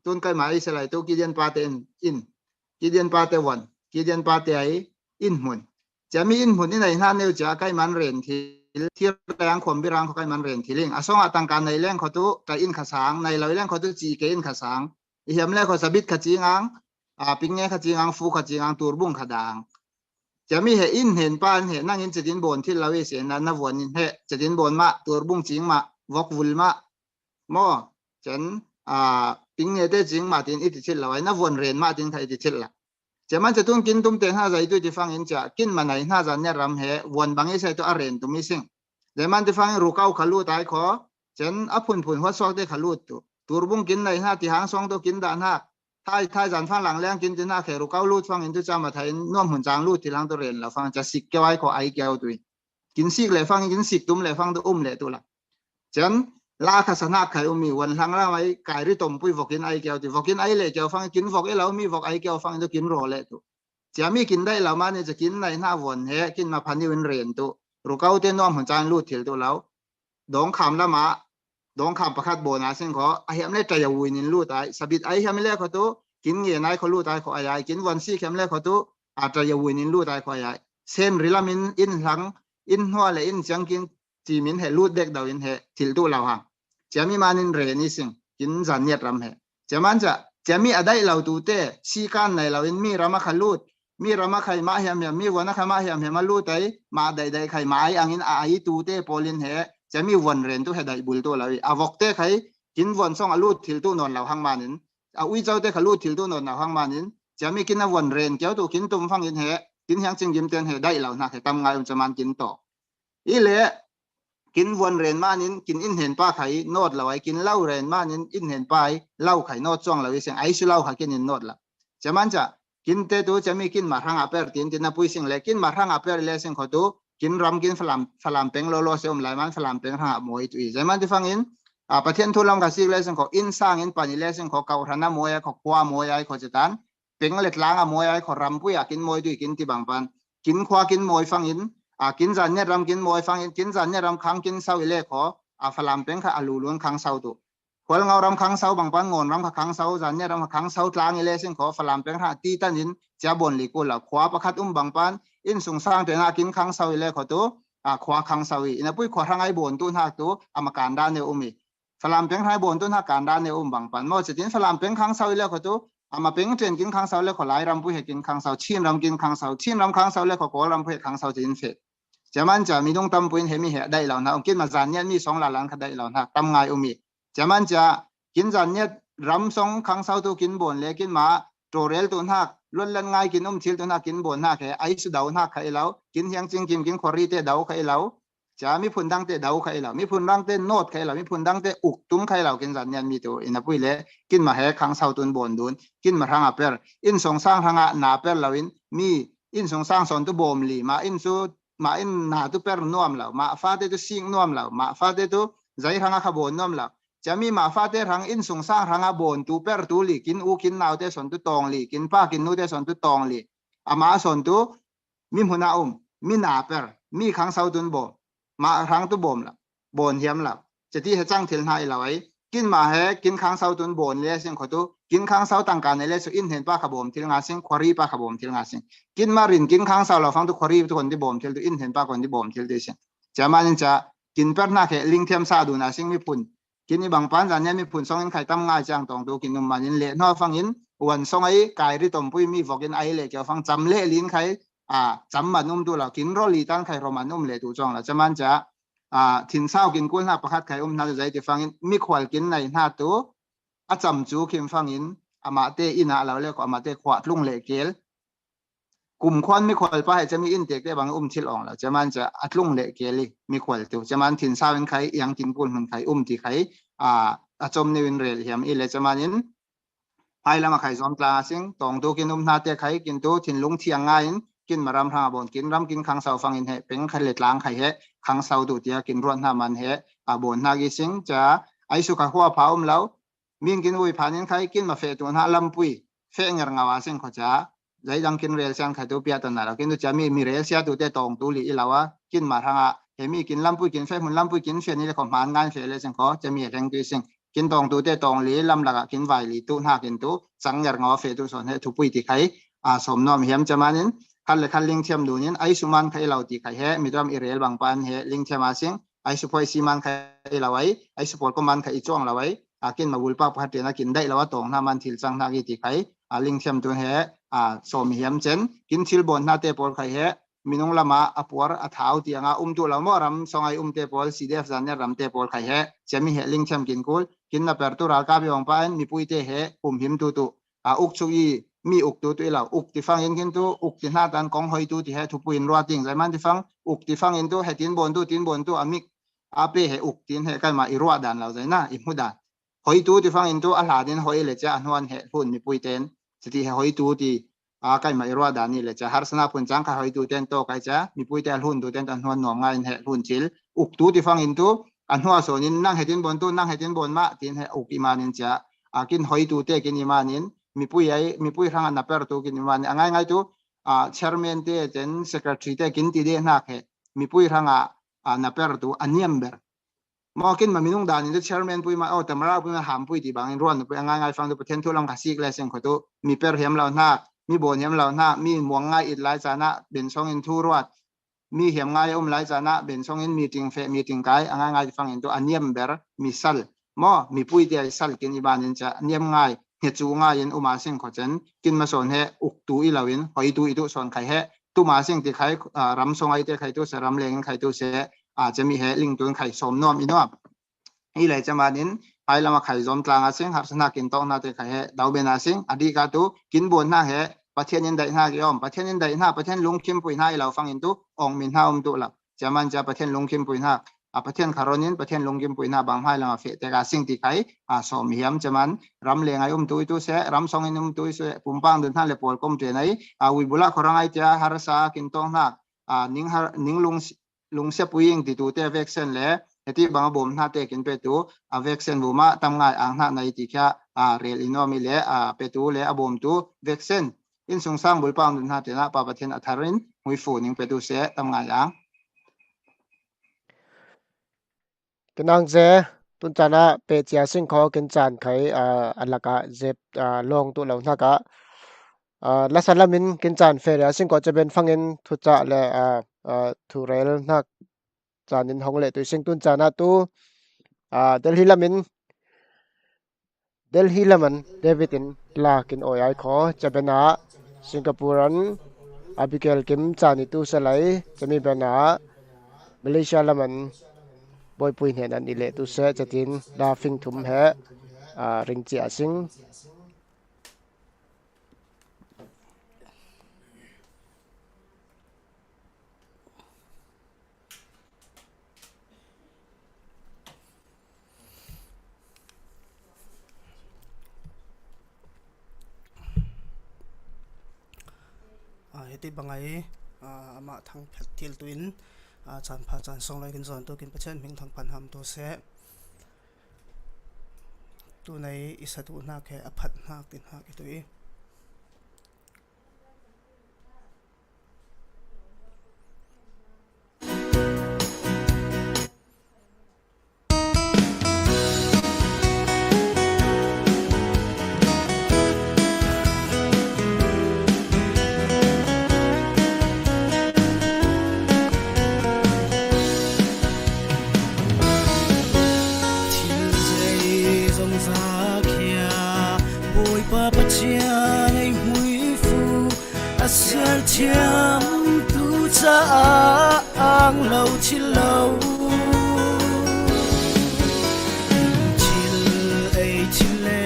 tun kai ma i se lai tu kidian pa te in, in. Kidian pa te wan, kidian pa te ai inn hmun. Cia mi inn hmun i nei hna neu cia kai man ren thil, thir leng khom birang kho kai man ren thil ing. A song a tangka nei leng kho tu kai inn kha sang, nei lo leng kho tu ci ke inn kha sang. I hiam le kho sabit kha cingang, a, pingnge kha cingang, fu kha cingang, turbung kha dang. Cia mi he inn hen pa he nang in cetin bon thil lo i se na, na vuan in he cetin bon ma, turbung cing ma, vok vul ma, mo, cen, a, pingnge te cing ma tin i ti thil lo ai, na vuan ren ma tin kha i ti thil la. Cia man cia tun kin tum te hna zai tu i ti fang in cia kin ma nei hna zan nia ram he vuan bang i se tu a ren tum i sing. Zai man ti fang in rukau kha lut ai kho, cen a phun phun huat suak te kha lut tu. Turbung kin nei hna ti hang song tu kin dah hna. Thai, thai zan fang lang leng kin ti hna khe rukau lut fang in tu cia ma thai in nuam hun cang lut ti lang tu ren lo fang cia sik keu ai kho ai keu tu i. Kin sik le fang in kin sik tum le fang tu um le tu la. Cen la kha sa hnak khai um i wan hlang ram ai kai ri tom pui vok in ai keu ti. Vok in ai le keu fang in kin vok i lo mi vok ai keu fang in tu kin ro le tu. Cia mi kin daih lo ma ni cia kin nei hna vuan he kin ma phan in ren tu. Rukau te nuam hun cang lut thil tu lo. Dawngkham lam ah, dawngkham pakhat bawn a sing kho, a hiam le taya wuin in lut ai, sabit ai hiam le kho tu, kin ngen ai kho lut ai kho ai ai, kin vuan sik hiam le kho tu, a taya wuin in lut ai kho ai ai. Sen rilam in, in hlang, in hnua le in ciang kin ci min he lut dek dau in he, thil tu lo hang. Cia mi man in ren i sing, kin zan niat ram he. Cia man cia, cia mi a daih lo tu te, si kan nei lo in mi ram a kha lut, mi ram a khai mah hiam hiam, mi vuan a khai mah hiam hiam a lut ai, mah daih daih khai mah ai ang in a ai tu te pawl in he, cia mi vuan ren tu he daih bul tu lo i. A vok te khai, kin vuan song a lut thil tu nawn lo hang man in, a ui cau te kha lut thil tu nawn lo hang man in, cia mi kin a vuan ren keu tu kin tum fang in he, kin hiang cing gim ten he daih lo hna he tam ngai um cia man kin to. I le, kin vuan ren man in, kin in hen pa khai not lo ai, kin lau ren man in, in hen pa ai, lau khai not cuang lo i seng, ai su lau kha kin in not lo. Cia man cia, kin te tu cia mi kin ma hrang a per tin, tin a pui sing le, kin ma hrang a per le sing kho tu, kin ram kin Falam, Falam peng lo lo se um lai man, Falam peng hrang a moi tu i. Cia man ti fang in, a, Pathian thu lam kha sik le sing kho, in sang in pan i le sing kho, kau hran a moi ai kho, khua moi ai kho cia tan. Peng le tlang a moi ai kho rampui a kin moi tu i kin ti bang pan. Kin khua kin moi fang in, a, kin zan niat ram kin moi fang in, kin zan niat ram khang kin sau i le kho, a, Falam peng kha a lu luan khang sau tu. Khual ngau ram khang sau bang pan, ngawn ram kha khang sau, zan niat ram kha khang sau tlang i le sing kho, Falam peng kha ti tan in, cia bon li kul lo. Khua pakhat um bang pan, in sung sang te na kin khang sau i le kho tu, a, khua khang sau i. Ina pui khua hrang ai bon tu hnak tu, a ma kan dan ne um i. Falam peng hrang ai bon tu hnak kan dan ne um bang pan. Mo cetin Falam peng khang sau i le kho tu, a ma peng ten kin khang sau le kho lai rampui he kin khang sau, Chin ram kin khang sau, Chin ram khang sau le kho Kawl rampui he khang sau cetin fe. Cia man cia mi dung tam pui in he mi he daih lo hna, um kin ma zan niat mi song la lan kha daih lo hna, tam ngai um i. Cia man cia, kin zan niat ram song khang sau tu kin bon le kin ma, tawrel tu hnak, luan lan ngai kin um thil tu hnak kin bon hnak he, ai su dau hnak kha i lo, kin hiang cing kim kin khori te dau kha i lo, cia miphun dang te dau kha i lo, miphun dang te not kha i lo, miphun dang te uk tum kha i lo, kin zan niat mi tu, ina pui le, kin ma he khang sau tun bon dun, kin ma hrang a per, in song sang hrang a na per lo in, mi, in song sang son tu bawm li, ma in su, ma in na tu per nuam lo, ma fa te tu sing nuam lo, ma fa te tu zai hrang a kha bon nuam lo. Cia mi ma fa te hrang in sung sang hrang a bon tu per tu li, kin u kin nau te son tu tawng li, kin pa kin nu te son tu tawng li. A ma son tu mi hmun a um, mi na per, mi khang sau tun bawm, ma hrang tu bawm lo, bon hiam lo. Cia ti he cang thil hna i lo ai. Kin ma he, kin khang sau tun bon le sing kho tu, kin khang sau tangka ne le su in hen pa kha bawm thil nga sing, khori pa kha bawm thil nga sing. Kin ma rin, kin khang sau lo fang tu khori tu kon ti bawm thil tu, in hen pa kon ti bawm thil tu sing. Cia man in cia, kin per hna khe, ling thiam sa dun a sing miphun. Kin i bang pan zan nia miphun song in khai tam ngai ciang tawng tu kin um man in le hnaw fang in, wan song ai, kai ri tom pui mi vok in ai le keu fang cam le lin khai, a, cam man um tu lo, kin ro li tan khai ro man um le tu cuang lo, cia man cia, a, thin sau kin kul hna pakhat khai um hna tu zai ti fang in, mi khual kin nai hna tu, a cam cu khim fang in, amah te inn ah lo le kho, amah te khua tlung le kel. Kum khuan mi khual pa he cia mi in tek te bang um thil awng lo, cia man cia a tlung le kel i mi khual tu, cia man thin sau in khai, iang kin kul hmun khai, um ti khai, a, a com neu in rel hiam i le cia man in, hai lam a khai zom tlang a sing, tawng tu kin um hna te khai, kin tu thinlung thiang ngai in, kin ma ram hrang a bon, kin ram kin khang sau fang in he, peng khai le tlang khai he, khang sau tu tia kin ruat hna man he, a bon hna ki sing, cia, ai su kha khua pha um lo, min kin ui phan in khai, kin ma feh tu hna lampui, feh nger ngau a sing kho cia, zai dang kin rel sian khai tu pia tan na lo, kin tu cia mi, mi rel sia tu te tawng tu li i lo a, kin ma hrang a, He mi kin lampui kin fe, hmun lampui kin fe ni le kho hman ngai fe le seng kho, cemi he leng tui sing. Kin tawng tute tawng li lam laka kin vai li tu hna kin tu, cang nger ngaw fe tu sawn he thupui ti khai, a sawm nuam hiam cemanin, khat le khat lingthiam dunin, ai suman kha i lo ti khai he, mitam i rel bang pan he lingthiam a sing, ai suphoisi man kha i lo ai, ai supawl ko man kha i cuang lo ai, a kin ma bulpak pakhat tina kin daih lo a tawng hna man thil cang hna ki ti khai, a lingthiam tun he, a sawm hiam cen, kin thil bawn hna te pawl khai he, minung lama a puar a thau tianga um tu lo maw, ram song ai um te pawl, C D F zan ner ram te pawl khai he, cemi he lingthiam kin kul, kin na per tu ralkap i awng pa in mipui te he, um him tu tu, a uk chu i mi uk tu tu i lo, uk ti fang in kin tu, uk ti hna tan kong hoi tu ti he, thupui in ruat ding zai man ti fang, uk ti fang in tu, he tin bawn tu, tin bawn tu, a mik, a pe he uk tin he, kai ma i ruah dan lo zai na, i hmu dan. Hoi tu ti fang in tu, a hla din hoi le cia, a hnuan he hlun mipui ten, si ti he hoi tu ti, a kai ma i ruah dan ni le cia, harsana phun cang kha hoi tu ten to kai cia, mipui te a hlun tu ten tu a hnuan nuam ngai in he hlun thil, uk tu ti fang in tu, a hnua sawn in nang he tin bawn tu, nang he tin bawn mah, tin he uk i man in cia, a kin hoi tu te kin i man in, mipui ai, mipui hrang a na per tu kin i man in, a ngai ngai tu, a chairman te, ten secretary te kin ti de hnak he, mipui hrang a, a na per tu, a niam ber. Maw kin ma minung dan in te chairman pui ma, oh, tamara pui ma, ham pui ti bang in ruan pui a ngai ngai fang tu Pathian thu lam kha sik le seng kho tu, mi per hiam lo hnak, mi bawn hiam lo hnak, mi muang ngai it lai cana, ben song in thu ruat, mi hiam ngai a um lai cana, ben song in meeting fe, meeting kai, a ngai ngai fang in tu, a niam ber, mi sal. Maw, mipui te ai sal kin i ban in cia, niam ngai, hne cu ngai in um a seng kho cen, kin ma sawn he, uk tu i lo in, hoi tu i tu sawn khai he, tu ma seng ti khai, a, ram song ai te khai tu se, ram leng in khai tu se, a, cemi he ling tun khai sawm nuam i nuam. I le cemanin, hai lama khai zom tlang a sing, harsana kin tawng hna te khai he, dau ben a sing, a dih ka tu, kin buan hna he, Pathian in daih hna ki om, Pathian in daih hna, Pathian lungkim pui hna i lo fang in tu, ong min hna um tu lo. Ceman cia Pathian lungkim pui hna, a Pathian kharon in, Pathian lungkim pui hna bang hai lama feh te ka sing ti khai, a sawm hiam ceman, ram leng ai um tu i tu se, ram song in um tu i se, pumpang dun hna le pawl kom ṭen ai, a ui bula khorang ai tia, harsa kin tawng hna, a ning har, ning lung lungsia pui ing ti tu te veksen le, heti bang a bawm hna te kin pe tu, a veksen bu mah tam ngai ang hna nai ti khia, a rel i nuam i le, a pe tu le a bawm tu veksen. In sungsang bulpang dun hna te na pa Pathian a thar in, hmuifu ning pe tu se tam ngai ang. Kinang ze, tun caan ah pe cia sing kho kin caan khai, a, a lak ah zep, a, lawng tu lo hnak ah, a, lasa lam in kin caan fe ria sing kho caben fang in thucah le, a, a, thurel hnak caan in hong leh tu i sing tun caan ah tu, a, Delhi lam in, Delhi lam an David in la kin awi ai kho, caben ah Singapore an Abigail Kim caan i tu salai, cami ben ah Malaysia lam an Bawipui hnen an i leh tu seh, catin la fing thum he, a, ring cia a sing. A, hiti bangai, a, amah thang phet thil tu in, a, caan pha caan song lai kin zawn tu kin Pathian hming thang phan ham tu seh. Tunai i satu hnak he a phat hnak tin hnak i tu i. Thil zei zong zakhia, Bawipa Pathian ei hmui fu, a sial thiam tu caah ang lo thil lo. Thil ei thil le,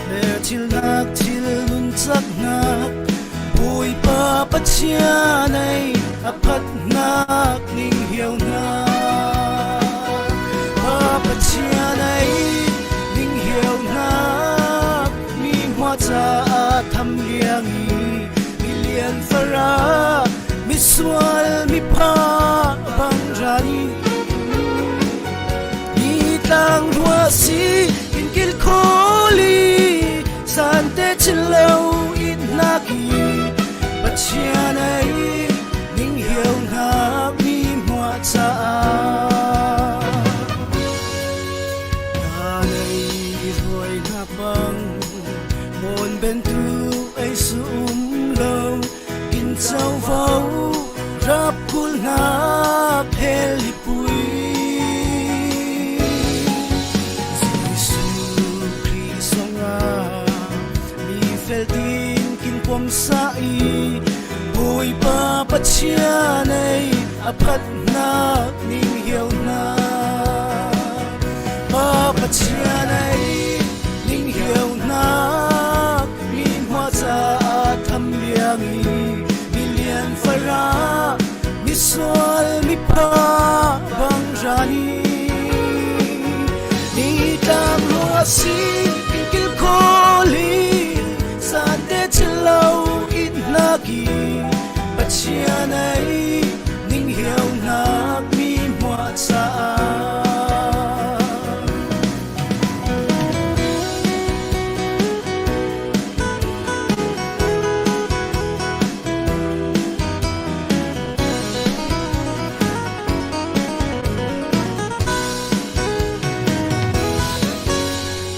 le thil nak thil nun cak nak, Bawipa Pathian ei a phat nak ning hiau hna. Pa Pathian ei ning hiau hna, mi hmua caah tham liang i, milian fara, misual mipha bang ran i, ni tlang ruah si in kilkhawl i, sante thil lo it hnak i, Pathian ei ning hiau hna, mi hmua sa i, Bawipa Pathian ei, a phatnak ning hiauhnak, Pa Pathian ei, ning hiauhnak mi hmuah caah tham liang i, milian farah misual mipha bang ran i, nitlang hnuah si in kilkhawl i, sante thil lo in hnak i, Pathian ei, ning hiauhnak mi hmuah caah.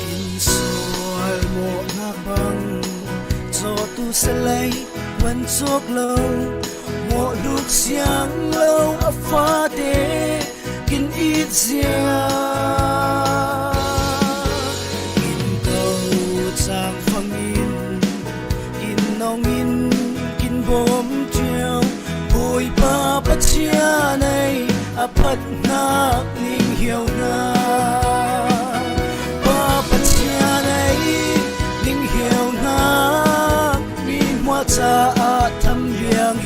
Kin sual mawhnak bang, cawtu salei, wan cawk lo, mawh luk siang lo a fate kin it zia. Kin ko cang fangin, kin nong in, kin bawm ṭio, Bawipa Pathian ei, a phatnak ning hiauhnak, Pa Pathian ei, ning hiauhnak mi hmuah caah tham liang i,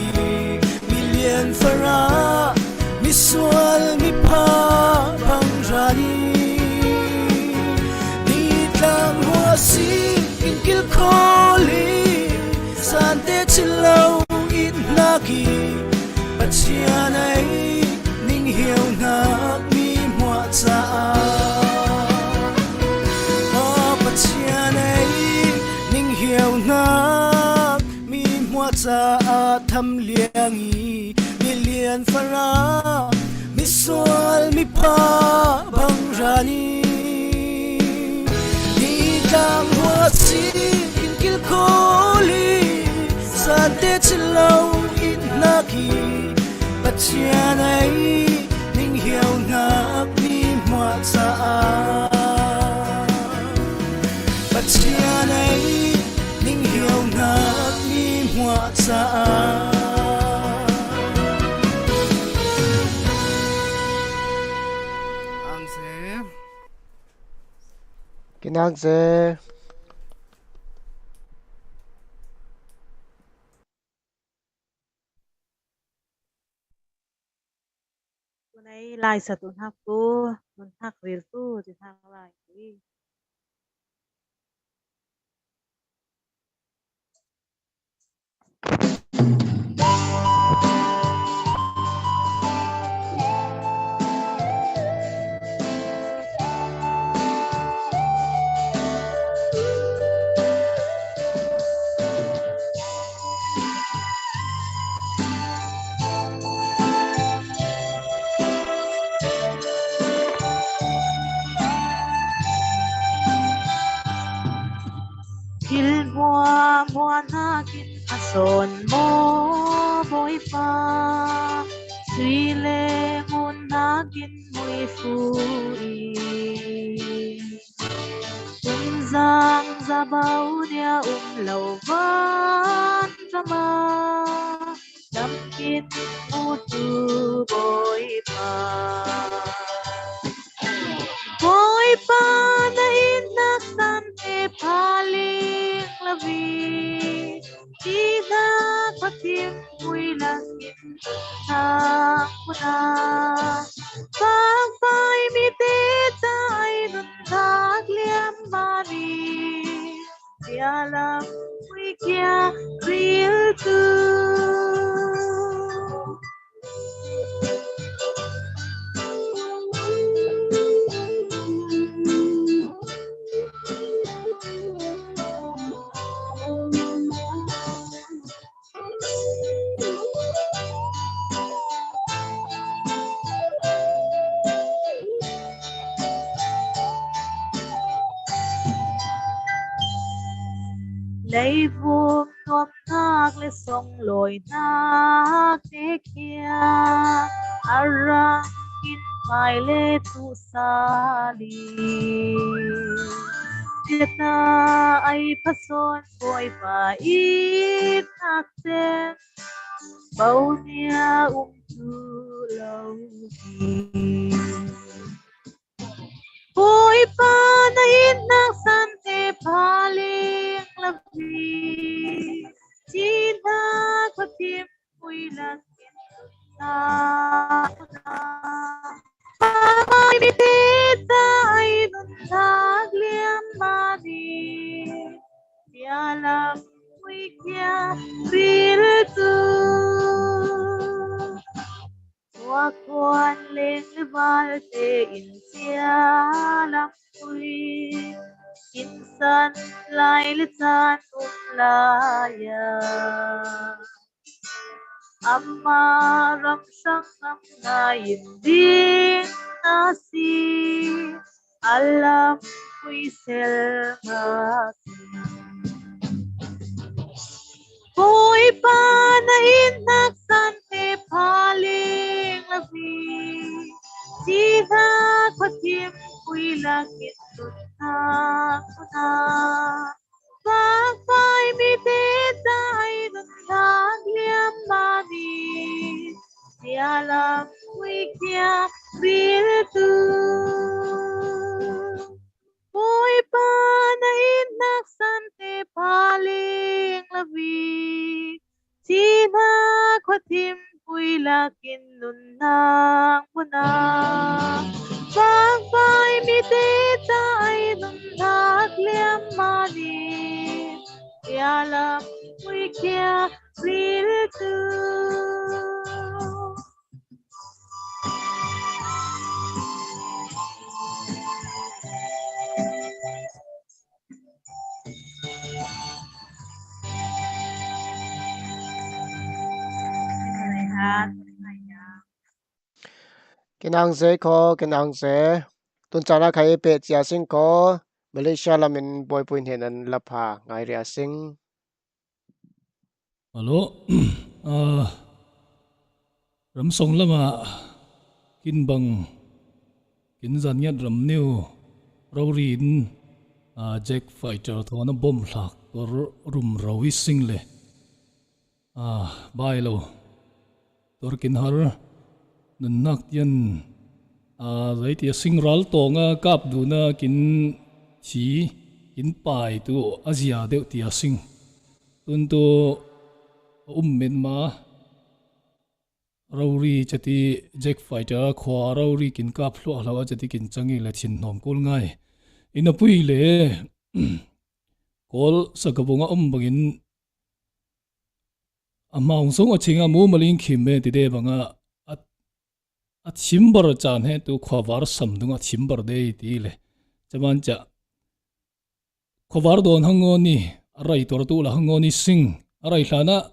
milian farah misual mipha bang ran i, nitlang hnuah si in kilkhawl i, sante thil lo in hnak i, Pathian ei, ning hiauhnak mi hmuah caah, Pa Pathian ei, ning hiauhnak mi hmuah caah tham liang i, milian farah misual mipha bang ran i, nitlang hnuah si in kilkhawl i, sante thil lo in hnak i, Pathian ei, ning hiauhnak mi hmuah caah, Pathian ei, ning hiauhnak mi hmuah caah. Ang se. Kinang se. Tunai lai sa tu hnak tu, tu hnak ril tu, tu hnak lai tu. Thil hmuahhmuah hnakin a sawn maw Bawipa, sui le ngun hnakin muifu i, zungzang zabau dia um lo vanram ah lamkip hmutu Bawipa. Bawipa na itnak sante pha ling lo i, thihnak khuathim vui lakin nunnak hmun ah, pangpai mite ca ai nunnak liam mah mi, sia lam vui kia ril tu. Leivum nuamhnak le songlawinak te khia a rang in hmai le tuh sal i, Siatna a i phasawn Bawipa i hnak cem, Bawipa um tu lo hi. Bawipa na i hnak san te pha ling lo hi. Cihna khuathim pui lak in nunnak na. Bawipa mi te ta i nunnak liam mah ni. Sia lam pui kia ril tu. Tuakuan leng le val te in sia lam pui. Insan lai le caan um lai a. Amah ram hrang ram ngai in ding a si, a lam pui sel ngak. Bawipa na i hnak san te pha ling lo hi. Cihna khuathim pui lak in nunnak na. Bawipa mi te ta i nunnak liam mah ni. Sia lam pui kia ril tu. Bawipa na i hnak san te pha ling lo hi. Cihna khuathim pui lak in nunnak mu na. Bawipa mi te ta i nunnak liam mah ni. Sia lam pui kia ril tu. Kinang ze ko, kinang ze. Tun caan a khai peh cia sing ko, Malaysia lam in Bawipa hnen an lapha ngai ria sing. Alo, ah, ramsong lamah kin bang, kin zan ngiat ram niu rori in, ah, jet fighter thawn a bom hlak tor rum ro i sing le, ah, bai lo. Tor kin har, nunnak tian, ah, zei tia sing ral tawng a kap duna kin thi, kin pai tu a zia deuh tia sing. Tun tu a um men ma, rori cati jet fighter khua rori kin kap hluah hlau a cati kin cang i le thin hnawm kul ngai. Ina pui le, Kawl sakabung a um bangin a hmaung sung a ching a mu maling khim me ti de banga a, a thimbar caan he tu khuavar sam dung a thimbar de ti le. Caman ca khuavar dawn hangawn i, a rai tuar tu la hangawn i sing, a rai hlan ah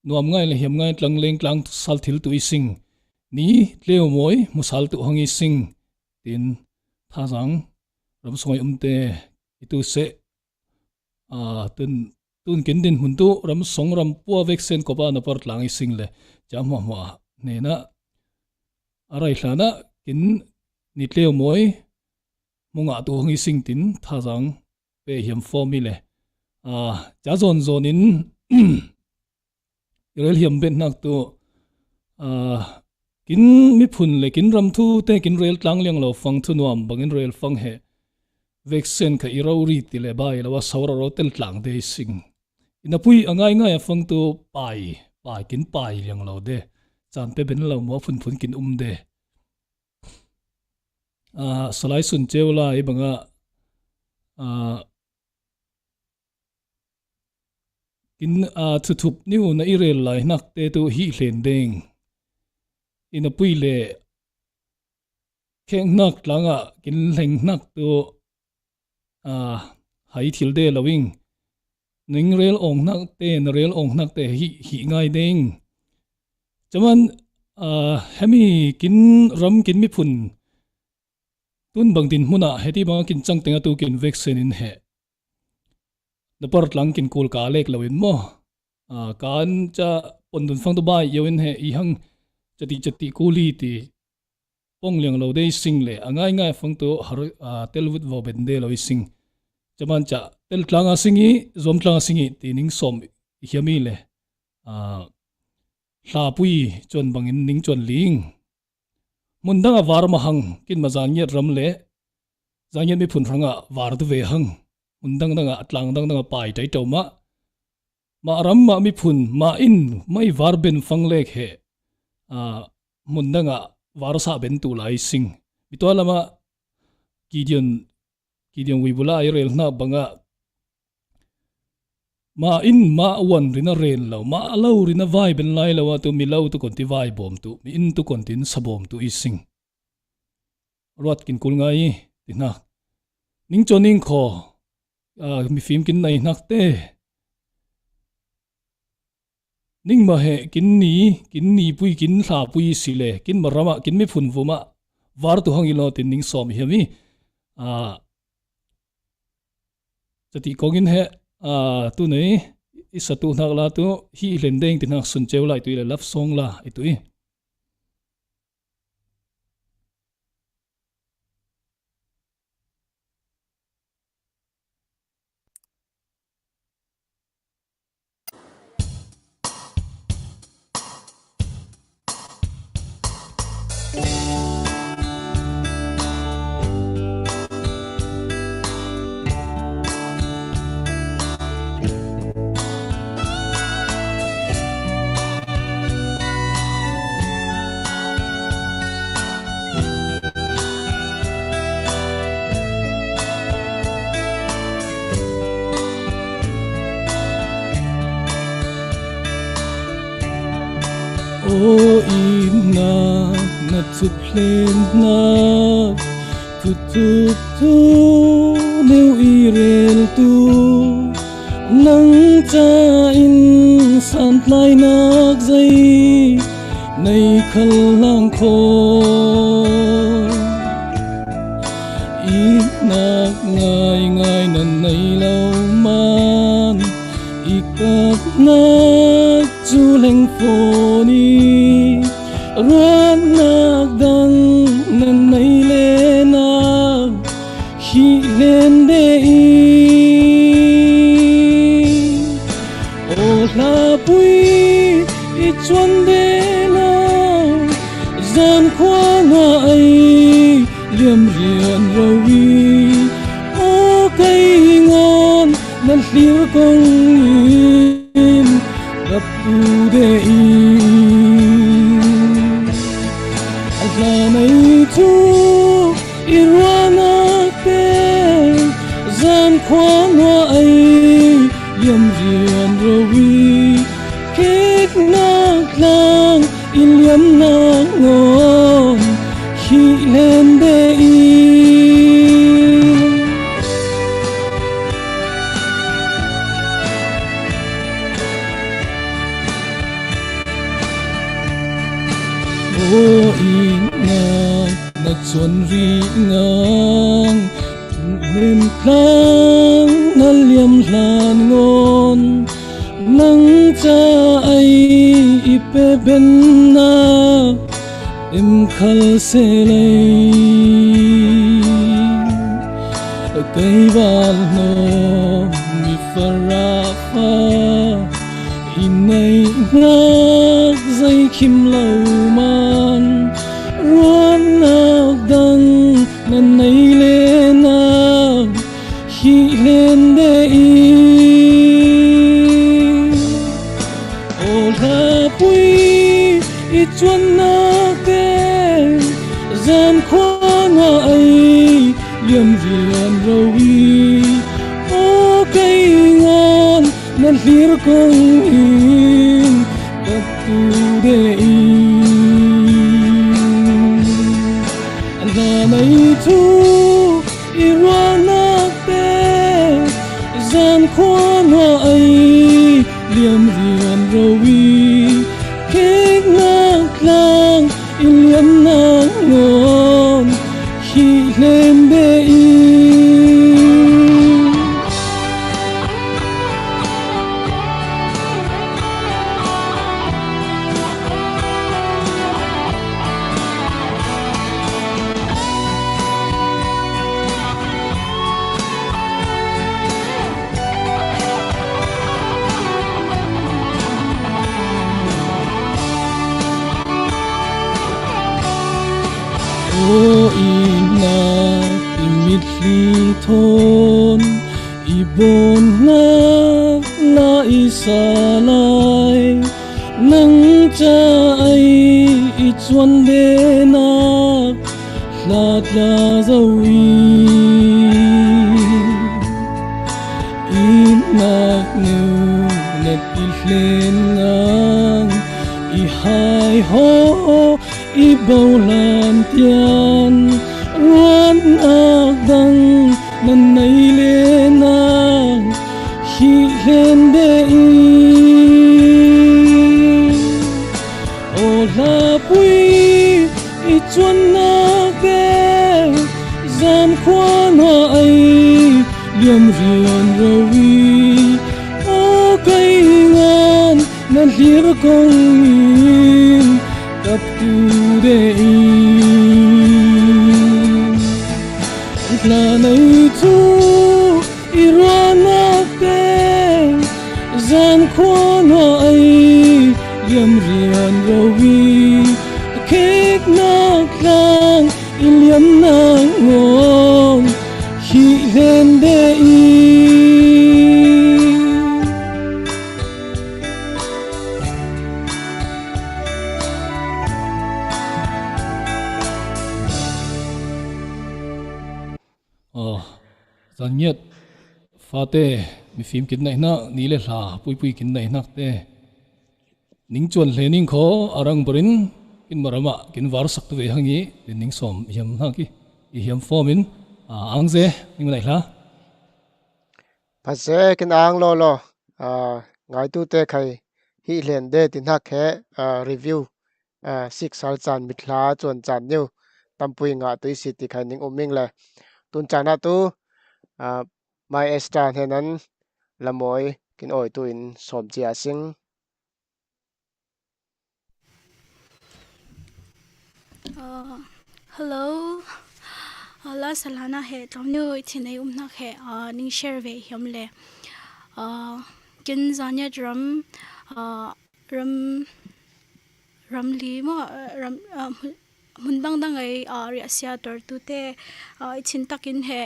nuam ngai le hiam ngai tlang leng tlang sal thil tu i sing, ni tleu mawi mu sal tu hang i sing, tin thazang ramsung i umte i tu seh, ah, tun, tun kin din hmun tu ramsung rampua veksen kopa na par tlang i sing le, ca hmuahmuah hnenah a rai hlanah kin ni tleu mawi mu ngah tu hang i sing tin thazang pe hiam fawm i le, ah, ca zawn zawn in i rel hiam bet hnak tu, ah, kin miphun le kin ram thu te kin rel tlang liang lo fang thu nuam bangin rel fang he veksen kha i rori ti le bai lo a so roro tel tlang de i sing. Ina pui a ngai ngai a fang tu pai, pai kin pai liang lo de. Caan pe ben lo maw phun phun kin um de. Ah, salai sun ceu lai banga, ah, kin, ah, thuthup niu na i rel lai hnak te tu hi hlen deng. Ina pui le kheng hnak tlangah kin hleng hnak tu, ah, hai thil de lo ing. Ning rel awng hnak te, na rel awng hnak te hi, hi ngai deng. Caman, ah, hemi kin ram kin miphun tun bang din hmunah heti banga kin cang teng a tu kin veksen in he. Na par tlang kin kul ka lek lo in maw? Ah, kan ca pon dun fang tu bai yo in he i hang cati cati kuli ti. pong liang lo dei sing le, a ngaingai fang tu har, a, tel vut vo ben de lo i sing. Caman ca, tel tlanga sing i, zuam tlanga sing i, ti ning sawm i hiam i le, a, hlapui cuan bangin ning cuan ling. Hmun dang a var ma hang, kin ma Zangiat ram le, Zangiat miphun hrang a var tu ve hang. Hmun dang dang a, tlang dang dang a pai tai tau mah. Mah ram mah miphun, mah in, mah i var ben fang lek he. A, hmun dang a var sa ben tu lai sing. Mi tua lama Gideon, Gideon Wibula i rel hna bang a, mah in mah uan rin a ren lo, mah lo rin a vai ben lai lo a tu mi lo tu kon ti vai bawm tu, mi in tu kon tin sa bawm tu i sing. Ruat kin kul ngai i, ti hnak. Ning caw ning khaw, a, mifim kin nei hnak te. Ning mah he kin ni, kin ni pui, kin hla pui si le, kin ma ram ah, kin miphun vum ah, var tu hang i law tin ning sawm i hiam i. A, cati kong in he, a, tu nei, i sa tu hnak la tu, hi i hlen deng ti hnak sun ceu lai tu i le love song la, i tu i. Aw, itnak na thuphlennak, thuthuk tu neu i rel tu, nang ca in santlainak zei nei khal lang kho. Itnak ngaingai nan nei lo man, i kapnak cu leng fawn i, ruahnak dang nan nei le nak hi len de i. Aw hlapui i cuan de lo, zan khua ngah ei liam rian ro i, aw kei ngawn na hlir kong in, kap tu de i. A hla nei thu i ruahnak te, zan khua ngah ei liam rian ro i, keknak tlang i liamnak ngawn hi len de i. Aw itnak na cuan rih ngang, nem tlang na liam hlan ngawn, nang ca ei i pe bennak em khal se lei. Kei val hnawm mi farah fa i neihnak zei khim lo man, ruahnak dang na nei le nak hi len de i. Aw hlapui i cuannak te, zan khua ngah ei liam rian ro i, aw kei ngawn na hlir kong in, ka tu de i. A hla nei thu i ruahnak te, zan khua ngah ei liam rian ro i, keknak tlang i liamnak ngawn hi len de i. Itna i mitthli thawn i bawn ngak la i sa lai, nang ca ei i cuan denak hlatla zo i, itnak neu let i hlen ngang i hai haw i bohlan tian ruahnak dang nan nei le nang hi hlen de i. Aw hlapui i cuannak te zan khua hna ei liam rian ro i, aw kei ngan na hlir kong in kap tu de i. Hla nei cu i ruahnak te zan khua hna ei liam rian ro i, a kheknak tlang i liamnak ngawng hi hlen de i. Aw, zan ngiat fate, mifim kin neih hna, ni le hla puipui kin neih hnak te, ning cuan hle ning khaw a rang barin kin maram ah kin varsak tu ve hang i, nin ning sawm hiam hnak i, i hiam fawm in, aa, angze ning neih hla. Pha se kin ang law law, aa, ngaitu te khai hi hlen de ti hnak he, aa, review, aa, sik sal caan mithla cuan caan niu tampui ngah tu i si ti khai ning um ing le. Tun caan ah tu, aa, Mai Esther hnen an lamawi kin awi tu in sawm cia a sing. Uh, hello. Uh, la salana he tlamnu i thin ei um hnak he, uh, ning share ve hiam le. Uh, kin Zaniat ram, uh, ram, ram li maw, uh, ram, uh, hmun, hmun dangdang ei, uh, riahsia tuartu te, uh, i thin takin he,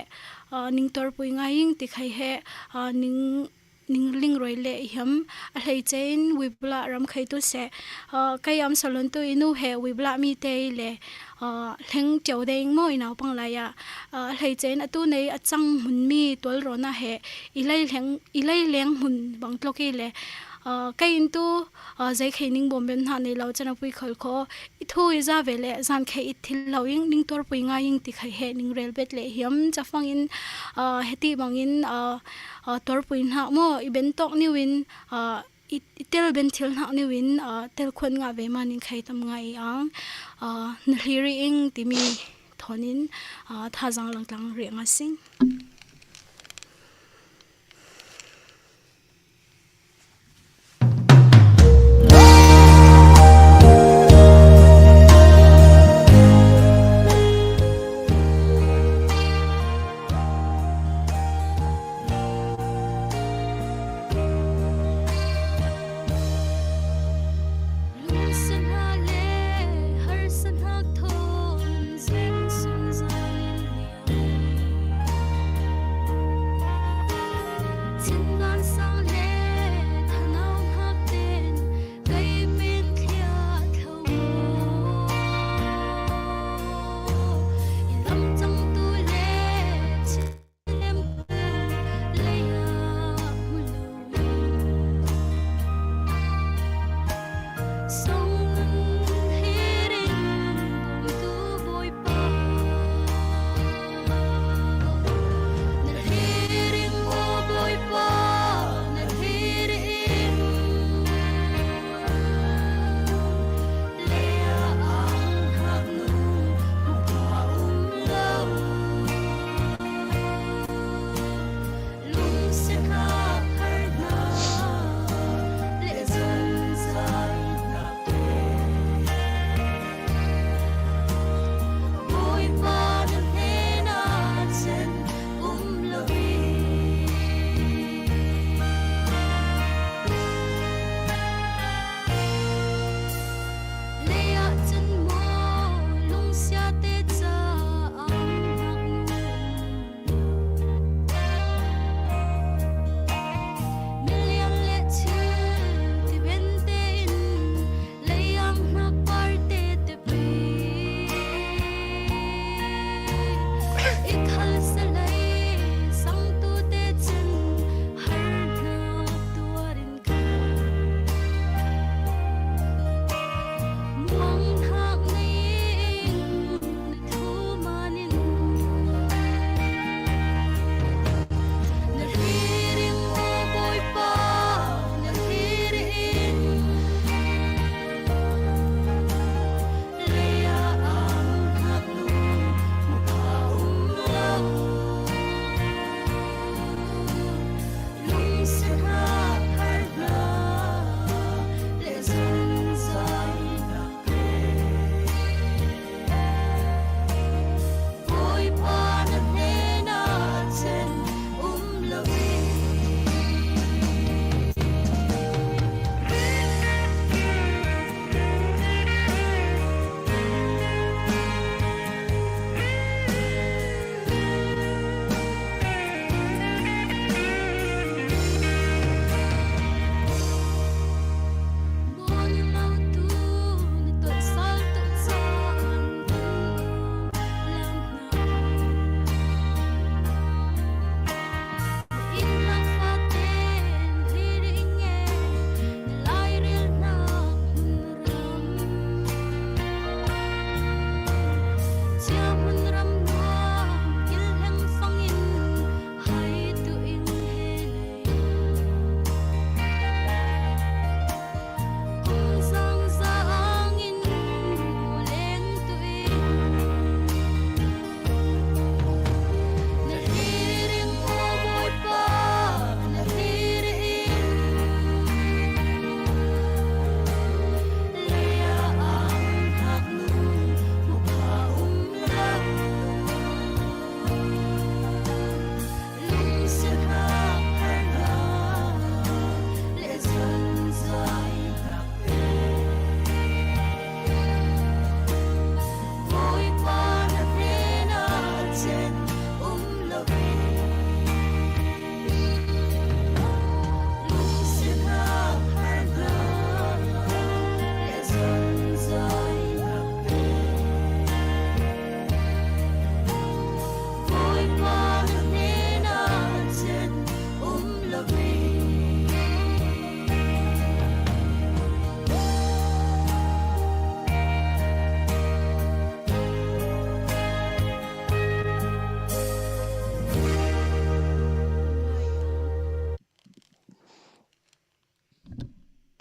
uh, ning tuarpui ngai ing ti khai he, uh, ning ning ling roi le i hiam a hleice in Wibla ram khai tu seh, aa, kei Amsalon tu i nu he Wibla mi te i le, aa, hleng cio deng maw i naupang lai ah, aa, a hleice in atu nei a cang hmun mi tual rawn ah he i lei hleng, i lei leng hmun bang tlok i le, aa, kei in tu, aa, zei khei ning bawm ben hna nei lo can a pui khol kho. I thu i za ve le zan khei i thil lo ing, ning tuarpui ngai ing ti khai he ning rel bet le hiam cafang in, aa, heti bang in, aa, aa, tuarpui hnak maw i ben tawk niu in, aa, i, i tel ben thil hnak niu in, aa, tel khuan ngah ve man in khai tam ngai i ang, aa, na hlir i ing timi thawn in, aa, thazang langtlang riah nga sing.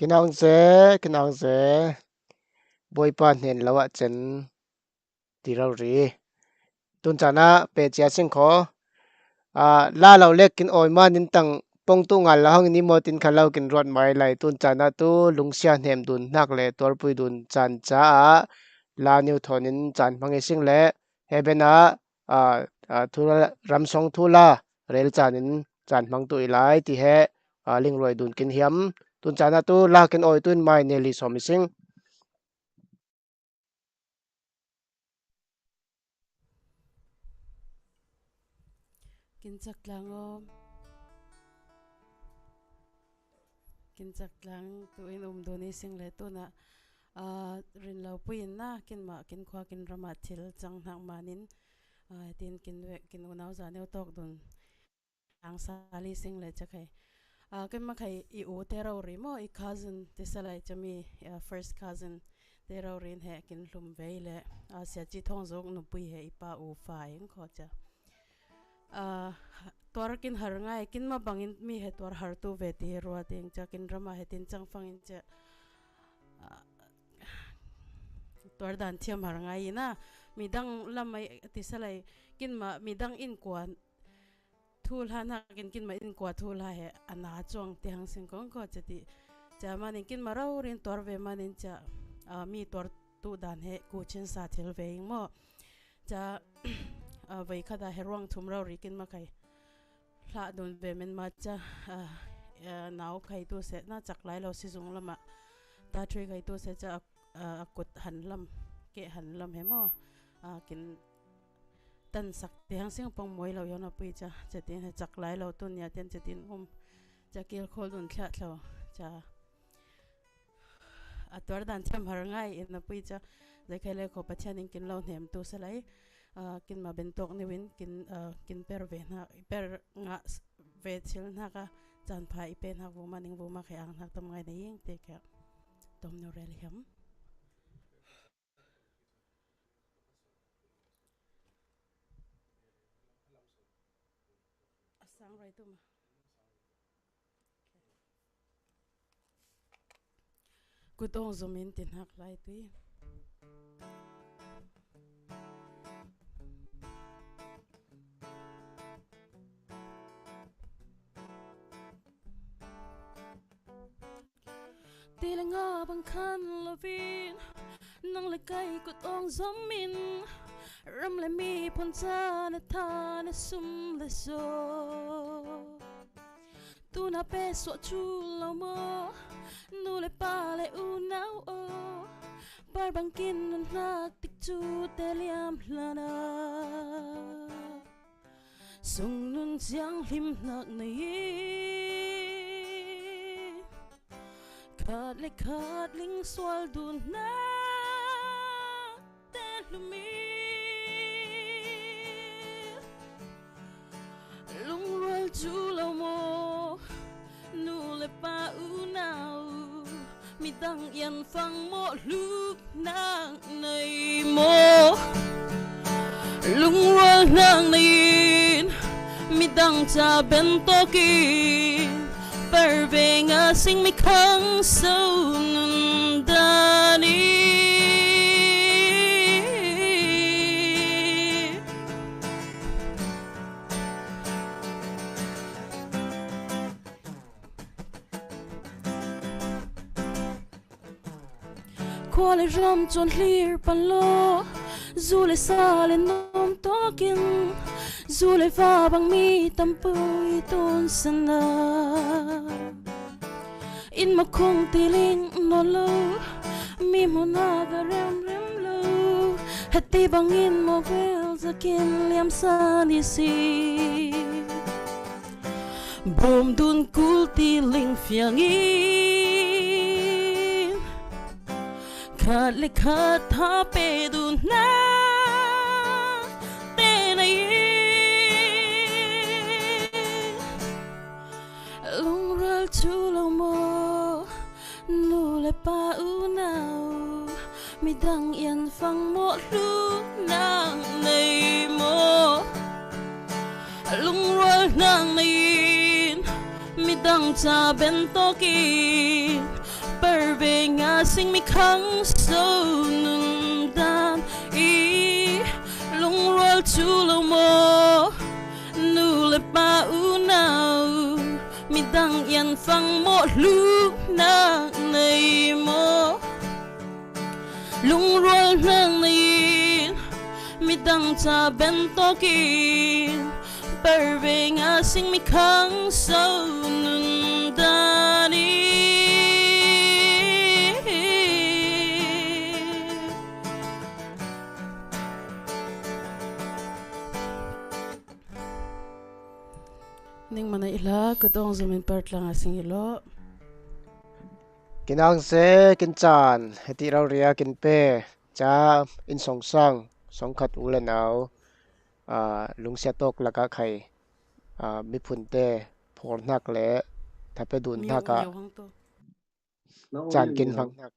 Kinang ze, kinang ze. Bawipa hnen lo ah cen ti rori. Tun cana pe cia sing kho. A, la lo lek kin awi manin tang pong tu ngal lo hang ni maw tin kha lo kin ruat mai lai. Tun cana tu lungsia hnem dun hnak le tuarpui dun can caah la niu thawn in can hmang i sing le he ben ah, a, a, thu la, ramsong thu la rel can in can hmang tu i lai ti he, a, lingruai dun kin hiam. Tun cana tu la kin awi tu in mai ne li sawm i sing. Kin cak tlang aw. Kin cak tlang tu in um dun i sing le tuna, a, rin lo pui in na, kin mah, kin khua, kin ram ah thil cang hnak manin, a, tin kin vek, kin unau za neu tawk dun. Ang sali sing le ca khai. A, keimah khai i u te rori maw, i cousin, ti salai ca mi, a, first cousin te rori in he kin hlum ve le, a, sia ci thong zuk nupui he i pa u fa in kho ca. A, tuar kin har ngai, kin mah bangin mi he tuar har tu ve ti he ruat ding ca, kin ram ah he tin cang fang in ca. A, tuar dan thiam har ngai i na, midang lam ai ti salai, kin mah midang in kua thu hla hnakin kin mah in kua thu hla he a na cuang ti hang sing kong ko ca ti. Ca manin kin mah rori in tuar ve manin ca, a, mi tuar tu dan he ku chin sa thil ve ing maw. Ca, a, voi khat ah he ruang thum rori kin mah khai hlah dun ve men mah ca, a, a, nau khai tu se na cak lai lo si zung lam ah ta thui khai tu se ca a, a, a kut han lam, keh han lam he maw. A, kin tan sak ti hang sing pong muai lo yawn a pui ca, ca tin he cak lai lo tun ya tin ca tin um. Ca kil khol dun thliah thlo, ca a tuar dan thiam har ngai in a pui ca, zei khai le kho Pathian in kin lo hnem tu salai, a, kin mah ben tawk niu in kin, a, kin per ve hna, per ngah s-, ve thil hna ka caan pha i pe hnak vuma ning vuma khai ang hnak tam ngai na ing te ka tom no rel hiam. A sang rai tu ma. Kut awng zom in ti hnak lai tu i. Ti le nga bang khan lovin, nang le kai kut awng zom in, ram le mi phun ca na tha na sum le zaw. Tuna pe suah cu lo maw, nu le pa le unau aw, par bangkin nun hnak tik cu te liam hlan ah. Sung nun ciang hlim hnak nei i, khat le khat ling sual dun hna te hlum i, lungrual cu lo maw, nu le pa unau, midang ian fang maw, hluk hnak nei maw? Lungrual hnak nei in midang ca ben tawk in, per ve nga sing mi khang so nun dan i. Khua le ram cawn hlir pan law, zu le sa le nuam tawkin, zu le va bang mi tampui tun sana. In makhung tiling nawn lo, mi hmun ah va remrem lo, heti bangin mawk vel zakin liamsan i si. Bawm dun kul tiling fiang in, khat le khat tha pe dun hna te nei in, lungrual cu lo maw, nu le pa unau, midang ian fang maw, hluk hnak nei maw? Lungrual hnak nei in, midang ca ben tawkin, Sing mi khang so nun dan i lungrual cu lo maw? Nu le pa unau midang ian fang maw, hluk nak nei maw? Lungrual hnak nei in midang ca ben tawk in per ve nga sing mi khang so nun dan i. Ning mana ihla kutong zumin per tlang a sing ilo. Kin ang se, kin caan, heti rau ria kin pe, ca in song sang, song khat u le nau, a, lungsia tawk laka khai, a, miphun te phor hnak le thape dun hnak ah caan kin hmang hnak.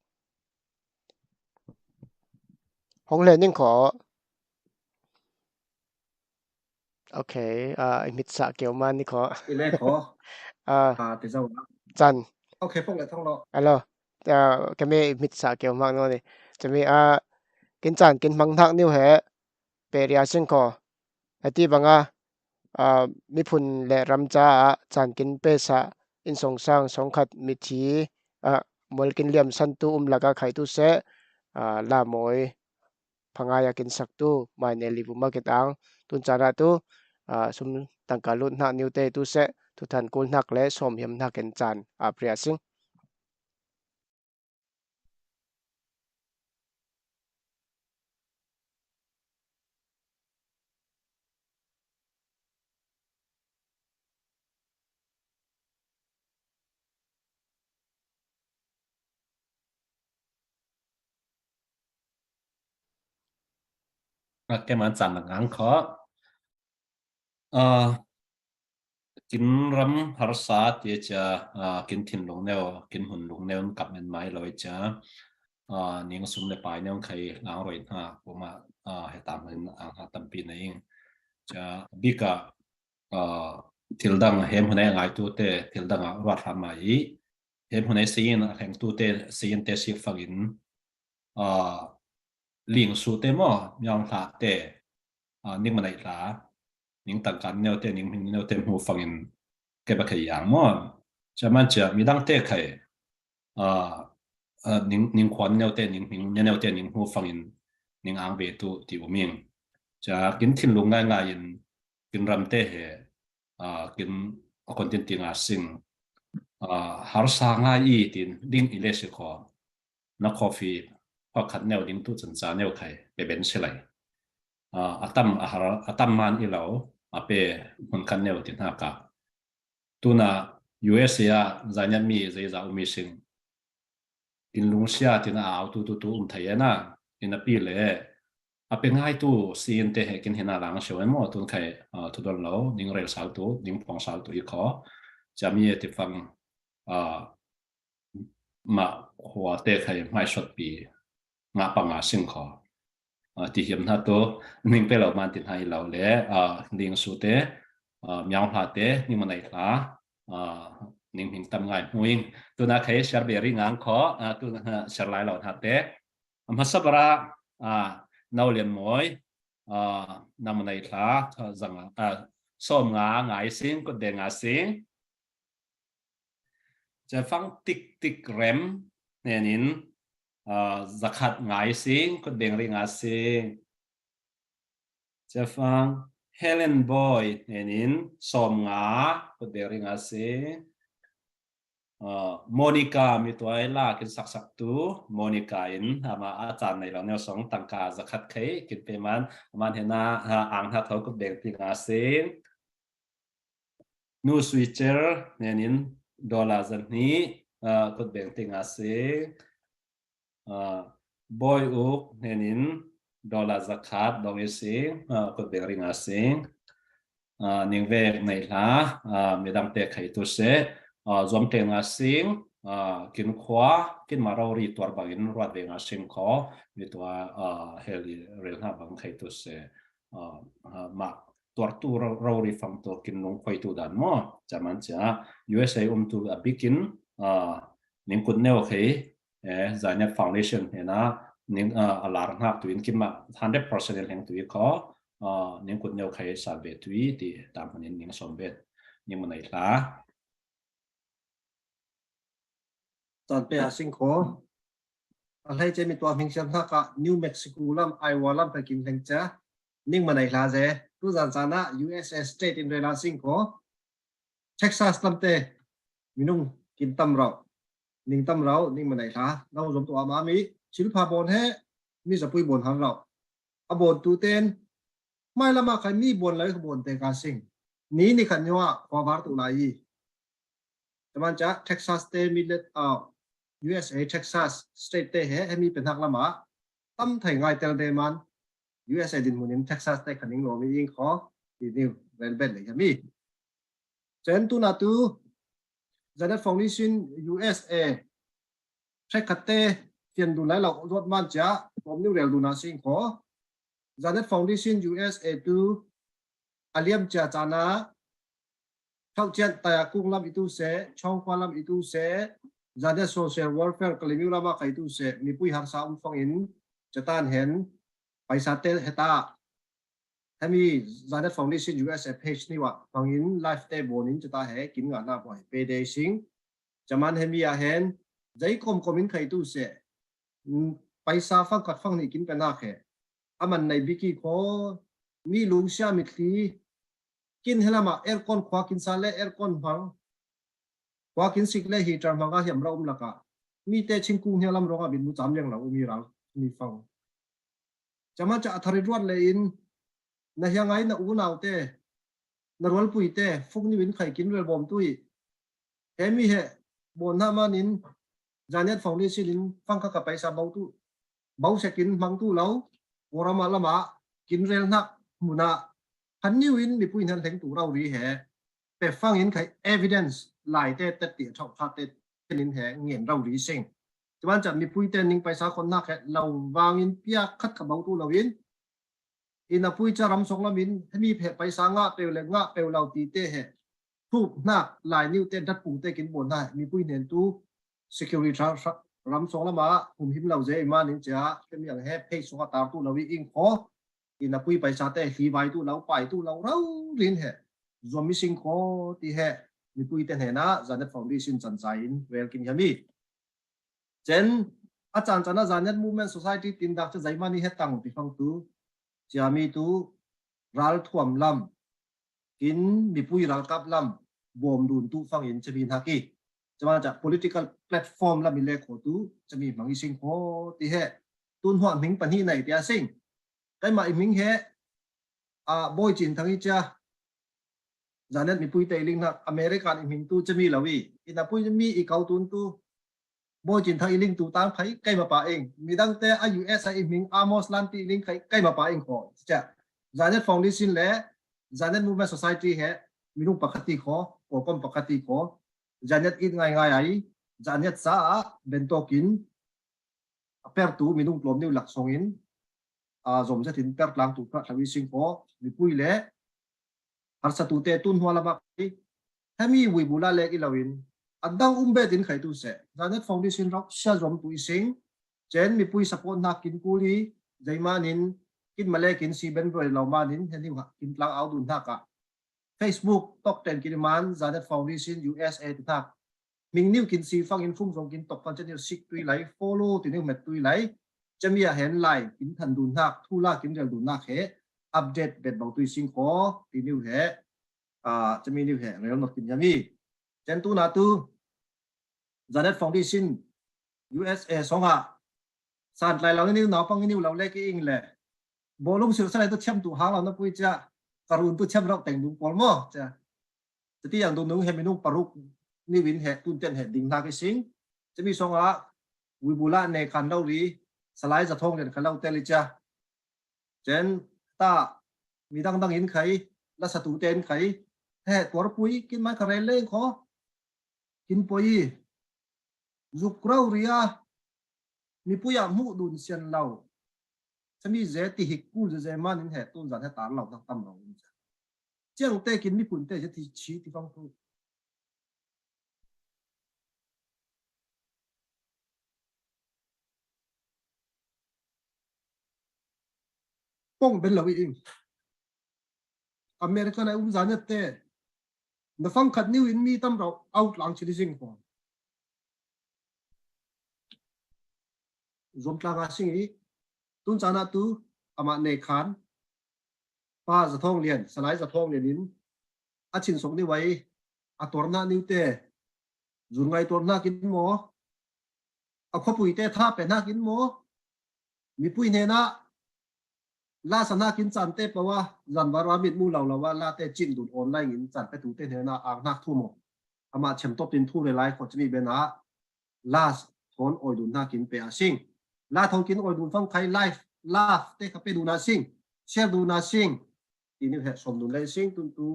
Hong le ning kho. Ok, a, i mit sa keu man ni kho. I le kho. A, a, ti zo. Caan. Ok, pok le thong lo. Alo. A, kami i mit sa keu hmang no ni. Cami a, kin caan kin hmang hnak niu he. Pe ria sing kho. Heti banga, a, miphun le ram caah caan kin pe sa in song sang, song khat mithi, a, mual kin liam san tu um laka khai tu se, a, la mawi phangai a kin sak tu, mai ne li vuma kin ang, tun caan ah tu, a, sum tangka lut hnak niu te tu se, thuthan kul hnak le sawm hiam hnak in caan a pria sing. Rak keman caan nak ngang kho. A, kin ram harsa ti cia, a, kin thinlung neu, kin hmun lung neu in kap men mai lo i cia, a, ning sum le pai neu khai ngang roi hna, puma, a, he tam hin ang ha tampi na ing. Cia bika, a, thil dang he hmun he ngai tu te, thil dang a ruat hram mai i, he hmun he si in a hleng tu te, si in te si fangin, a, ling su te maw, miang hla te, a, ning manai hla, ning tangkan neu te, ning hming neu te hmu fangin ke ba khai yang maw. Cia man cia midang te khai, a, a, ning, ning khuan neu te, ning hming neu te, ning hmu fangin ning ang ve tu ti uming. Cia kin thinlung ngai ngai in kin ram te he, a, kin a kon tin ti nga sing, a, harsa ngai i tin ding i le si kho. Na coffee pakhat neu ding tu cun ca neu khai pe ben si lai. A, a tam a har, a tam man i lo, a pe hmun khat neu ti hna ka. Tuna U S A ah zainat mi zeiza um i sing. Kin lungsia tin a au tu tu tu um thei e na, in a pi le, a pe ngai tu si in te he kin hin a lang sio e maw, tun khai, a, tu don lo, ning rel sal tu, ning phong sal tu i kho. Cia mi e ti fang, a, mah khua te khai hmaisot pi ngah panga sing kho. A, ti hiam hna tu, ning pe lo man ti hna i lo le, a, ling su te, a, miau hla te, ning manai hla, a, ning hming tam ngai hmuing. Tuna khai siar beri ngang kho, a, tu, a, siar lai lo hna te. A hmasa bara, a, nau lian mawi, a, nang manai hla, a, zang, a, sawm nga ngai sing, kut deng nga sing. Cefang tik tik rem nenin, a, zakhat ngai sing, kut beng ri nga sing. Cefang Helen Boy nenin sawm nga, kut beng ri nga sing. A, Monica mituai la kin saksak tu, Monica in ama a caan nei lo neu song tangka zakhat khai kin pe man, aman hena, a, ang hna tho, kut beng ti nga sing. Nu Sui Cher nenin dollar zahnih, a, kut beng ti nga sing. A, Boy Uk nenin dollar zakhat dong i sing, a, kut beng ri nga sing. A, ning vek nei hla, a, midang te khai tu se, a, zuam te nga sing, a, kin khua, kin ma rori tuar bangin ruat ve nga sing kho, mitua, a, heli rel hna bang khai tu se. A, a, mah tuartu ro-, rori fang tu kin lungkhuai tu dan maw, caman cia U S A um tu a bikin, a, ning kut neu khai, eh, Zanet Foundation hena ning, ah, a lar hnak tu in kimah hundred percent in hleng tu i kho, ah, ning kut neu khai sa be tu i ti tam hmun in ning som bet ning mun ai hla. Tan pe a sing kho. A hlei che mi tua hming siam hna ka New Mexico lam, Iowa lam pe kin hleng cha. Ning manai hla ze. Tu zan zan ah U S A state in rela sing kho. Texas lam te minung kin tam rau. Ning tam rau, ning manai hla. Nau zom tu ama mi. Silpha bon he, mi zapui bon har rau. A bon tu ten. Mai lama khai mi bon lai bon te ka sing. Ni ni khan nyo a, khua var tu lai i. Taman cha Texas te mi let, ah, U S A Texas state te he, he mi pe hnak lama tam thai ngai tel de man U S A din hmun in Texas te khaning lo mi ing kho ti niu rel bet le mi. Chen tu na tu Zanet Foundation U S A thek khat te fian dun lai lo zot man cha tom niu rel dun a sing kho. Zanet Foundation U S A tu a liam cha chana thau chian taya kung lam itu se, chong kwa lam itu se, Zanet Social Welfare kalimiu lama ka itu se, mipui harsa um fang in chatan hen paisa te heta. Hemi Zanet Foundation U S A page ni wa fang in live te bon in chata he kin nga na boi pe de sing. Chaman hemi a hen zai kom kom in khai tu se. Paisa fang kat fang ni kin pe na khe. Aman nai biki kho mi lungsia mitli kin helama aircon khua kin sa le aircon hmang. Khua kin sik le heater hmang a hiam ra um laka. Mi te chingkung hia lam ronga bin mu cham liang la um i ral mi fang. Chama cha a thari ruat le in na hia ngai na u nau te na rualpui te fuk ni win khai kin rel bom tu i. He mi he bon na man in Zanet Foundation in fang kha ka paisa bau tu. Bau se kin hmang tu lo. Korama lama kin rel nak muna. Khan niu in mipui nan leng tu rau ri he. Pe fang in khai evidence lai te tet ti a thau kha te in he ngen rau ri sing. Chuan cha mipui te ning paisa khon nak he lo vang in pia khat ka bau tu lo in. Ina pui cha ram song lam in hemi phe paisa nga peu le nga peu lo ti te he. Thup hnak lai niu te dat pung te kin bon na mipui nen tu security ram song lama hum him lo ze iman in cha hemi ang he phe song a tar tu lo i ing kho. Ina pui paisa te hli vai tu lo pai tu lo rau rin he. Zom mi sing kho ti he mipui te hena Zanet Foundation chan cha in rel kin hemi. Chen a chan chan a Zanet Movement Society tin dak cha zaimani he tang ti fang tu. Chiami tu ral thuam lam kin mipui ralkap lam bom dun tu fang in chami hna ki. Chama cha political platform lam i le kho tu chami hmang i sing kho ti he. Tun hua hming pahnih nai tia sing. Kaima i hming he a boi chin thang i cha. Zanet mipui te i ling hna American i hming tu chami lo i. Ina pui mi i kau tun tu. Boi chin thang i ling tu tang khai kaima pa ing. Midang te a U S a i hming Amos Lanti i ling khai kaima pa ing kho. Cha. Zanet Foundation le Zanet Movement Society he minung pakhat ti kho, kolkom pakhat ti kho. Zanet it ngai ngai ai. Zanet sa a bentok in a per tu minung tlom niu lak song in a zom zet in per tlang tu kha thlawi sing kho mipui le harsa tu te tun hua lama kai. Hemi wi bula lek i lo in a dang um bet in khai tu se. Zanet Foundation rau sia zom tu i sing. Chen mipui support hnak kin kuli zeiman in kin malek in si ben roi lo man in heniu ha kin tlang au dun hnak a. Facebook tok ten kin man Zanet Foundation U S A tu hnak. Ming niu kin si fang in fung zong kin tok fang chen niu sik tui lai follow ti niu met tui lai. Chami a hen lai kin than dun hnak thu la kin rel dun hnak he update bet bau tui sing kho ti niu he. Ah, chami niu he rel not kin yami. Chen tu na tu Zanet Foundation U S A song a san tlai lo niu naupang niu lo le ki ing le. Bawlung sir sa lai tu thiam tu hang lo na pui cha. Karun tu thiam rau teng dung pol mo cha. Tati yang dung nung he minung paruk ni win he tun ten he ding hna ki sing. Chami song a wi bula ne khan lo ri salai za thong len khan lo te li cha. Chen ta mi dang dang in khai la sa tu ten khai he tuar pui kin mai ka rel leng kho. Kin poi i zuk rau ria mipui a hmuh dun sian lo. Chami ze ti hik kul ze ze man in he tun zan he tar lo tak tam lo. Chiang te kin mipun te ze ti chi ti fang tu. pong ben lo i ing. America na um zan te na fang khat niu in mi tam rau out lang chili zing ko. Zom tlang a sing i tun chana tu ama nei khan pa Za Thawng Lian, Salai Za Thawng Lian in a chin sok ni wai a tor na niu te zun ngai tor na kin mo a khopui te tha pe na kin mo mipui hnena la sa na kin chan te pawa zan var wa mit mu lau lau wa la te chin dun online in chan pe tu te hnena ang hnak thu mo ama chem top tin thu le lai kho chimi bena la thon oi dun hnak in pe a sing. La thon kin oi dun fang khai live laugh te kha pe dun a sing. Share dun a sing. Ti ni he som dun le sing tun tu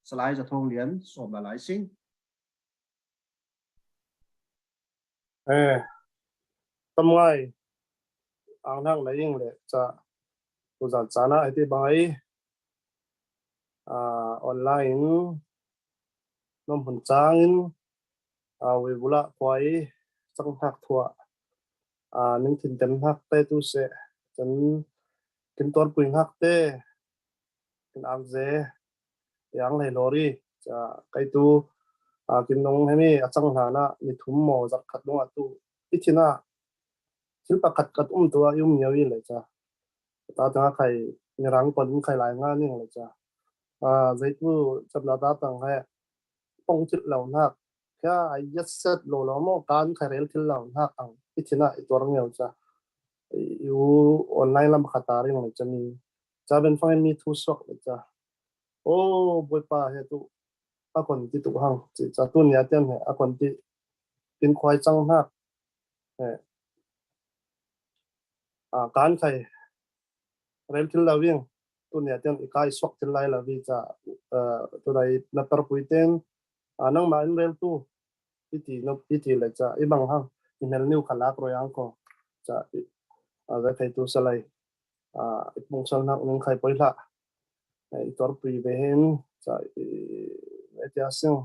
Salai Za Thawng Lian som la lai sing. Eh, tam ngai ang hnak lai ing le ca tu zan cana hei ti bang ai. Ah, online in nom hun chang in ah, Weibula kuai chang hnak thua ah, ning thin tem hnak te tu se chan kin tor pui hnak te kin ang ze yang lei lori ca kai tu ah, kin nong hemi a chang hna na ni thum mo zak khat dong a tu i thin a thil pakhat kat um tu a i um nio i le ca. Ta tang a khai mirang pon in khai lai nga ning le ca. Ah, zeitu chapna ta tang he pong thil lo hnak. Kha ai yat set lo lo mo kan khai rel thil lo hnak ang i thin a i tuar ngeu ca. I u online lam kha ta ring le ca mi. Ca ben fang mi thu sok le ca. O boipa he tu a kon ti tu hang ci ca tu nia tian he a kon ti in khuai chang hnak. He. Ah, kan khai rel thil lo viang tu nia tian i kai suak thil lai lo vi ca. Ah, tu dai na tar pui ten ah, nang ma in rel tu i ti no i ti le ca i bang hang i mel niu kha lak roi ang ko ca i ah, zai khai tu sa lai ah, i pung sal nak ning khai poi hla. Eh, i tor pui ve hin ca i ve tia sing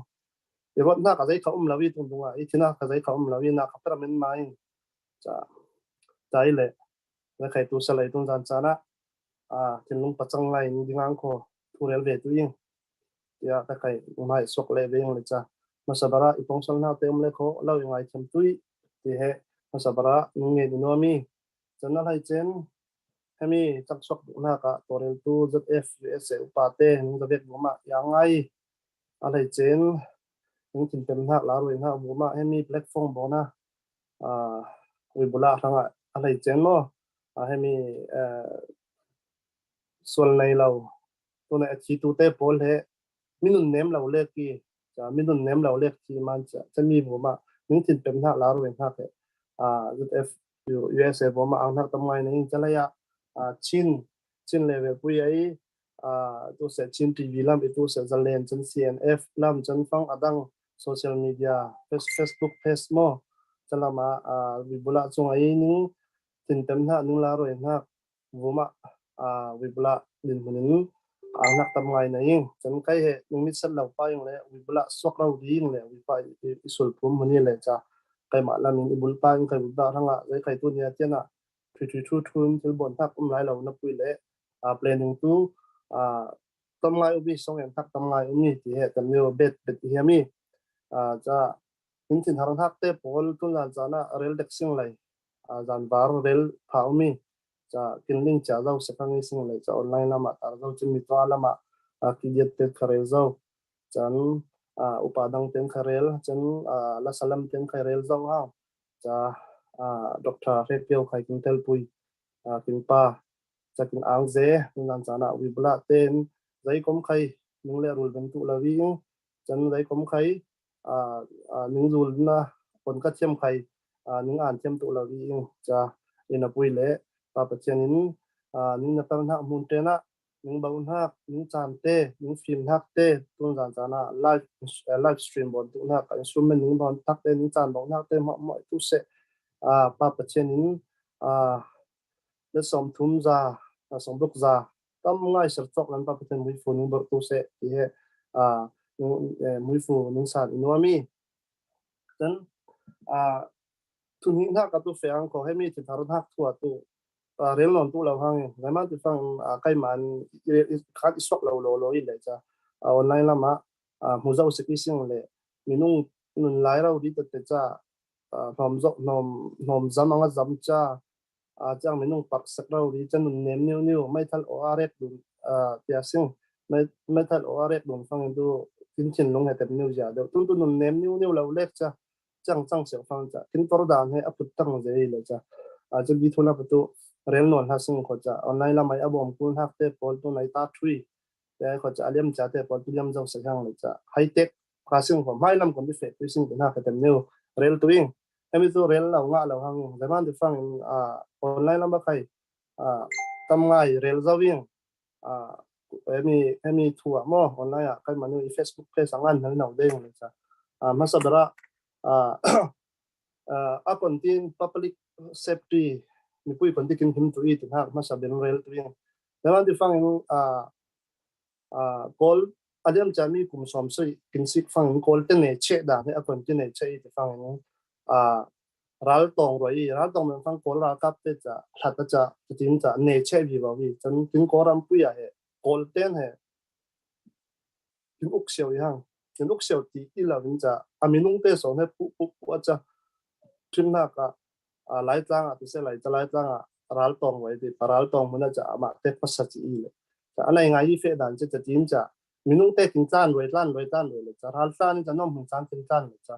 i ruat nak a zai kha um lo i tung tung a i thina kha zai kha um lo i nak kha pera men ma in ca ca i le. Zai khai tu sa lai tung zan ca na ah, thinlung pachang lai in ding ang ko thu rel ve tu ing. Tia ka kai ngai sok le veng le ca. Masa bara i pong sal hna te um le kho lo i ngai thiam tui ti he masa bara nung nge ni no mi. Chan a lai chen hemi chak sok na ka torel tu Z F U S A upa te nung da vek bu ma ya ngai. A lai chen nung thin tem hnak la rui hnak bu ma hemi platform bo na. Ah, Weibula hrang a lai chen mo. Ah, hemi ah, sual nei lo tuna a thi tu te pawl he minun nem lo lek i ca minun nem lo lek thi man ca ca mi bu ma ning thin pem hna la ruai hna he a Z F U S A bu ma ang hnak tam ngai na in ca lai a chin chin le ve pui ai a tu se chin T V lam i tu se zalen chan C N F lam chan fang adang social media Facebook page mo ca lam a Weibula chung ai ning thin pem hna ning la ruai hna vuma Weibula din hmunin ang hnak tam ngai na ing chan kai he ning mit sat lo pa ing le Weibula suak lo di ing le Weipa i sul phum hmuni le ca kai mah lam in i bul pa ing kai Weibula hrang ah zai kai tu nia tian ah thui thui thu thu in thil bon hnak um lai lo na pui le planning tu tam ngai umi song en hnak tam ngai umi ti he kan neu bet bet hi ami ca Nin thin har hnak te pawl tun zan caan ah rel dek sing lei, ah, zan var rel pha um i, ca kin ling cia zo se kha ngei sing lei, ca online lam ah tar zo cun mi tua lam ah, ah, kidiat te kha rel zo, can, ah, upa dang te kha rel, can, ah, lasa lam te kha rel zo hau, ca, ah, Doctor Hre Pio khai kin telpui, ah, kin pa, ca kin ang ze, tun zan caan ah Weibula ten zei kom khai ning le rul ben tu lo i, can zei kom khai, aa, aa, ning zul na pon ka thiam khai, aa, ning an thiam tu lo i ing ca in a pui le Pa Pathian in, aa, ning na tar hnak hmun te na ning bau hnak, ning caan te, ning fim hnak te, tun zan caan ah live, eh, live stream bon tu hnak, instrument ning bon hnak te, ning caan bau hnak te, mawh mawh tu se, aa, Pa Pathian in, aa, le sawm thum za, aa, sawm ruk za, tam ngai ser cawk nan Pa Pathian muifu ning bor tu se, ti he, aa, nu-, eh, muifu ning san i nuam i. Kan, aa, thun hih hnak a tu fe ang ko, hemi thithar hnak thu a tu, a, rel nawn tu lo hang, zaiman ti fang, a, kaiman i, i, khat i suak lo lo lo i le ca, a, online lama, a, hmu zo sik i sing le, minung nun lai rau di ta te ca, a, hnawm zo, hnawm, hnawm zam anga zam ca, a, ciang minung park sek rau di ca nun nem niu niu, mai thal o a rek dun, a, tia sing, mai, mai thal o a rek dun fang tu, tin thin lung he tem niu zia deuh. Tun tu nun nem niu niu lo lek ca, cang cang seuh fang ca, kin tor dan he a put tang zei le ca. A, ca bi thuna patu rel nawn ha sing kho ca, online lamai a bawm kul hak te pawl tu nai ta thui. Te kho ca, a liam ca te pawl tu liam zo sa hang le ca. High tech ka sing kho, mai lam kon di fe tui sing tu hak tem neu rel tu ing. Hemi tu rel lo nga lo hang, zaiman ti fang, a, online lama khai, a, tam ngai rel zo ing. A, hemi, hemi thu a maw, online a kai manu i Facebook page a ngan hal nau dei le ca. A, masa bera, a, a, a kon tin public safety, mipui kon ti kin him tu i tu hak, masa ben rel tu ing. Zaiman ti fang, a, a, kol, a liam ca mi kum som sui, kin sik fang, kol te ne che da, ne a kon ti ne che i tu fang, a, ral tong roi i, ral tong men fang kol ral kap te ca, hlat a ca, tin ca, ne che vi va vi, chan tin kol ram pui a he, kol ten he, tin uk siau i hang, tin uk siau ti i la vin ca, a minung te so ne pu, pu, pu a ca, tin na ka, a, lai tlang a, ti se lai ca lai tlang a, ral tong roi ti, pa ral tong mun a ca, a ma te pasa ci i le. Ca, a nai ngai i fe dan ca, ca tin ca, minung te tin tlan roi, tlan roi, tlan roi le ca, ral tlan ca, nom hung tlan tin tlan le ca,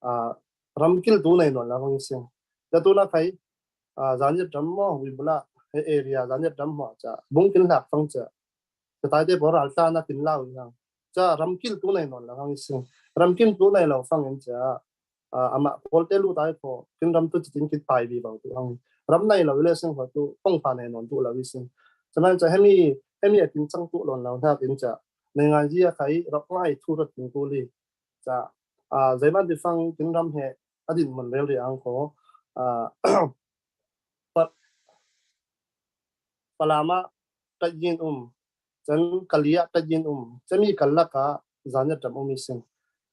a, ram kil tu nei non la vang sing. Ca tu na kai, a, zan yet ram mo, wi bula, he area, zan yet ram mo ca, bung kin lak fang ca. Ca tai te bo ral tlan a kin lau i hang. Ca ram kil tu nei non la vang sing. Ram kil tu nei lo fang in ca, a, ama kol te lu tai ko, kin ram tu ci tin kit pai bi bang tu hang. Ram nei lo i le sing ko tu, pong pa nei non tu lo i sing. Ca man ca hemi, hemi a kin chang tu lon lo hak in ca. Nei ngai zia kai, rok ngai thu rot tin tu li. Ca, a, zaiman ti fang kin ram he, a din mun rel ri ang ko, a, pa, palama ta yin um, chan kalia ta yin um, chami kalaka zanya ram um i sing.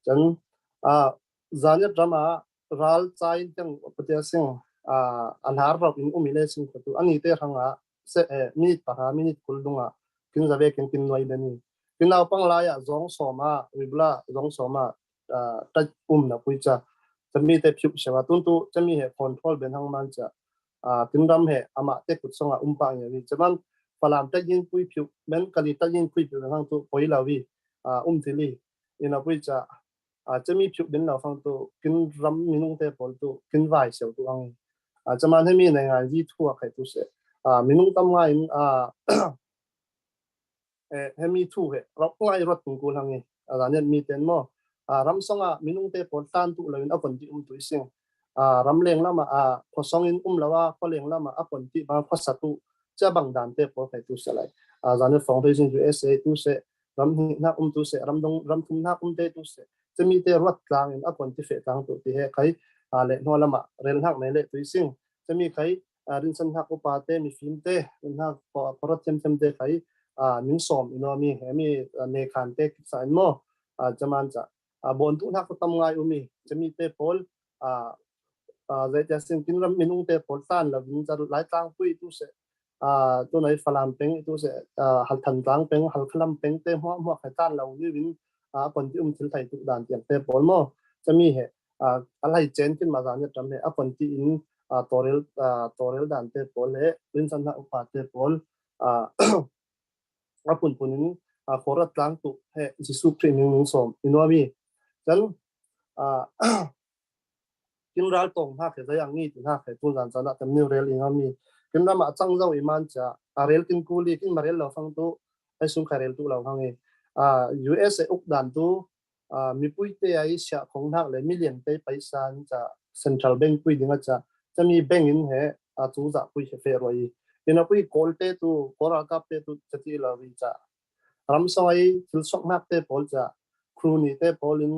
Chan, a, zanya ram a ral chai teng patia sing, a, a lar rau in um i le sing ko tu, ani te rang a, se, eh, minute para, minute kul dunga, kin zave kin kin nuai beni. Kin lau pang lai a, zong soma, ribla, zong soma, a, ta um na pui ca. Chami te phiu sewa tun tu, chami he control ben hang man ca. A, tin ram he, ama te kut songa um pa nge wi. Chaman, Falam ta yin pui phiu, men kali ta yin pui phiu hang tu, poi la wi, a, um ti li. Ina pui ca, a, chami phiu ben la fang tu, kin ram minung te pol tu, kin vai seu tu ang. A, chaman hemi nei ngai zi thu a khai tu se. A, minung tam ngai in, a, eh, hemi thu he, rok ngai rot tung kul hang i, a, zan yet mi ten mo. A, ram songa minung te pol tan tu lo in a kon ti um tu i sing. A, ram leng lama, a, kho song in um lo a, kho leng lama a kon ti ba kho sa tu, ca bang dan te pol khai tu se lai. A, zan yet fong te sing U S A tu se, ram hi nak um tu se, ram dong, ram thum nak um te tu se. Chami te ruat tlang in a kon ti fe tlang tu ti he khai, a, le hno lama, rel hnak nei le tu i sing. Chami khai, a, rinsan hnak upa te, mi fim te, rin hnak pa, parot thiam thiam te khai, a, min som i no mi, he mi, a, ne khan te kisa in mo, a, chaman ca. A, bon tu hnak tam ngai u mi, chami te pol, a, a, zai tia sin kin ram minung te pol tan la, min ca lai tlang pui tu se, a, tu nai Falam peng tu se, a, hal than tlang peng, hal khalam peng te hmo, hmo khai tan la u mi win, a, kon ti um thil thai tu dan tiang te pol mo, chami he, a, a lai chen kin ma zan yet ram he, a kon ti in, a, torel, a, torel dan te pol he, rinsan hnak upa te pol, a, a pun pun in, a, khorat tlang tu he, Jisu Khrih ning ning som, i nuam i. Chan, a, kin ral tong hnak he, zai ang ngi tu hnak he, tun zan zan a tem niu rel i ngam i. Kin ram a chang zau i man ca, a rel kin kuli, kin ma rel lo fang tu, ai sung kha rel tu lo hang i. A, U S A uk dan tu, a, mipui te ai sia khong hnak le million te paisa in ca Central Bank pui ding a ca, ca mi bank in he, a, chu za pui he fe roi. Ina pui kol te tu, kol a kap te tu, ca ti lo ri ca. Ram song ai thil sok hnak te pol ca, kruni te pol in,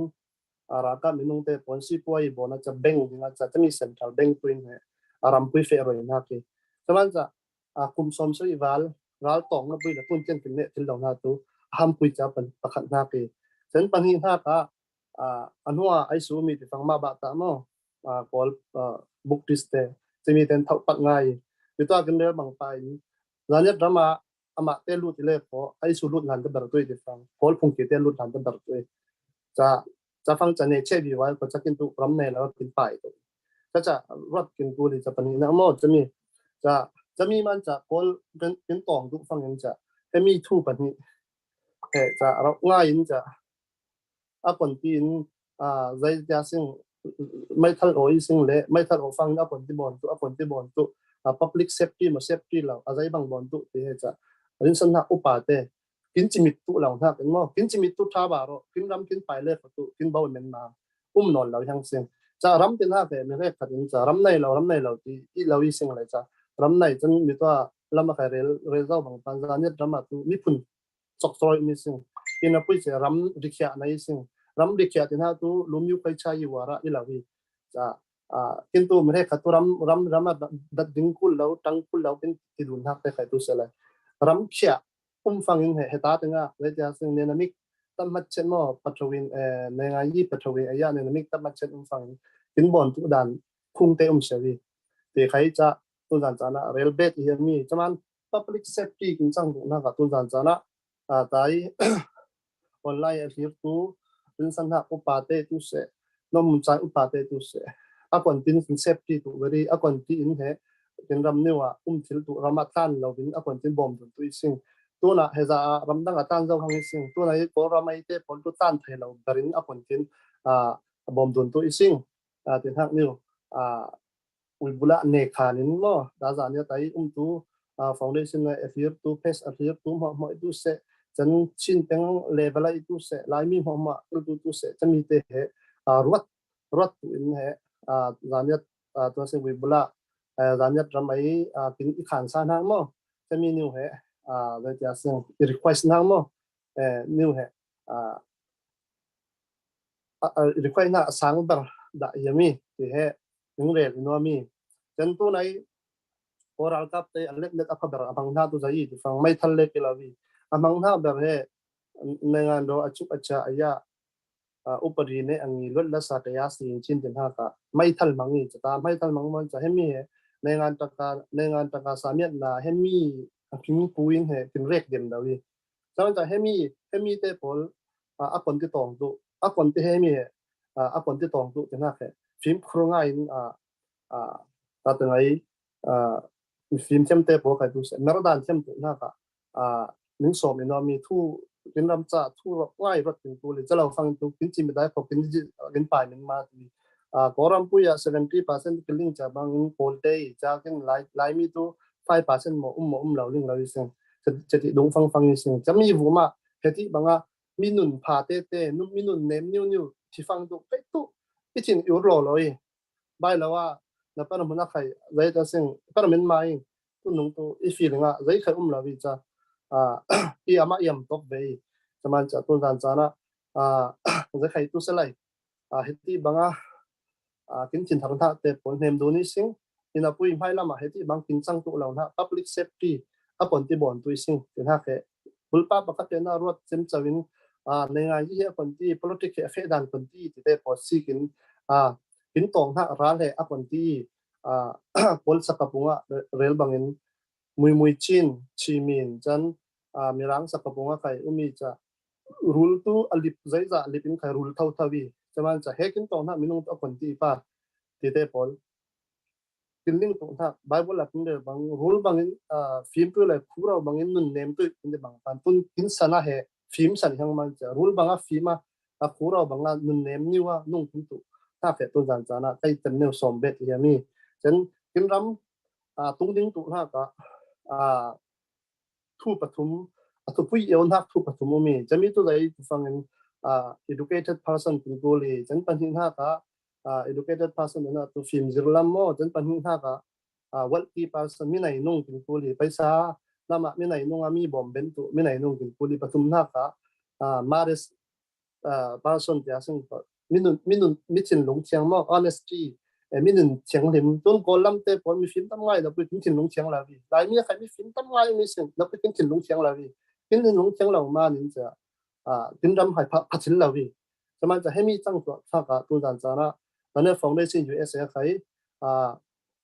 a, ra kap minung te pol si puai bon a ca bank ding a ca, ca mi Central Bank pui in he, a, ram pui fe roi hnak i. Ca man ca, a, kum som sui val, ral tong na pui la tun tian kin ne thil dong na tu, a ham pui ca pan pakhat hnak i. Cen pan hi hnak a, a, a hnua ai su mi ti fang ma ba ta mo, a, kol, a, buk tis te, cimi ten thau pat ngai, Pi tua kin rel bang pa in, Zaniat ram ah amah te lut i le ko, a isu lut hlan te ber tu i ti fang, Kawl phung ki te lut hlan te ber tu i. Ca, ca fang ca ne che bi wai ko ca kin tu ram nei la kin pai tu. Ca ca ruat kin tu li ca pani na mo ca mi. Ca, ca mi man ca Kawl kin, kin tong tu fang in ca. He mi thu pani. He ca rau ngai in ca. A kon ti in, a, zai tia sing, mai thal o i sing le, mai thal o fang in a kon ti bon tu, a kon ti bon tu, a, public safety ma safety lo, a zai bang bon tu, ti he ca. Rinsan hak upa te, kin chimit tu lo hak in mo, kin chimit tu tha ba ro, kin ram kin pai le ko tu, kin bau men ma, um non lo hang sing. Ca ram tin hak e, mi rek khat in ca, ram nai lo, ram nai lo, ti, i lo i sing le ca. Ram nai chan mi tua, lam a khai rel, rel zau bang pan Zaniat ram a tu, mi phun chok choi mi sing. Ina pui che ram rikhia na i sing. Ram rikhia tin ha tu lum yu kai cha i wara i la wi. Cha, a, kin tu mi he kha tu ram, ram, ram a dat ding kul lo, tang kul lo kin ti dun hak te khai tu se lai. Ram khia, um fang in he, he ta te nga, le tia sing ne na mik, tam mat chen mo, pathawin, eh, ne nga yi pathawin, aya ne na mik, tam mat chen um fang in. Kin bon tu dan, khung te um se wi. Te khai cha, tu dan cha na, rel bet i mi, chaman, public safety kin chang tu na ka tu dan cha na, a, tai online a hlir tu, rinsan hak upa te tu se, nom mun chai upa te tu se. A kon tin safety tu very, a kon ti in he, tin ram niwa, um thil tu ram a tan lo bin, a kon tin bom dun tu i sing. Tu na he za a ram dang a tan zo hang i sing. Tu na i ko ram ai te pon tu tan thei lo, berin a kon tin, a, bom dun tu i sing. A, tin hak niu, a, ui bula ne khanin lo, da za nia tai um tu, a, foundation na a hlir tu, pes a hlir tu, mo, mo tu se, chan chin peng level a i tu se, lai mi mo ma, tu tu tu se, chan mi te he, a, ruat, ruat tu in he, a, za nia, a, tu se ui bula, a, za nia ram ai, a, kin i khan sa na mo, chan mi niu he, a, za tia sing, i request na mo, eh, niu he, a, a, a, request na sang ber da yami, ti he, ning rel ino mi. Chan tu nai, oral kap te, a let let a pha ber, a mang na tu za i, ti fang mai thal le ki la wi. A mang na ber he, ne ngan do a chuk a cha a ya, a, upadi ne a ngi lot la sa te ya si chin tin ha ka. Mai thal mang i, cha ta, mai thal mang man cha he mi he, ne ngan ta ka, ne ngan ta ka sa miat na, he mi, a king pu in he, kin rek dem da wi. Chang cha he mi, he mi te pol, a, a kon ti tong tu, a kon ti he mi he, a, a kon ti tong tu, ti na he. Fim khru ngai in, a, a, ta te ngai, a, fim thiam te pol kai tu se, mer dan thiam tu na ka, a, ning som ino mi thu, kin ram cha, thu rok ngai rot kin tu le, cha lo fang tu, kin chi mi dai ko, kin ji, kin pai min ma tu. A, ko ram pu ya seventy percent kin ling cha bang in pol te, cha kin lai, lai mi tu, five percent mo um mo um lo ling lo i sing. Cha, cha ti dong fang fang i sing. Cha mi vu ma, he ti bang a, mi nun pha te te, nu mi nun nem niu niu, ti fang tu, pe tu, i chin i ur lo lo i. Bai lo a, na pa na mun a khai, zai ta sing, pa na min ma i, tu nung tu, i feeling a, zai khai um lo i cha. A, i ama i am tok ve i. Cha man cha tu dan cha na, a, zai khai tu se lai. A, he ti bang a, a, kin chin thar na te pon nem du ni sing, ina pui mai lama he ti bang kin chang tu lo na, public safety, a kon ti bon tu i sing, tin ha ke. Bul pa pa ka te na ruat sem chawin, a, ne ngai hi a kon ti, politic he fe dan kon ti, ti te po si kin, a, kin tong na ra le a kon ti, a, pol sa ka punga rel bangin, mui mui chin, chi min, chan, a, mirang sa ka punga kai umi cha, rul tu a lip zai za lip in khai rul thau thau i, cha man cha he kin tong na minung tu a kon ti pa, ti te pol. Kin ling tu hna, Bible a kin le bang, rul bangin, a, fim tu le khurau bangin nun nem tu kin le bang pan tun kin sana he, fim san hang man cha, rul bang a fim a, a khurau bang a nun nem niu a, nung kin tu, hna fe tu zan zan a, kai ten neu som bet hi mi. Chen, kin ram, a, tung ding tu hna ka, a, thu pathum, a thupui eu hnak thu pathum umi. Chami tu lei tu fangin, a, educated person kin tu li. Chan pahnih hna ka, a, educated person na tu fim zir lam maw. Chan pahnih hna ka, a, wealthy person, mi nai nung kin tu li. Paisa lam ah mi nai nung a mi bawm ben tu, mi nai nung kin tu li. Pathum hna ka, a, modest, a, person tia sing ko. Minun, minun, mi thinlung thiang maw, honesty, e, minun thianghlim. Tun Kawl lam te pawl mi fim tam ngai lo pui kin thinlung thiang lo hi. Lai mi a khai mi fim tam ngai mi sing lo pui kin thinlung thiang lo hi. Kin thinlung thiang lo ma nin cha, a, kin ram hai pha, pha thil lo hi. Chaman cha hemi chang tu sa ka tu dan cha na, Daniel Foundation U S A khai, a,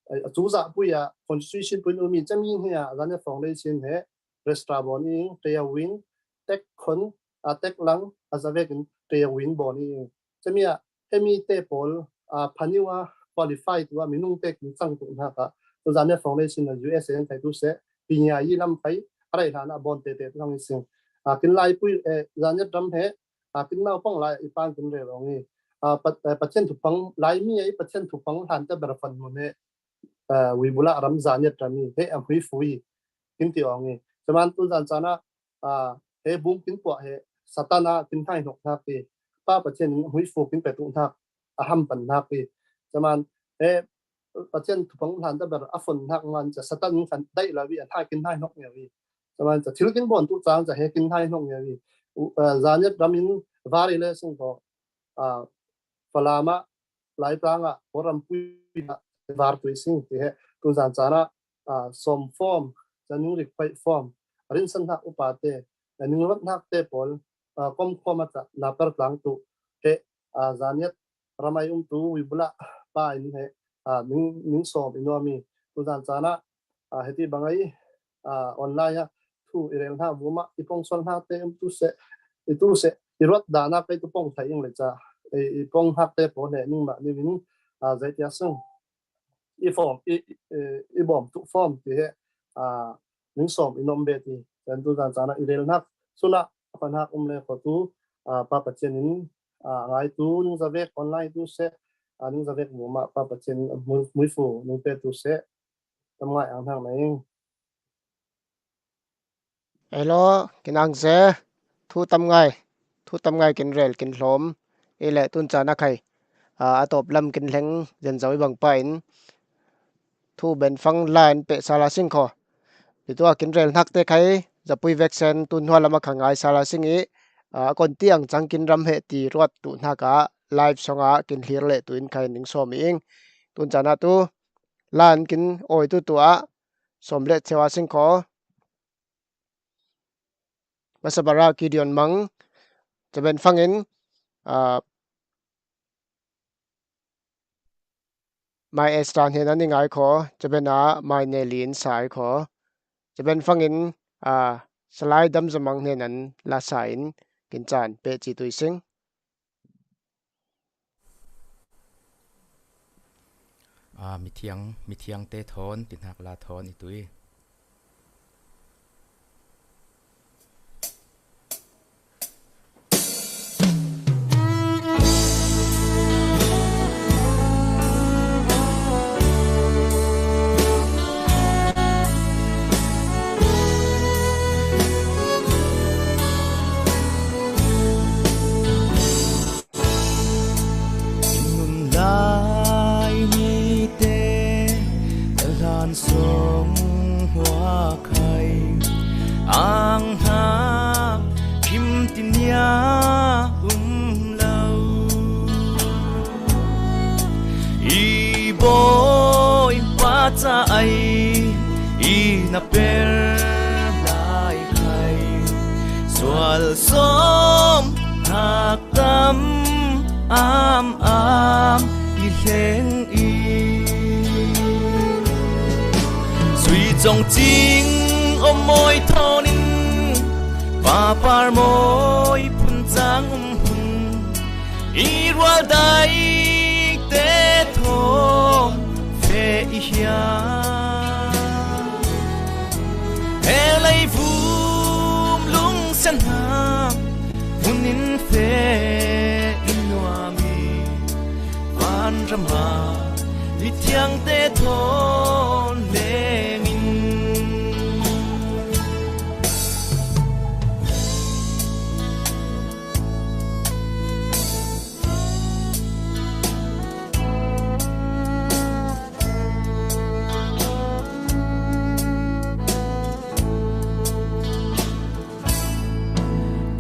a, a cu zahpui ah constitution pui in um i cami hi a, Zaniat Foundation he register bawn i ing, tei a win, tek khon, a tek lang, a zavek in tei a win bawn i ing. Cami a, hemi te pawl, a, phaniu a qualify tu a minung te kin cang tu hnak a, tu Zaniat Foundation a U S A an thai tu se, pinya i lam kai, a rai hlan a bawn te te tu hang i sing. A, kin lai pui, eh, Zaniat ram he, a, kin nau pang lai i pang kin rel ong i. A, pat, eh, Pathian thupang, lai mi a i Pathian thupang hlan te ber fan mun he, a, wi bula ram Zaniat ram i, he a hui fui, kin ti ong i. Saman tu zan cana, a, he bum kin puah he, Satan a kin hai nok hnak i, Pa Pathian in hui fu kin petu hnak, a ham pan hnak i. Saman, he Pathian thupang hlan te ber a fon hnak ngan ca Satan in kan daih la wi a hai kin hai nok nge wi. Saman ca thil kin bawn tu cang ca he kin hai nok nge wi. U, a, Zaniat ram in vari le sung ko, a, Falam ah, Laitlang ah, Kawlrampui ah, var tui sing ti he, tu zan cana, a, sawm form, ca ning rik paih form, a rinsan hnak upa te, a ning rat hnak te pawl, a, kom khom a ca, na per tlang tu, he, a, Zaniat ramai um tu, wi bula, pa in he, a, ning, ning sawm i nuam i, tu zan cana, a, heti bangai, a, online a, thu i rel hna, vuma, i pong sol hna te, um tu se, i tu se, i ruat dana pei tu pong thai ing le ca, i, i pong hnak te pawl he, ning mah, ning in, a, zai tia sung, i form, i, i, i bawm tu form ti he, a, ning sawm i nuam be ti, kan tu zan cana i rel hnak, suna, a pan hak um le ko tu, a, Pa Pathian in, a, ngai tu, ning zavek online tu se, a, ning zavek vuma, Pa Pathian in, mui, mui fu, ning pe tu se, tam ngai ang hnak na ing. Hello, kin ang se, thu tam ngai, thu tam ngai kin rel, kin hlawm, i le tun cana khai, a, a tawp lam kin hleng, zan zo i bang pa in, thu ben fang line pe sala sing kho. Pitu a kin rel hnak te khai, zapui vek sen, tun hua lam a kha ngai sala sing i, a, kon tiang cang kin ram he ti ruat tu hnak a, live song a kin hlir le tu in khai ning sawm i ing. Tun cana tu, lan kin oi tu tu a, sawm le chewa sing kho. Masa bara Gideon Mang, caben fangin, a, Mai Esther hnen an i ngai kho, caben a Mai Nelin sa i kho, caben fangin, a, Salai Dam Zamang hnen an la sa in kin caan peh ci tui sing. A, mithiang, mithiang te thawn, ti hnak la thawn i tui. Nunlai mite hlan sawng hua khai, ang hna kim tinia um lo. I Bawipa caah i na per lai khai, sual sawm hnak tam am am i hleng i, sui cong cing om mawi thawn in, papar mawi phun cang um hun, i rual dai te thawm feh i hia. He leivum lungsiat hna hmun in feh in nuam i, vanram ah mithiang te thawn leng in.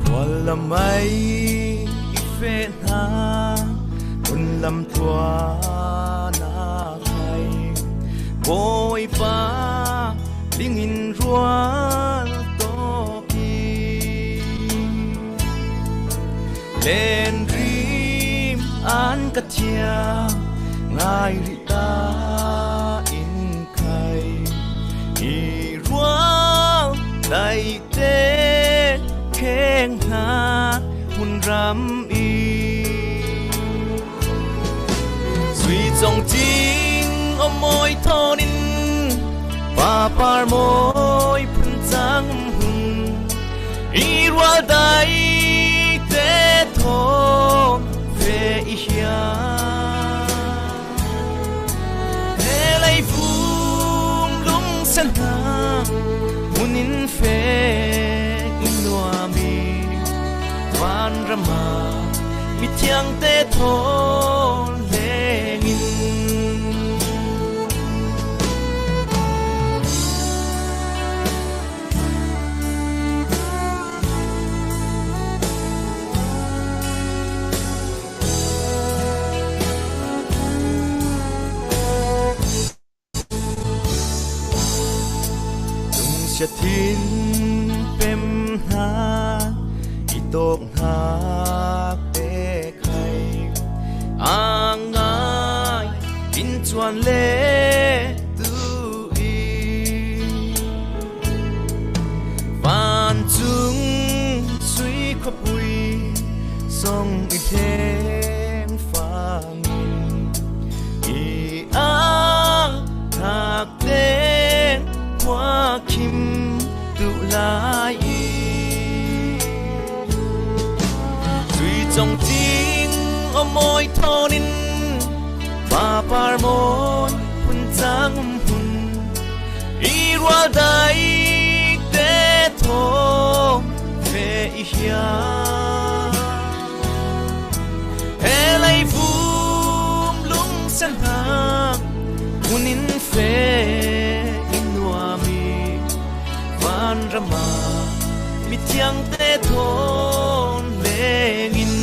Khual lam ai i feh hna, hun lam tuan a khai, Bawipa dingin rual tawk i, lenrim an ka thiam ngai rih ta i, te kheng hna hmun ram i, sui cawng cing a mawi thawn in, papar mawi phun cang hmun i rual dai te thawn ve i hia. He leivum lungsen hna hmun in fe in nuam i, vanram ah mithiang te thawn leng in. Lungsia thin pem hna i tawk hna te khai a ngai in cuan le tu i, vancung sui khuapui song i thleng fang i, i ang thak teng khua khim duh lai i, sui cawng cing a mawi thawn in, papar mawi phun cang hmun i rual dai te thawn ve i hia. He leivum lungsen hna hmun in fe in nuam i, vanram ah mithiang te thawn leng in.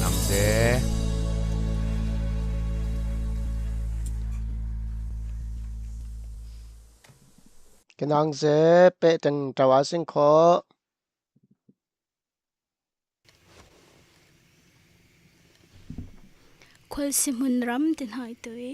Nang ze. Ke nang ze peh teng tau a sing kho. Khualsi hmun ram ti hna i tui.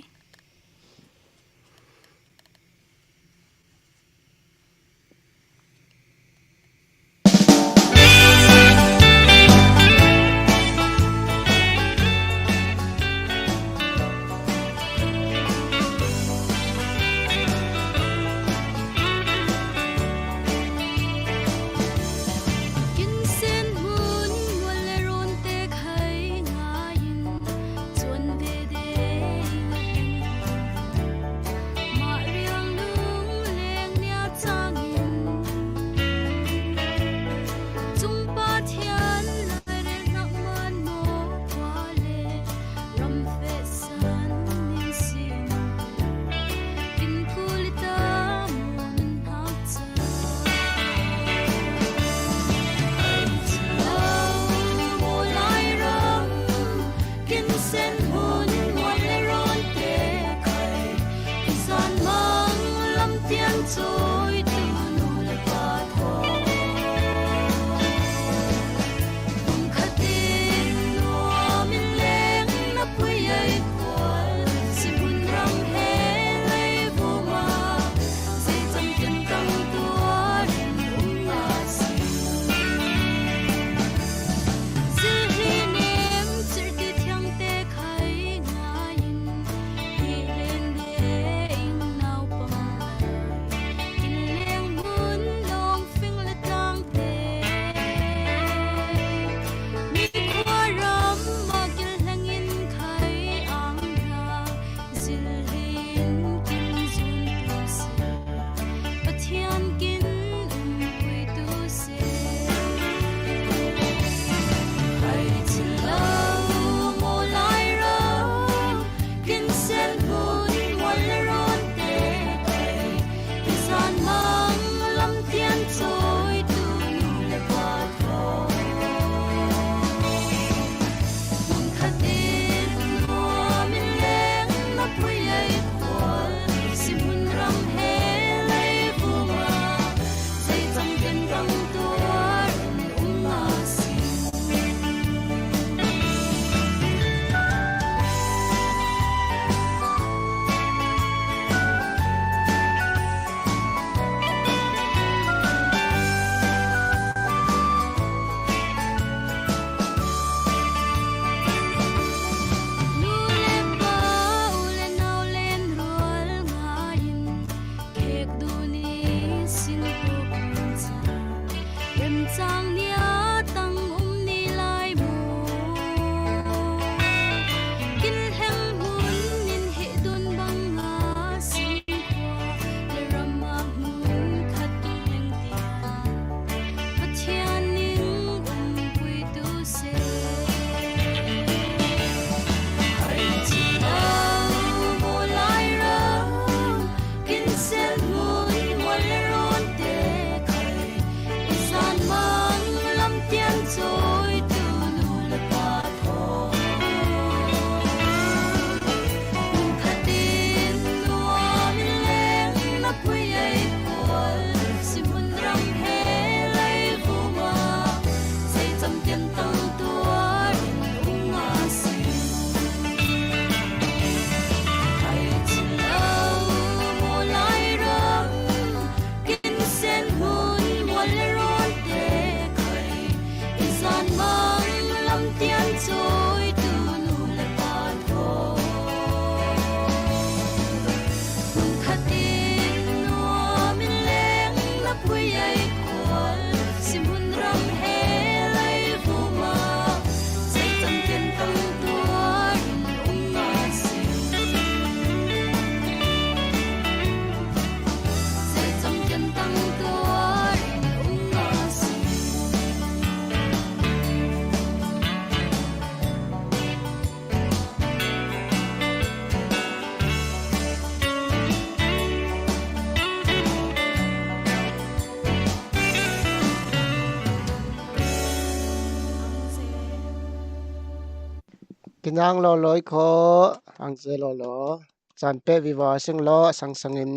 Kinang lawlawi khaw, angze lawlaw. Caan peh viva sing law, sangsangin.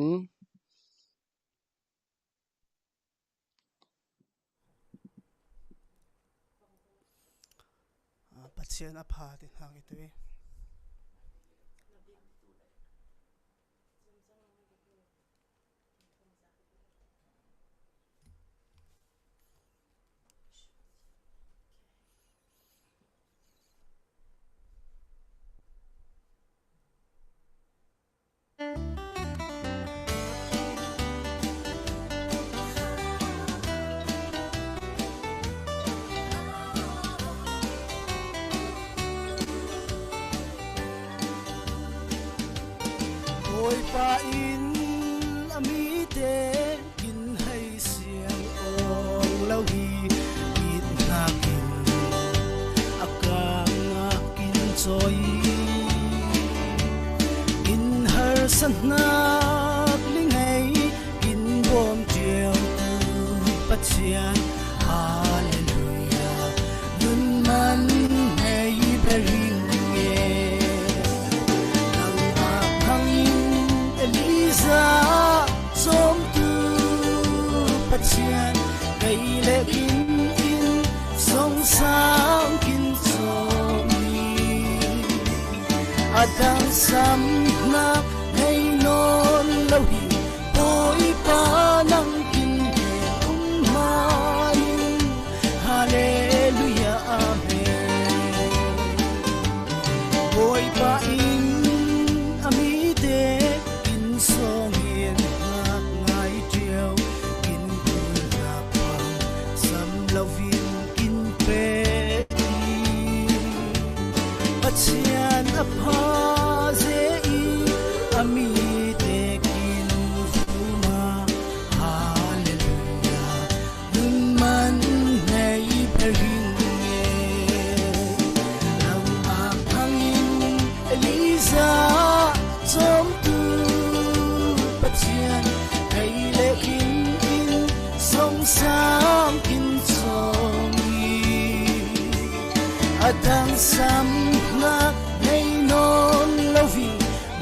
Ah, Pathian a pha ti hnak i tu i. Bawipa in a mite kin hei siang awng lo hi, it hnakin a kangah kin cawi. Kin harsa hnak lingei kin bawm ṭialtu Pathian, Hallelujah, nun man ngei berin nge. Nang a hmangin Elijah cawmtu Pathian, kei le kin in sawngsang kin cawm i, a dang sam hnak ngei nawn lo hi, Bawipa nang kin he um hmai. Hallelujah, Amen. Bawipa in a mite kin sawngin hnak ngai ṭio, kin kul hnak pang sam loin kin pek i, Pathian a pha ze i, a mite kin vuma. Hallelujah. Nun man ngei berin nge. Nang a hmangin Elijah cawmtu Pathian, kei le kin in sawngsang kin cawm i, a dang sam hnak ngei nawn lo i,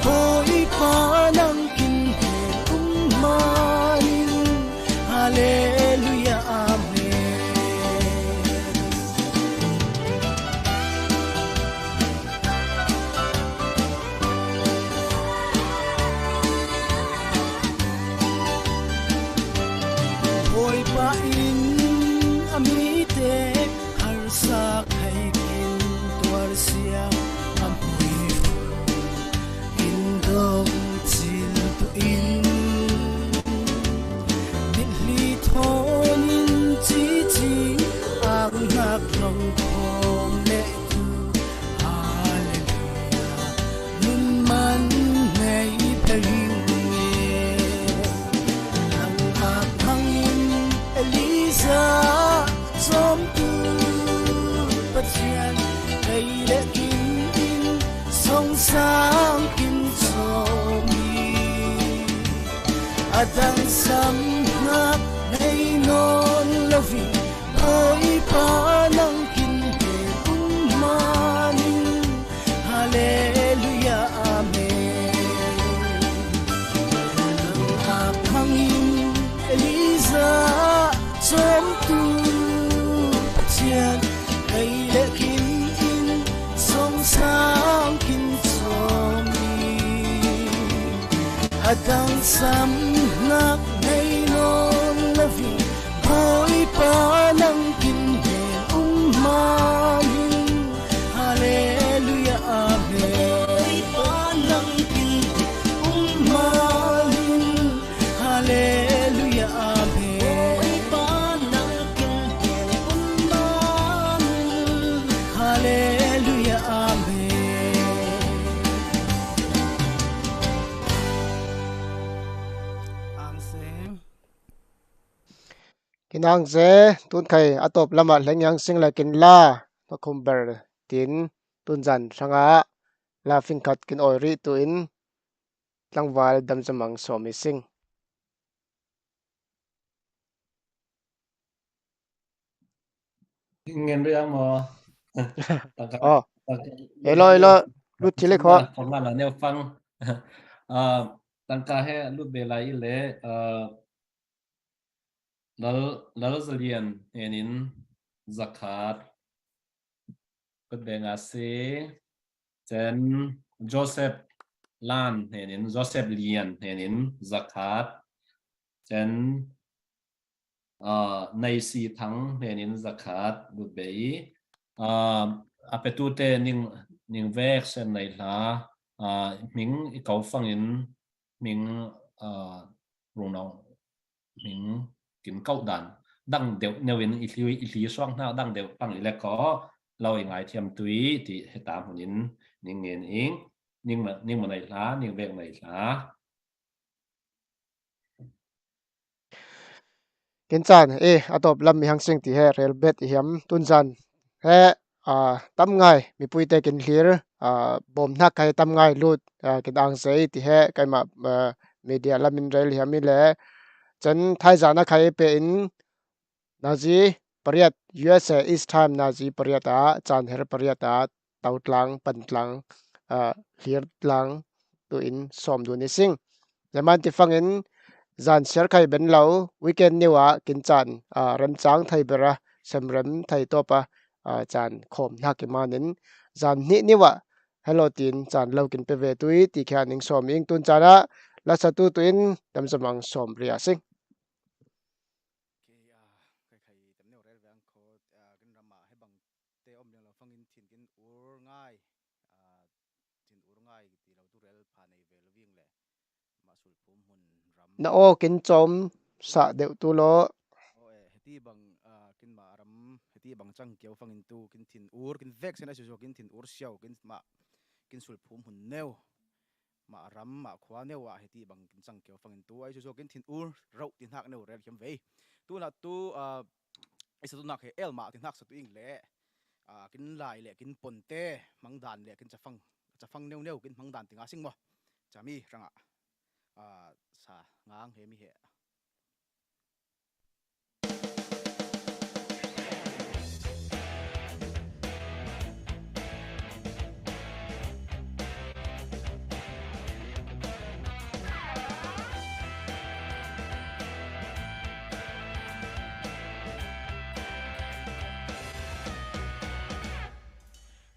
Bawipa nang kin he um hmai. Hallelujah, Amen. Bawipa in a mite harsa khei kin tuar siang a hmui kin dong cil tu in, mithli thawn in cici, ang hnak tlong khawm le tu. Hallelujah. Nun man ngei berin nge. Nang a hmangin Elijah cawmtu Pathian, kei le kin in sawngsang kin cawm i, a dang sam hnak ngei nawn lo i, Bawipa nang kin he um hmai. Hallelujah, Amen. Nang a hmangin Elijah cawmtu Pathian, kei le kin in sawngsang kin cawm i, a dang sam hnak ngei nawn lo i, Bawipa nang kin he um hmai. Hallelujah, Amen. Bawipa nang kin um hmai. Hallelujah, Amen. Bawipa nang kin he um hmai. Hallelujah, Amen. Ang se. Kinang ze, tun khai a tawp lamah hleng yang sing le kin la, thakhum ber tin, tunzan hrangah la fingkhat kin awi rih tu in, tlangval Damzamang Sawmi sing. Ngen rih ang maw? Tangka. Oh. Hello, hello. Lut thei le kho. Tangka, tangka he lut be lai i le, ah, Lal, Lal Zalian hnenin zakhat. Kut be nga si. Cen Joseph Lan hnenin, Joseph Lian hnenin zakhat. Cen, ah, Neisi Thang hnenin zakhat lut be i. Ah, a petute ning, ning vek sen nei hla, ah, hming i ko fangin hming, ah, rungnau hming kin kauh dan dang deuh neu in i hli, i hli suak hna dang deuh pang i le ko lo i ngaithiam tui ti heta hmunin ning ngen ing, ning ma, ning ma nei hla, ning vek nei hla. Kin caan, e, a tawp lam mi hang sing ti he rel bet i hiam tun zan he, a, tam ngai mipuite kin hlir, a, bawm hnak khai tam ngai lut, a, kin ang zei ti he kaimah, a, media lam in rel hiam i le cen thaizan a khai pe in nazi pariat, U S A East Time nazi pariat ah, caan her pariat ah, tau tlang, pan tlang, ah, hlir tlang tu in sawm dun i sing. Zeman ti fangin zan siar khai ben lo, weekend niu ah kin caan, ah, remcang thei bera, semrem thei tawpa, ah, caan khawm hnak i manin zan hnih niu ah hello tin caan lo kin pe ve tui ti khia ning sawm ing tun caan ah lasa tu tu in damzamang sawm ria sing. Okay, ah, khai khai tam neu rel ve ang kho, ah, kan ram ah he bang te om liang lo fangin thin kin ur ngai, ah, thin ur ngai ti lo tu rel pha nei ve lo ving le mah sulphum hmun ram. Na aw kin cawm sah deuh tu law. Aw e, heti bang, ah, kin mah ram, heti bang cang kio fangin tu kin thin ur, kin vek sen a susuak kin thin ur siau, kin mah, kin sulphum hmun neu. Mah ram, mah khua neu ah heti bang kin cang kio fangin tu ai susuak kin thin ur rauh ti hnak neu rel hiam ve. Tu na tu, ah, i sa tu nak he el mah ti hnak sa tu ing le, ah, kin lai le kin pon te hmang dan le kin cafang, cafang neu neu kin hmang dan ti nga sing maw. Cami rangah, ah, sa ngang he mi he.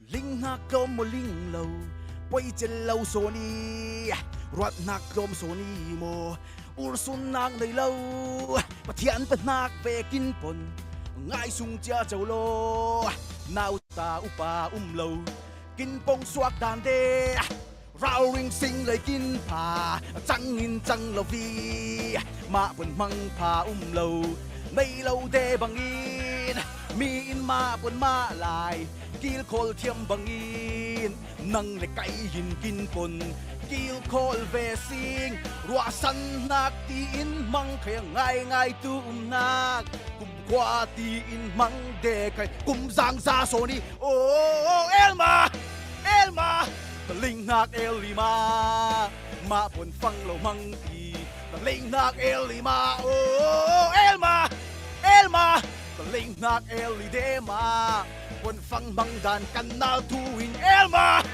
Linghnak tlawm maw ling lo, poi cel lo sawn i, ruatnak tlawm sawn i maw, ursunnak nei lo, Pathian pahnak vekin pon, ngaisung cia co law, nauta upa um lo, kin pong suak dan de, ralring sing lei kin pha, cangin cang lo vi, mah pon hmang pha um lo, nei lo de bangin, mi in mah pon mah lai, kilkhawl thiam bangin, nang le kai hin kin pon, kilkhawl ve sing, ruahsan hnak tiin hmang khai a ngaingai tu um hnak, kumkhua tiin hmang de khai, kum zangza sawn i, oh, Elma, Elma, ka linghnak el i mah, mah pon fang lo hmang ti, ka linghnak el i mah, oh, Elma, Elma, ka linghnak el i de mah, pon fang hmang dan kan nal thu in Elma.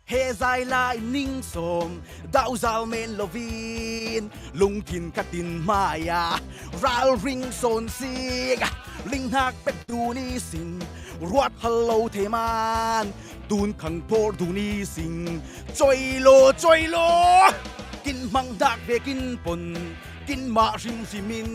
He zai lai ning sawm, dauzal men lovin, lungthin ka tin hmai-ah, ralring sawn sik, linghnak pek dun i sing, ruat hal lo thei man, tun khang phor dun i sing, coi law, coi law, kin hmang hnak vekin pon, kin mah hrimhrim in,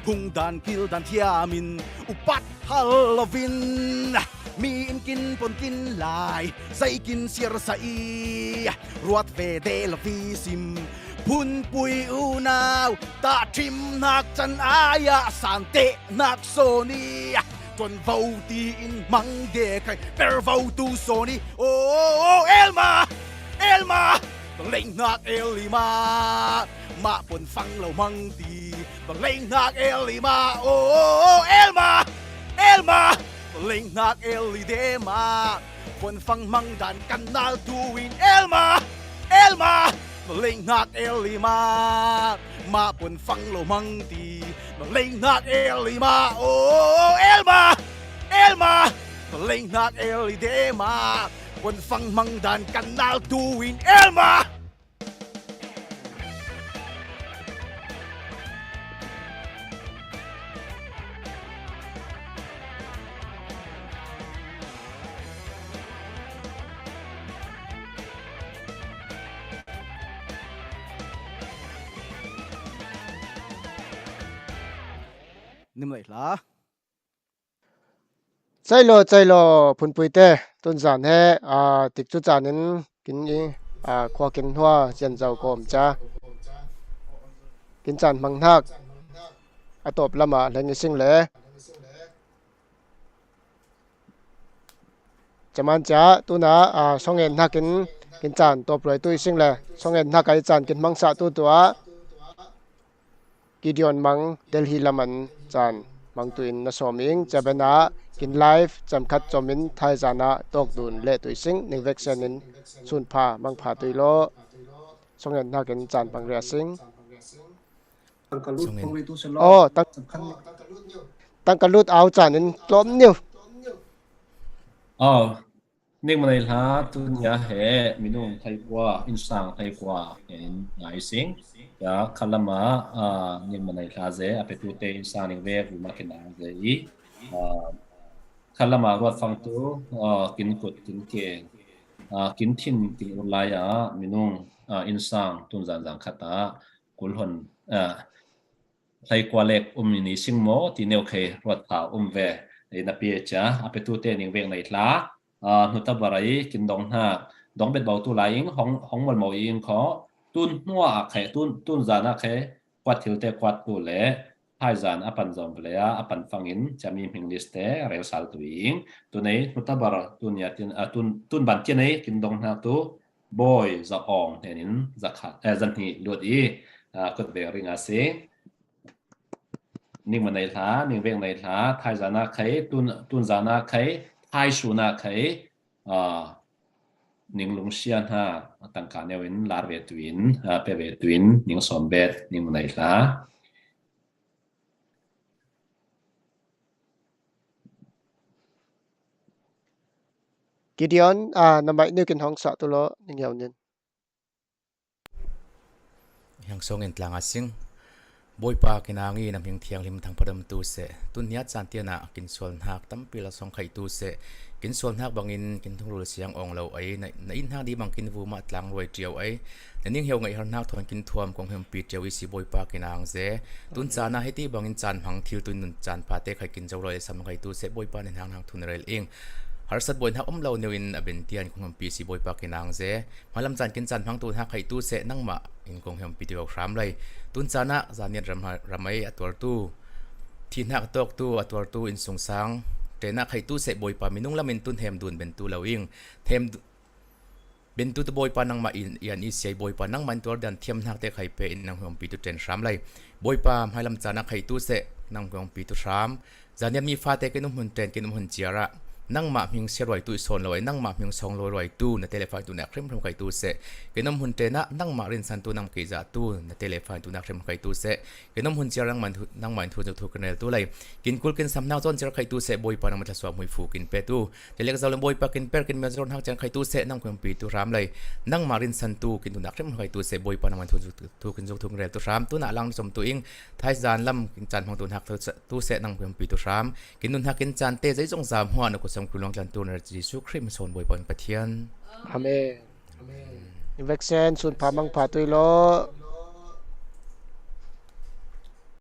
hung dan kil dan thiam in, upat hal lovin, mi in kin pon kin lai, zei kin siar sa i, ruat ve de lo vi sim, phunpui unau, tahṭhimnak can ai-ah santehnak sawn i, tonvo tiin hmang de khai, pervo tu sawn i, oh, Elma, Elma, ka linghnak el i mah, mah pon fang lo hmang ti, ka linghnak el i mah, oh, Elma, Elma, ka Lengnak el i dema, puanfang hmang dan kan nal tuin elma, elma. Lengnak el i ma, ma puanfang lo hmang ti. Lengnak el i ma, oh, elma, elma. Lengnak el i dema, puanfang hmang dan kan nal tuin elma. Nim lei hla. Chai lo, chai lo, phunpui te, tun zan he, a, tik cu caan in kin i, a, khua kin hua, zian zo kawm ca. Kin caan hmang hnak, a tawp lam ah hleng i sing le. Caman ca, tun ah, a, songen hnak in kin caan tawp ruai tu i sing le. Songen hnak ah i caan kin hmang sah tu tu ah. Gideon Mang Delhi lam an caan hmang tu in na sawm ing, caben ah kin live cam khat com in thaizan ah tawk dun leh tu i sing, ning vek sen in sun pha mang pha tu i law, songen hnak in caan hmang ria sing. Songen. Oh, tang, tang ka lut au caan in tlawm niu. Oh, Ning Manei hla tun ya he minung thaikua, insang thaikua in ngai sing. Ya khalam ah, ah, Ning Manei hla ze a petu te insang ning ve vuma kin ang ze i. Ah, khalam ah ruat fang tu, ah, kin kut, kin ke, ah, kin thin, kin urlai ah minung, ah, insang tun zan zan khat ah kulhon, ah, thaikua lek um ni sing maw ti neu khei ruat pha um ve. Ei na pia cia, a petu te ning vek nei hla, ah, hnu ta barai kin dong hna, dong bet bau tu lai ing, hong, hong mol mo ing kho, tun hnua a khei, tun, tun zan a khei, kuat thil te kuat tu le, thaizan a pan zom le a, a pan fangin, cami hming list te rel sal tu ing, tu nei, hnu ta bar, tun ya tin, ah, tun, tun ban cia nei, kin dong hna tu, Bawi Za Awng hnenin za khat, eh, za hnih lut i, ah, kut ve ring a si. Ning Manei hla, ning vek nei hla, thaizan a khei, tun, tun zan a khei, thaisun a khei, ah, ning lungsia hna, tangka neu in lar ve tu in, ah, pe ve tu in, ning sawm bet, Ning Manei hla. Gideon, ah, na mai niu kin hong sah tu law, ning yau nin. Hiang song in tlang a sing. Bawipa kin ang i na hming thianghlim thangpha dam tu seh. Tun hniat caan tian ah kin sual hnak tampi la song khaih tu seh. Kin sual hnak bangin kin thungrul siang awng lo ai. Na, na in hnak di bang kin vumah tlang ruai ṭiau ai. Na ning heuh ngaih har hnak thawn kin thuam kong hempi ṭiau i si Bawipa kin ang ze. Tun caan ah hiti bangin caan hmang thil tun nun caan pha te khai kin zo ruai sam khaih tu seh Bawipa nih hnak hnak thun rel ing. Harsat buai hnak um lo neu in a ben tian kong hempi si Bawipa kin ang ze. Hmailam caan kin caan hmang tu hnak khaih tu seh nangmah in kong hempi tu hram lai. Tun caan ah zaniat ram, ram ai a tuar tu, thihnak a tawk tu, a tuar tu, innsungsang ṭen ah khaih tu seh Bawipa minung lam in tun hem dun ben tu lo ing. Hem du-, ben tu tu Bawipa nangmah in, i an i siai Bawipa nangmah in tuar dan thiam hnak te khai pe in nang hempi tu ṭen hram lai. Bawipa hmailam caan ah khaih tu seh nang hempi tu hram. Zaniat mi fate kin um hun ṭen, kin um hun ciar ah nangmah hming sia ruai tu i sawn lo ai, nangmah hming sawng lo ruai tu na telephone tu nak hrimhrim khaih tu seh. Kin um hun ṭen ah nangmah rinsan tu nang kei zah tu na telephone tu nak hrimhrim khaih tu seh. Kin um hun ciar nangmah thu, nangmah thu, thu kin rel tu lai. Kin kul kin sam hnak zawn ciar khaih tu seh Bawipa nangmah thluasuah hmuifu kin pe tu. Telek zau le Bawipa kin per kin mel zawn hnak ciar khaih tu seh nang hempi tu hram lai. Nangmah rinsan tu kin tu nak hrimhrim khaih tu seh Bawipa nangmah thu, thu kin zuk thu kin rel tu hram. Tu na lang zom tu ing thaizan lam kin caan hmang tu hnak tu seh nang hempi tu hram. Kin nun hnak kin caan te zeizong za hmuah na kut sam kul luang tlan tu na Jesuh Khrih hming sawn Bawipa in Pathian. Amen. Amen. Ning vek sen sun pha mang pha tu i law.